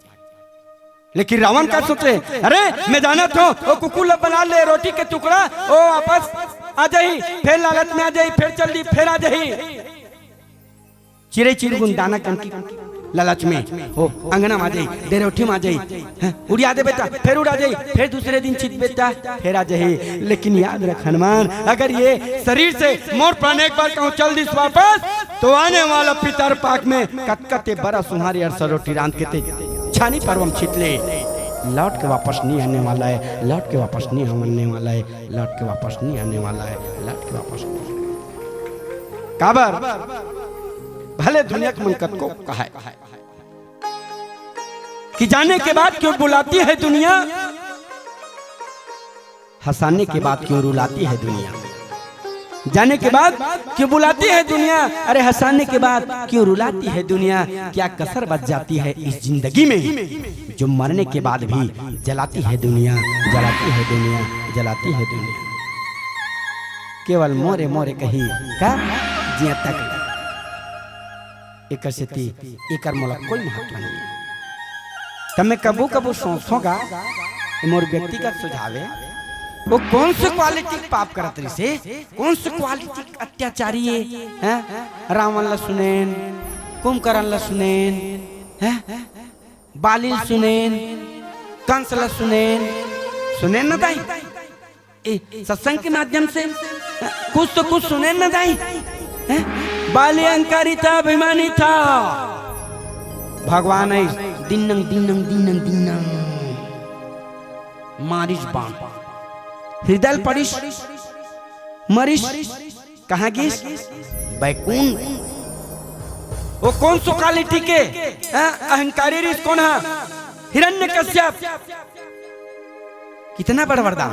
लेकिन रावण का सोचे, अरे मैं जानत हूँ, ओ कुकुर ला बना ले रोटी के टुकड़ा, ओ वापस आ जाही, फेर लालच में आ जाही, फेर चल दी, फेर आ जाही। चिरई चिरगुन दाना कनकी लालच में, ओ अंगना में आ जाही, डेरौठी में आ जाही, हैं, उड़िया दे बेटा, फेर उड़ा जाही, फेर दूसरे दिन चित बेटा, फेर आ जाही। लेकिन याद रख हनुमान, अगर ये शरीर से मोर प्राण एक बार कहूँ चल दिस वापस, तो आने वाला पितर पाक में कतकते बरा सुहारी अरसा रोटी रांध के ते छानी परवम छित ले, लौट के वापस नहीं आने वाला है, लौट के वापस नहीं आने वाला है, लौट के वापस नहीं आने वाला है, लौट के वापस नहीं आने वाला है। काबर? भले दुनिया के मन कतको कहाय कि जाने के बाद क्यों बुलाती है दुनिया, हंसाने के बाद क्यों रुलाती है दुनिया। जाने के बाद क्यों बुलाती है दुनिया, अरे हंसाने के बाद क्यों रुलाती है दुनिया। क्या कसर बच जाती है इस जिंदगी में, जो मरने के बाद भी जलाती है दुनिया, जलाती है दुनिया, जलाती है दुनिया। केवल मोरे मोरे कही का जिया तक। एकर सेती एकर मोला कोई महत्व नहीं। त मैं कभू कभू सोचथों गा, ये मोर व्यक्तिगत सुझाव हे, वो कौन से क्वालिटी के पाप करत रहिसे, कौन से क्वालिटी के अत्याचारी हे, हैं? रावण ला सुनेन, कुंभकर्ण ला सुनेन, हैं? बाली ला सुनेन, कंस ला सुनेन, सुनेन न दाई? ए, सत्संग के माध्यम से कुछ तो कुछ सुने न दाई, हैं? बाली अहंकारी था, अभिमानी था। भगवान है, दिन्नंग, दिन्नंग, दिन्नंग, दिन्नंग। मारिस बाण। हृदय पड़िस, मरिस, कहाँ गिस? बैकुंठ। वो कौन सो क्वालिटी के, हैं? अहंकारी रिस कौन हा? हिरण्यकश्यप। कितना बड़ वरदान।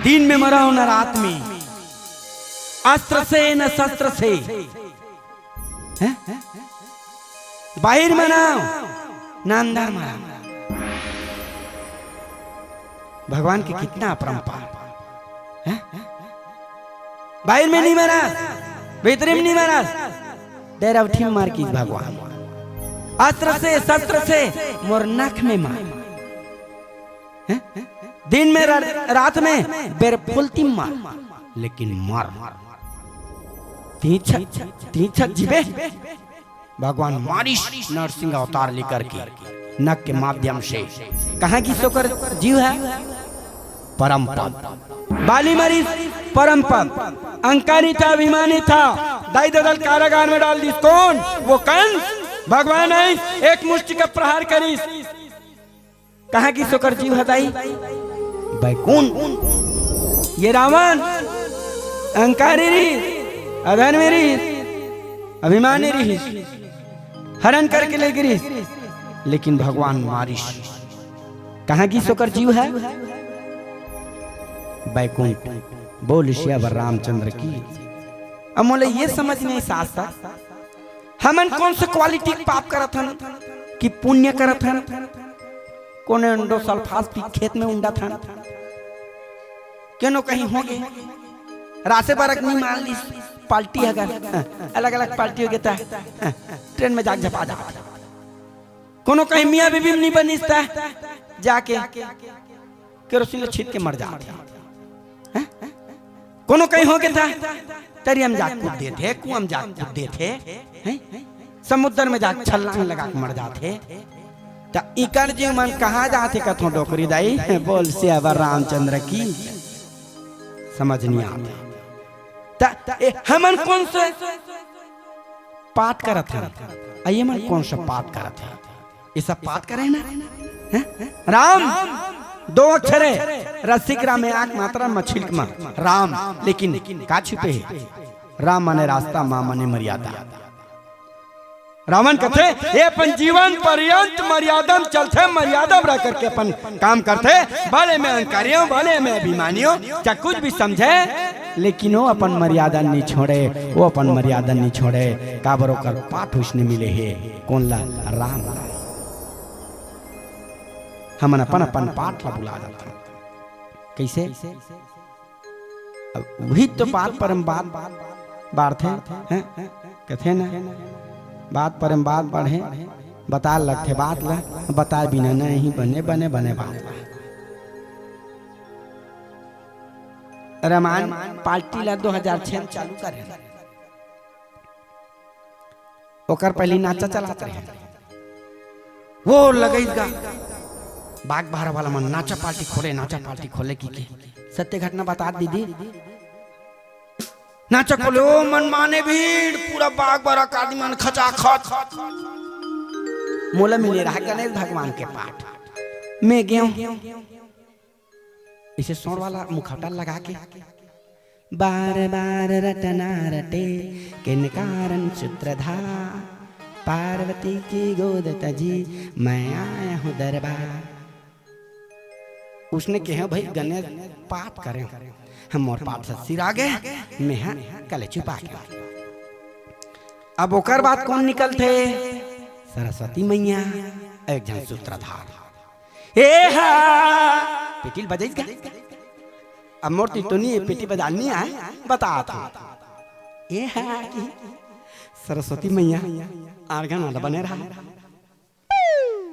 दिन में मरो न रात में, अस्त्र से न शस्त्र से, हैं? बाहिर मरो न अंदर मरो। भगवान के कितना अपरंपार, हैं? बाहिर में नहीं मरस, भीतरी में नहीं मरस, डेरौठी में मार की भगवान। अस्त्र से, शस्त्र से, मोर नख में मार। हैं? दिन में रा-, रात में बेर फुलती मार, लेकिन मर। तीछा, तीछा जीबे। भगवान मारिस नरसिंह अवतार लेकर के नख के माध्यम से। कहाँ गिस ओकर जीव हा? परम पद। बाली मरिस परम पद। अहंकारी था, अभिमानी था। दाई ददा ल कारागार में डाल दिस। कौन? वो कंस। भगवान आइस, एक मुष्टि का प्रहार करिस। कहाँ गिस ओकर जीव हा दाई? बैकुंठ। ये रावण अहंकारी रिहिस, अधर्मी रिहिस, अभिमानी रिहिस, हरण करके ले गे रिहिस, लेकिन भगवान मारिस। कहाँ गिस ओकर जीव हा? बैकुंठ। बोल सियावर रामचंद्र की। अब मोला ये समझ नहीं सास, हमन कौन से क्वालिटी के पाप करत हन कि पुण्य करत हन? कोनो एंडोसल्फास पी खेत में उंडत हन, केनो कहीं हो गे, रासे बरक नहीं मान ली, पार्टी अगर, हाँ, अलग-अलग पार्टी हो गे त, हाँ, ट्रेन में जाके झपा जात। कोनो कहीं मियाँ बीबी में नहीं बनिस त जाके केरोसिन ल छीत के मर जात हे। हैं? कोनो कहीं हो गे त तरिया में जाके कूद देत हे, कुआं में जाके कूद देत हे, हैं? समुद्र में जाके छलांग लगा के मर जात हे। त इकर जीव मन कहाँ जात हे कथों डोकरी दाई? बोल सियावर रामचंद्र की। समझ नहीं आत। त ए, हमन कौन से पाठ करत हन? आ ये मन कौन सा पाठ करत हन? ये सब पाठ करे ना? हैं? राम, दो अक्षर हे, रसिक राम, एक मात्रा म छिलक म राम, लेकिन का छुपे हे? राम माने रास्ता, माँ माने मर्यादा। रावण कथे, "ये अपन जीवन पर्यंत मर्यादा म चलथे, मर्यादा म रह करके अपन काम करथे, भले मैं अहंकारी हों, भले मैं अभिमानी हों, चाहे कुछ भी समझे, लेकिन वो अपन मर्यादा नहीं छोड़े, वो अपन मर्यादा नहीं छोड़े।" काबर ओकर पाठ उसने मिले हे, कोन ला? राम ला। हमन अपन अपन पाठ ला भुला जाथन। कइसे? अब उही तो बात पर हम बात बाढ़थे, हैं? कथे ना, बात पर हम बात बाढ़े, बताए लगथे बात ला, बताए बिना नहीं बने, बने, बने बात ला। रामायण पार्टी ला दो हजार छह में चालू करे। ओकर पहली नाचा चलात रहे। वो लगइस गा, बाग बहरा वाला मन नाचा पार्टी खोले, नाचा पार्टी खोले की के। सत्य घटना बता दीदी। नाचा खोले, ओ मनमाने भीड़, पूरा बाग बहरा का आदमी मन खचाखच। मोला मिले रहा गणेश भगवान के पाठ। मैं गेंव। इसे सोंड़ वाला मुखौटा लगा के, "बार बार रटना रटे, किन कारण सूत्रधार, पार्वती की गोद तजी, मैं आया हूँ दरबार।" उसने कहे, "भाई गणेश पाठ करे, हम मोर पाठ से सिरा गे, मैं हा कले चुपा के।" अब ओकर बाद कोन निकलथे? सरस्वती मैया, एक झन सूत्रधार। ए हा! पेटी ल बजाइस का? अब मोर ती तो नहीं, पेटी बजानी आय, बतात हूँ। ए हा कि सरस्वती मैया, आर्गन वाला बने रहा।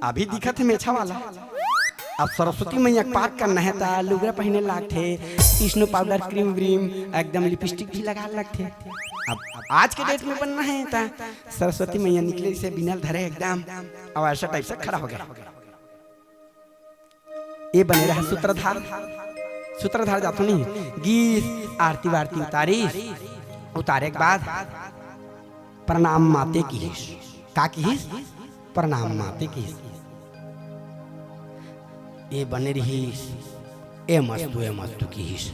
अभी दिखत हे मेछा वाला। अब सरस्वती मैया के पाठ करना हे, त लुगरा पहिने लागथे, स्नो पाउडर, क्रीम व्रीम, एकदम लिपस्टिक भी लगा लगथे। अब आज के डेट में बनना हे, त सरस्वती मैया निकले से बिनल धरे एकदम, अउ ऐसा टाइप से खड़ा हो गया। ये बने रहा सूत्रधार। सूत्रधार जातो नहीं, गीस, आरती वारती उतारिस, उतारे के बाद प्रणाम माते किहिस। का किहिस? प्रणाम माते किहिस। ये बने रहिस, "एमस्तु, एमस्तु" किहिस।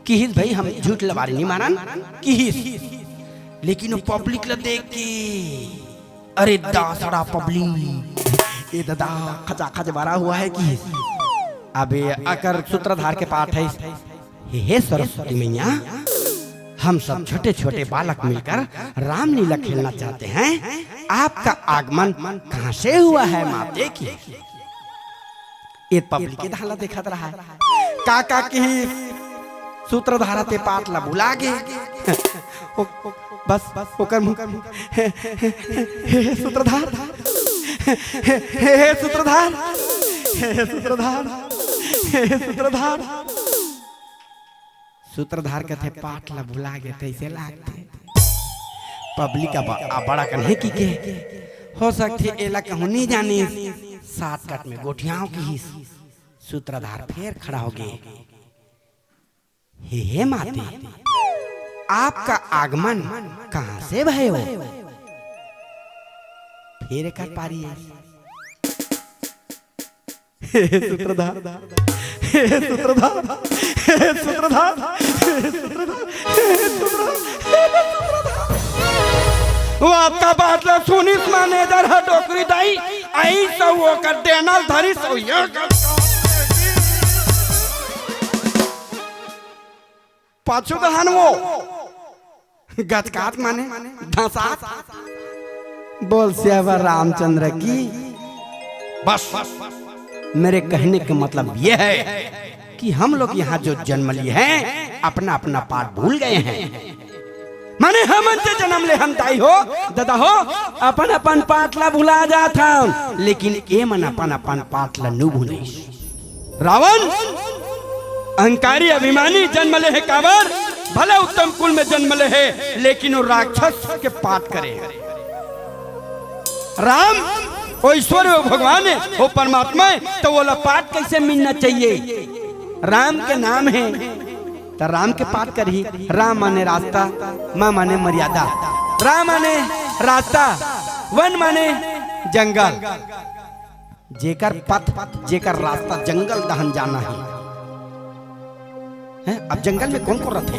किहिस भाई, हम झूठ लबारी नहीं मारन, किहिस। लेकिन वो पब्लिक ला देख के, अरे दासड़ा पब्लिक, ये दादा खचा खच भरा हुआ है कि? अबे अकर सूत्रधार के पाठ है, "हे, हे सरस्वती मैया, हम सब छोटे-छोटे बालक मिलकर रामलीला खेलना चाहते हैं, आपका आगमन कहाँ से हुआ है माते की?" ये पब्लिक के धाला देखत रहा। का, का किहिस? सूत्रधार ह ते पाठ ला भुला गे। ओ, ओ, बस, ओकर मुंह, "हे, हे, हे, हे, हे सूत्रधार, हे, हे, हे, हे सूत्रधार, हे, हे सूत्रधार, हे, हे सूत्रधार।" सूत्रधार कथे, "पाठ ला भुला गे, तइसे लागथे।" पब्लिक अब, अब बड़ा कन हे कि के? हो सकथे एला कहूं नहीं जानिस, shortcut में गोठियाव किहिस। सूत्रधार फेर खड़ा हो गे। "हे, हे माते, आपका आगमन कहाँ से भयो?" फेर एकर पारी आइस। "हे, हे सूत्रधार, हे, हे सूत्रधार, हे, हे सूत्रधार, हे, हे सूत्रधार, हे, हे सूत्रधार, हे, हे सूत्रधार।" वो आपका बात ला सुनिस मैनेजर ह डोकरी दाई, आइस अउ ओकर डेना ल धरिस अउ ये कर पाछू दहन वो गचकात माने धसात। बोल सियावर रामचंद्र की। बस, मेरे कहने का मतलब ये है कि हम लोग यहाँ जो जन्म लिए हैं, अपना अपना पाठ भूल गए हैं। माने हमन जे जनम ले हन दाई हो, ददा हो, अपन अपन पाठ ला भुला जात हन, लेकिन ए मन अपन अपन पाठ ला नु भुलिस। रावण अहंकारी अभिमानी जनम ले हे काबर, भले उत्तम कुल में जनम ले हे, लेकिन वो राक्षस के पाठ करे हे। राम वो ईश्वर हे, वो भगवान हे, वो परमात्मा हे, त ओला पाठ कइसे मिलना चाहिए? राम के नाम हे, त राम के पाठ करही। राम माने रास्ता, म माने मर्यादा। राम माने रास्ता, वन माने जंगल। जेकर पथ, जेकर रास्ता जंगल दहन जाना हे। हैं? अब जंगल में कोन कोन रथे?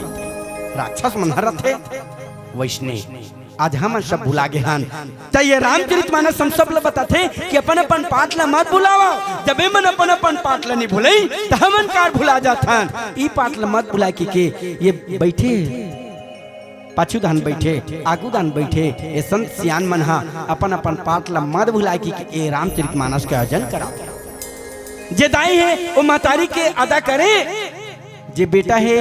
राक्षस मन ह रथे, वइसने आज हमन सब भुला गे हन। त ये रामचरित मानस हम सब ल बताथे कि अपन अपन पाठ ल मत भुलावा। जब एमन अपन अपन पाठ ल नइ भुलई, त हमन कार भुला जाथन। ई पाठ ल मत भुलाय के, के ये बइठे, पाछू दान बइठे, आगू दान बइठे, ये संत सियान मन ह अपन अपन पाठ ल मत भुलाय के, के ये रामचरित मानस के आयोजन करा। जे दाई हे, वो महतारी के अदा करे, जे बेटा हे,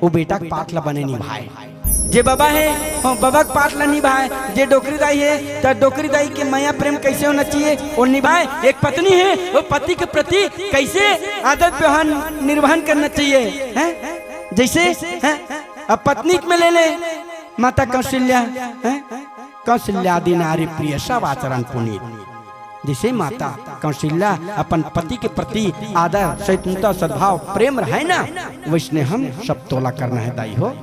वो बेटा के पाठ ल बने निभाए। जे बबा हे, वो बबा के पाठ ल निभाए। जे डोकरी दाई हे, त डोकरी दाई के मया प्रेम कइसे होना चाहिए, वो निभाए। एक पत्नी हे, वो पति के प्रति कइसे आदत व्यवहार निर्वहन करना चाहिए, हैं? जइसे, हैं? अब पत्नी में ले ले, माता कौशल्या, हैं? कौशल्यादि नारी प्रिय सब आचरण पुनीत। जइसे माता कौशल्या अपन पति के प्रति आदर, सहिष्णुता, सद्भाव, प्रेम रहय ना, वइसने हम सब तोला करना हे दाई हो।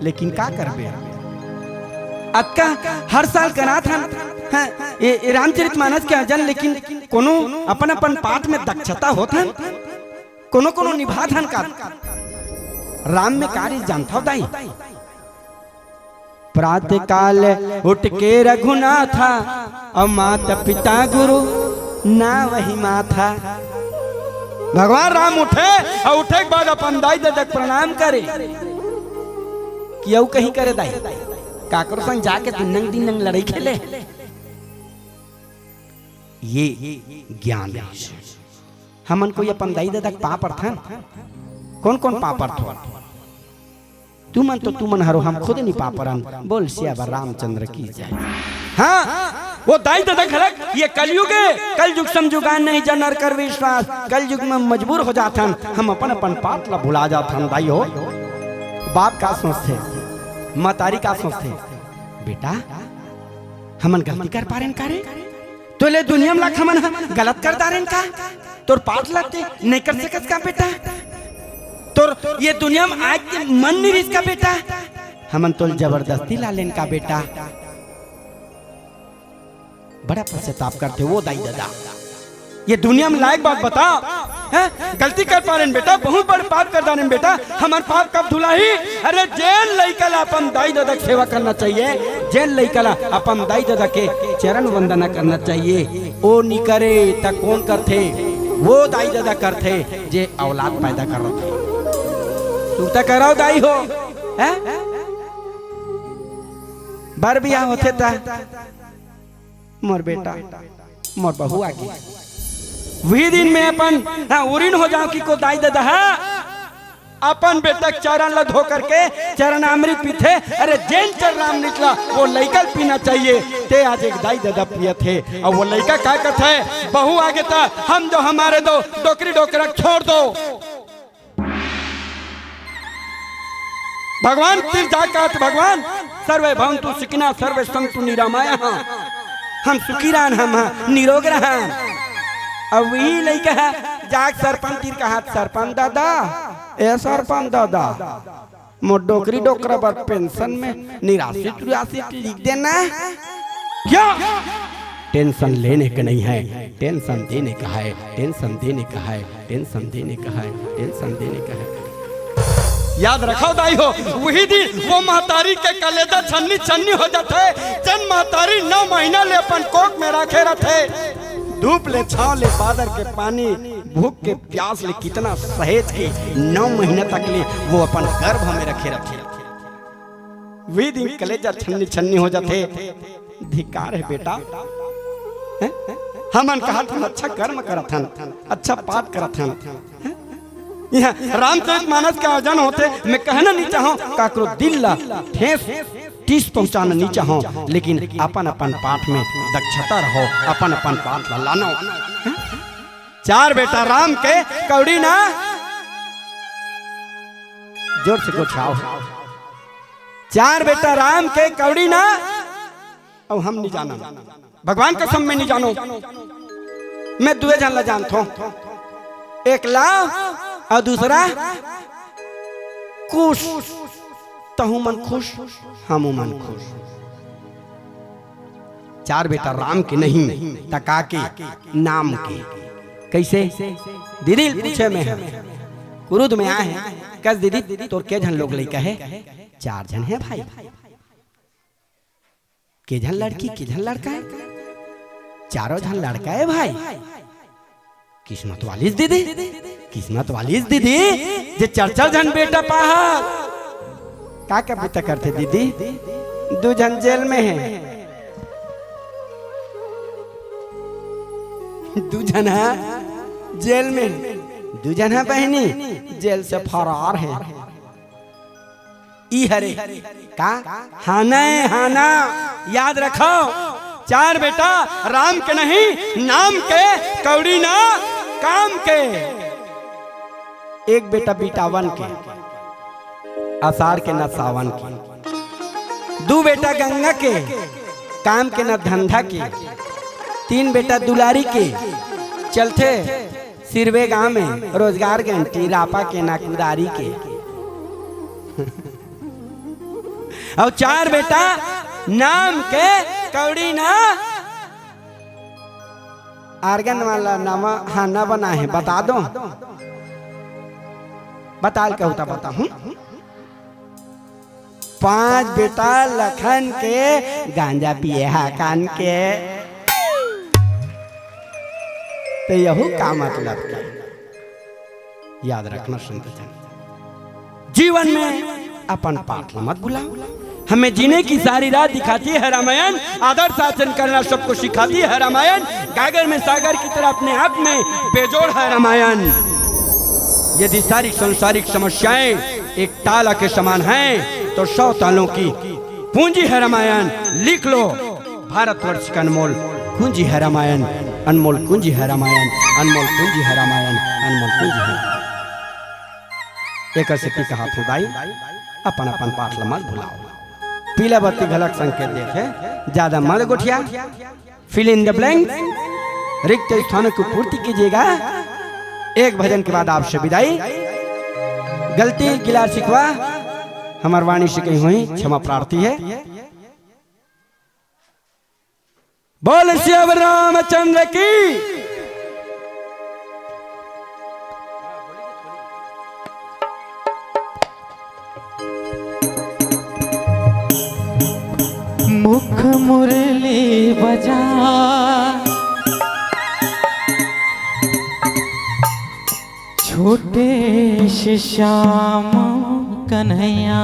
लेकिन का करबे, अतका हर साल करात हन, हैं, ये, ये रामचरित मानस के आयोजन, लेकिन कोनो अपन अपन पाठ में दक्षता होत हन, कोनो कोनो निभात हन का? राम में का रहिस जानथव दाई? प्रातः काल उठ के रघुनाथा, अउ माता पिता गुरु नावहि माथा। भगवान राम उठे अउ उठे के बाद अपन दाई ददा के प्रणाम करे। कि अउ कहीं करे दाई? काकरो संग जाके दिनंग दिनंग लड़ई खेले? ये ज्ञान हे। हमन कोई अपन दाई ददा के पाँव परथन? कोन कोन पाँव परथो? तुमन तो तुमन हरो, हम खुद नइ पाँव परन। बोल सियावर रामचंद्र की जय। हाँ, वो दाई ददा घलक ये कलयुग हे, कलयुग सम जुग आन नहीं जा नर कर विश्वास। कलयुग में मजबूर हो जाथन, हम अपन अपन पाठ ला भुला जाथन दाई हो। बाप का सोचथे, महतारी का सोचथे, बेटा हमन गलती कर पारेन का रे? तोले दुनिया में लाख हमन ह गलत कर डारेन का? तोर पाठ लगते नइ कर सकस का बेटा? तोर ये दुनिया में आय के मन नइ रिहिस का बेटा? हमन तोल जबरदस्ती ला लेन का बेटा? बड़ा पश्चाताप करथे वो दाई ददा। ये दुनिया में लायक बात बता, हैं? गलती कर पारेन बेटा, बहुत बड़े पाप कर डारेन बेटा, हमर पाप कब धुलाही? अरे जेन लइका ला अपन दाई ददा के सेवा करना चाहिए, जेन लइका ला अपन दाई ददा के चरण वंदना करना चाहिए, वो नी करे त कोन करथे? वो दाई ददा करथे जे औलाद पैदा करत हे। तू त करव दाई हो, हैं? बर बियाह होथे त मोर बेटा, मोर बहू आगे। वही दिन में अपन, हाँ, उरीन हो जाओ कि को दाई ददा हा, अपन बेटा के चरण ला धो करके चरणामृत पीथे। अरे जेन चरणामृत ला वो लइका ल पीना चाहिए, ते आज एक दाई ददा पियत हे। अउ वो लइका का कथे, बहू आगे त हम जो हमारे दो डोकरी डोकरा छोड़ दो। भगवान तीर जा कहत, भगवान सर्वे भवंतु सुखिना सर्वे संतु निरामया। हम सुखी रहन, हम निरोग रहन। अब वही लइका है जाग सरपंच तीर कहत, सरपंच दादा, ए सरपंच दादा, मोर डोकरी डोकरा बर पेंशन में निराश्रित उराश्रित लिख देना। क्या? टेंशन लेने के नहीं है, टेंशन देने का है, टेंशन देने का है, टेंशन देने का है, टेंशन देने का है। याद रखव दाई हो, वही दिन वो महतारी के कलेजा छन्नी छन्नी हो जाथे, जन महतारी नौ महीना ले अपन कोख में रखे रथे। धूप ले, छांव ले, बादर के पानी, भूख के प्यास ले कितना सहेज के नौ महीना तक ले वो अपन गर्भ में रखे रथे। वही दिन कलेजा छन्नी छन्नी हो जाथे। धिक्कार हे बेटा, हैं? हमन कहत हन अच्छा कर्म करत हन, अच्छा पाठ करत हन, हैं? इहाँ रामचरित मानस के आयोजन होथे, मैं कहना नइ चाहंव, काकरो दिल ला ठेस टीस पहुंचाना नइ चाहंव, लेकिन अपन अपन पाठ में दक्षता रहो, अपन अपन पाठ ला लानो, हैं? चार बेटा राम के कौड़ी ना, जोर से गोठियाव। चार बेटा राम के कौड़ी ना, अउ हम नइ जानन। भगवान कसम मैं नइ जानंव। मैं दुए झन ला जानथंव। एक लाव अउ दूसरा कुश। तहूँ मन खुश, हमू मन खुश। चार बेटा राम के नहीं, त का के? नाम के। कइसे? दीदी ल पूछे में ह। कुरुद में आए हे। कस दीदी, तोर के झन लोग लइका हे? चार झन हे भाई। के झन लड़की, के झन लड़का? चारों झन लड़का हे भाई। किस्मत वालीच दीदी, किस्मत वालीच दीदी, जे चार चार झन बेटा पाहत। का का बुता करथे दीदी? दू झन जेल में हे, दू झन ह जेल में, दू झन ह बहिनी जेल से फरार हे। ई हरे का? हाना ए, हाना। याद रखव, चार बेटा राम के नहीं, नाम के, कौड़ी ना काम के। एक बेटा बिटावन के, असाढ़ के ना सावन के। दू बेटा गंगा के, काम के ना धंधा के। तीन बेटा दुलारी के, चलथे सिरवे गांव में रोजगार गारंटी, रापा के ना कुदारी के। अउ चार बेटा नाम के, कौड़ी ना। आर्गन वाला नाम हाना बना हे, बता दो, बता ल कहूँ त बताहूँ। पांच बेटा लखन के, गांजा पिए हा कान के। त यहू का मतलब के? याद रखना संत जन, जीवन में अपन पाठ ल मत भुलाओ। हमें जीने की सारी राह दिखाती है रामायण, आदर्श आचरण करना सबको सिखाती है रामायण, गागर में सागर की तरह अपने आप में बेजोड़ है रामायण। यदि सारी संसारिक समस्याएं एक ताला के समान हैं, तो सौ तालों की पूंजी है रामायण। लिख लो, भारतवर्ष का अनमोल कुंजी है रामायण, अनमोल कुंजी है रामायण, अनमोल कुंजी है रामायण, अनमोल कुंजी है। एकर सेती कहाथंव दाई, अपन अपन पाठ ल मत भुलाओ। पीला बत्ती घलक संकेत देथे, ज्यादा मत गोठिया। Fill in the blank, रिक्त स्थानों की पूर्ति कीजिएगा। एक भजन के बाद आपसे विदाई। गलती गिला शिकवा हमर वाणी से कहीं होही, क्षमा प्रार्थी है। बोल सियावर रामचंद्र की। मुख मुरली बजा, छोटे से श्याम कन्हैया।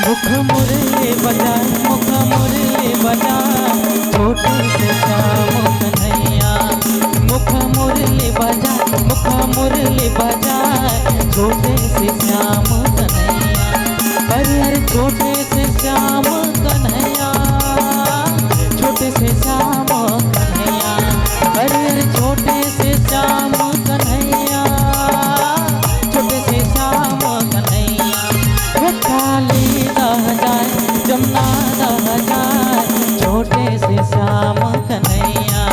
मुख मुरली बजाए, मुख मुरली बजाए, छोटे से श्याम कन्हैया। मुख मुरली बजाए, मुख मुरली बजाए, छोटे से श्याम कन्हैया। अरे अरे छोटे से श्याम कन्हैया, छोटे से श्याम कन्हैया। अरे अरे छोटे से श्याम कन्हैया, छोटे से श्याम कन्हैया। हे काली दह जाए, जमुना दह जाए, छोटे से श्याम कन्हैया।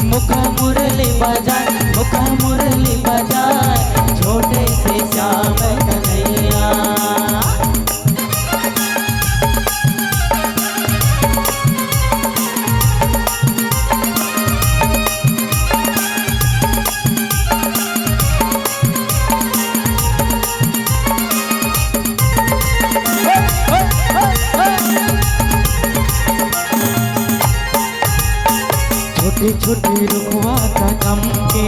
मुख मुरली बजाए, मुख मुरली बजाए, छोटे से श्याम कन्हैया। छोटे छोटे रुखवा कदम के,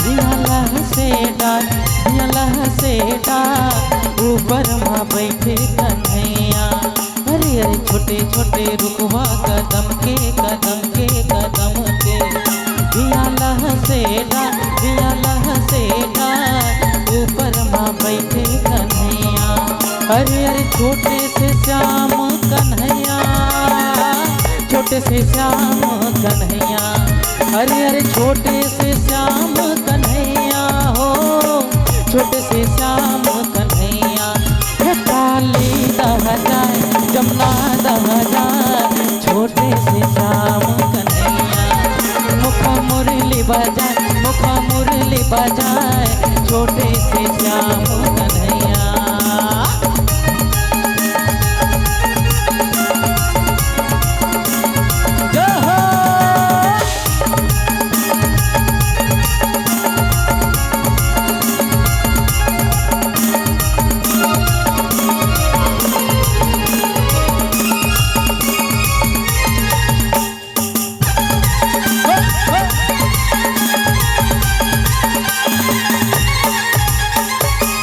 धिया लह से डार, धिया लह से डार, ऊपर मा बैठे कन्हैया। अरे अरे छोटे छोटे रुखवा कदम के, कदम के, कदम के, धिया लह से डार, धिया लह से डार, ऊपर मा बैठे कन्हैया। अरे अरे छोटे से श्याम कन्हैया, छोटे से श्याम कन्हैया, अरे अरे छोटे से श्याम कन्हैया हो, छोटे से श्याम कन्हैया। हे काली दह जाए, जमुना दह जाए, छोटे से श्याम कन्हैया। मुख मुरली बजाए, मुख मुरली बजाए, छोटे से श्याम कन्हैया। जय हो।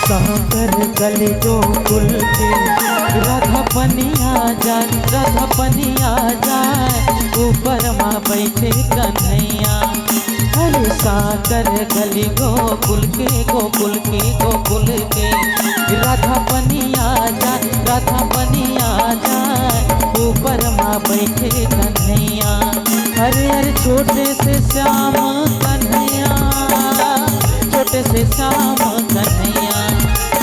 शंकर कलि गोकुल के, राधा पनिया जाए, राधा पनिया जाए, ऊपर मा बैठे कन्हैया। अरे साकर कलि गोकुल के, गोकुल के, गोकुल के, राधा पनिया जाए, राधा पनिया जाए, ऊपर मा बैठे कन्हैया। अरे अरे छोटे से श्याम कन्हैया, छोटे से श्याम कन्हैया,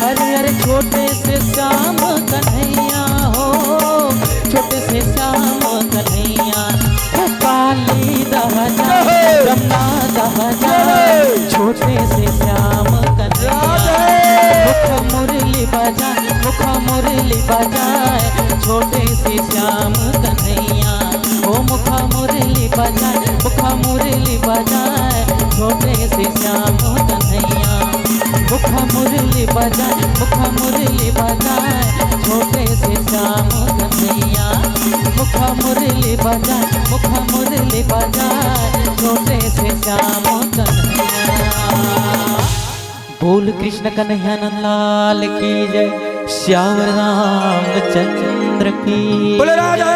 अरे अरे छोटे से श्याम कन्हैया हो, छोटे से श्याम कन्हैया। हे काली दह जाए, जमुना दह जाए, छोटे से श्याम कन्हैया। मुख मुरली बजाए, मुख मुरली बजाए, छोटे से श्याम कन्हैया। ओ मुख मुरली बजाए, मुख मुरली बजाए, छोटे से श्याम कन्हैया। मुख मुरली बजाए, मुख मुरली बजाए, छोटे से श्याम कन्हैया। मुख मुरली बजाए, मुख मुरली बजाए, छोटे से श्याम कन्हैया। बोल कृष्ण कन्हैया नंद लाल की जय, श्यावर रामचंद्र की। बोले राधे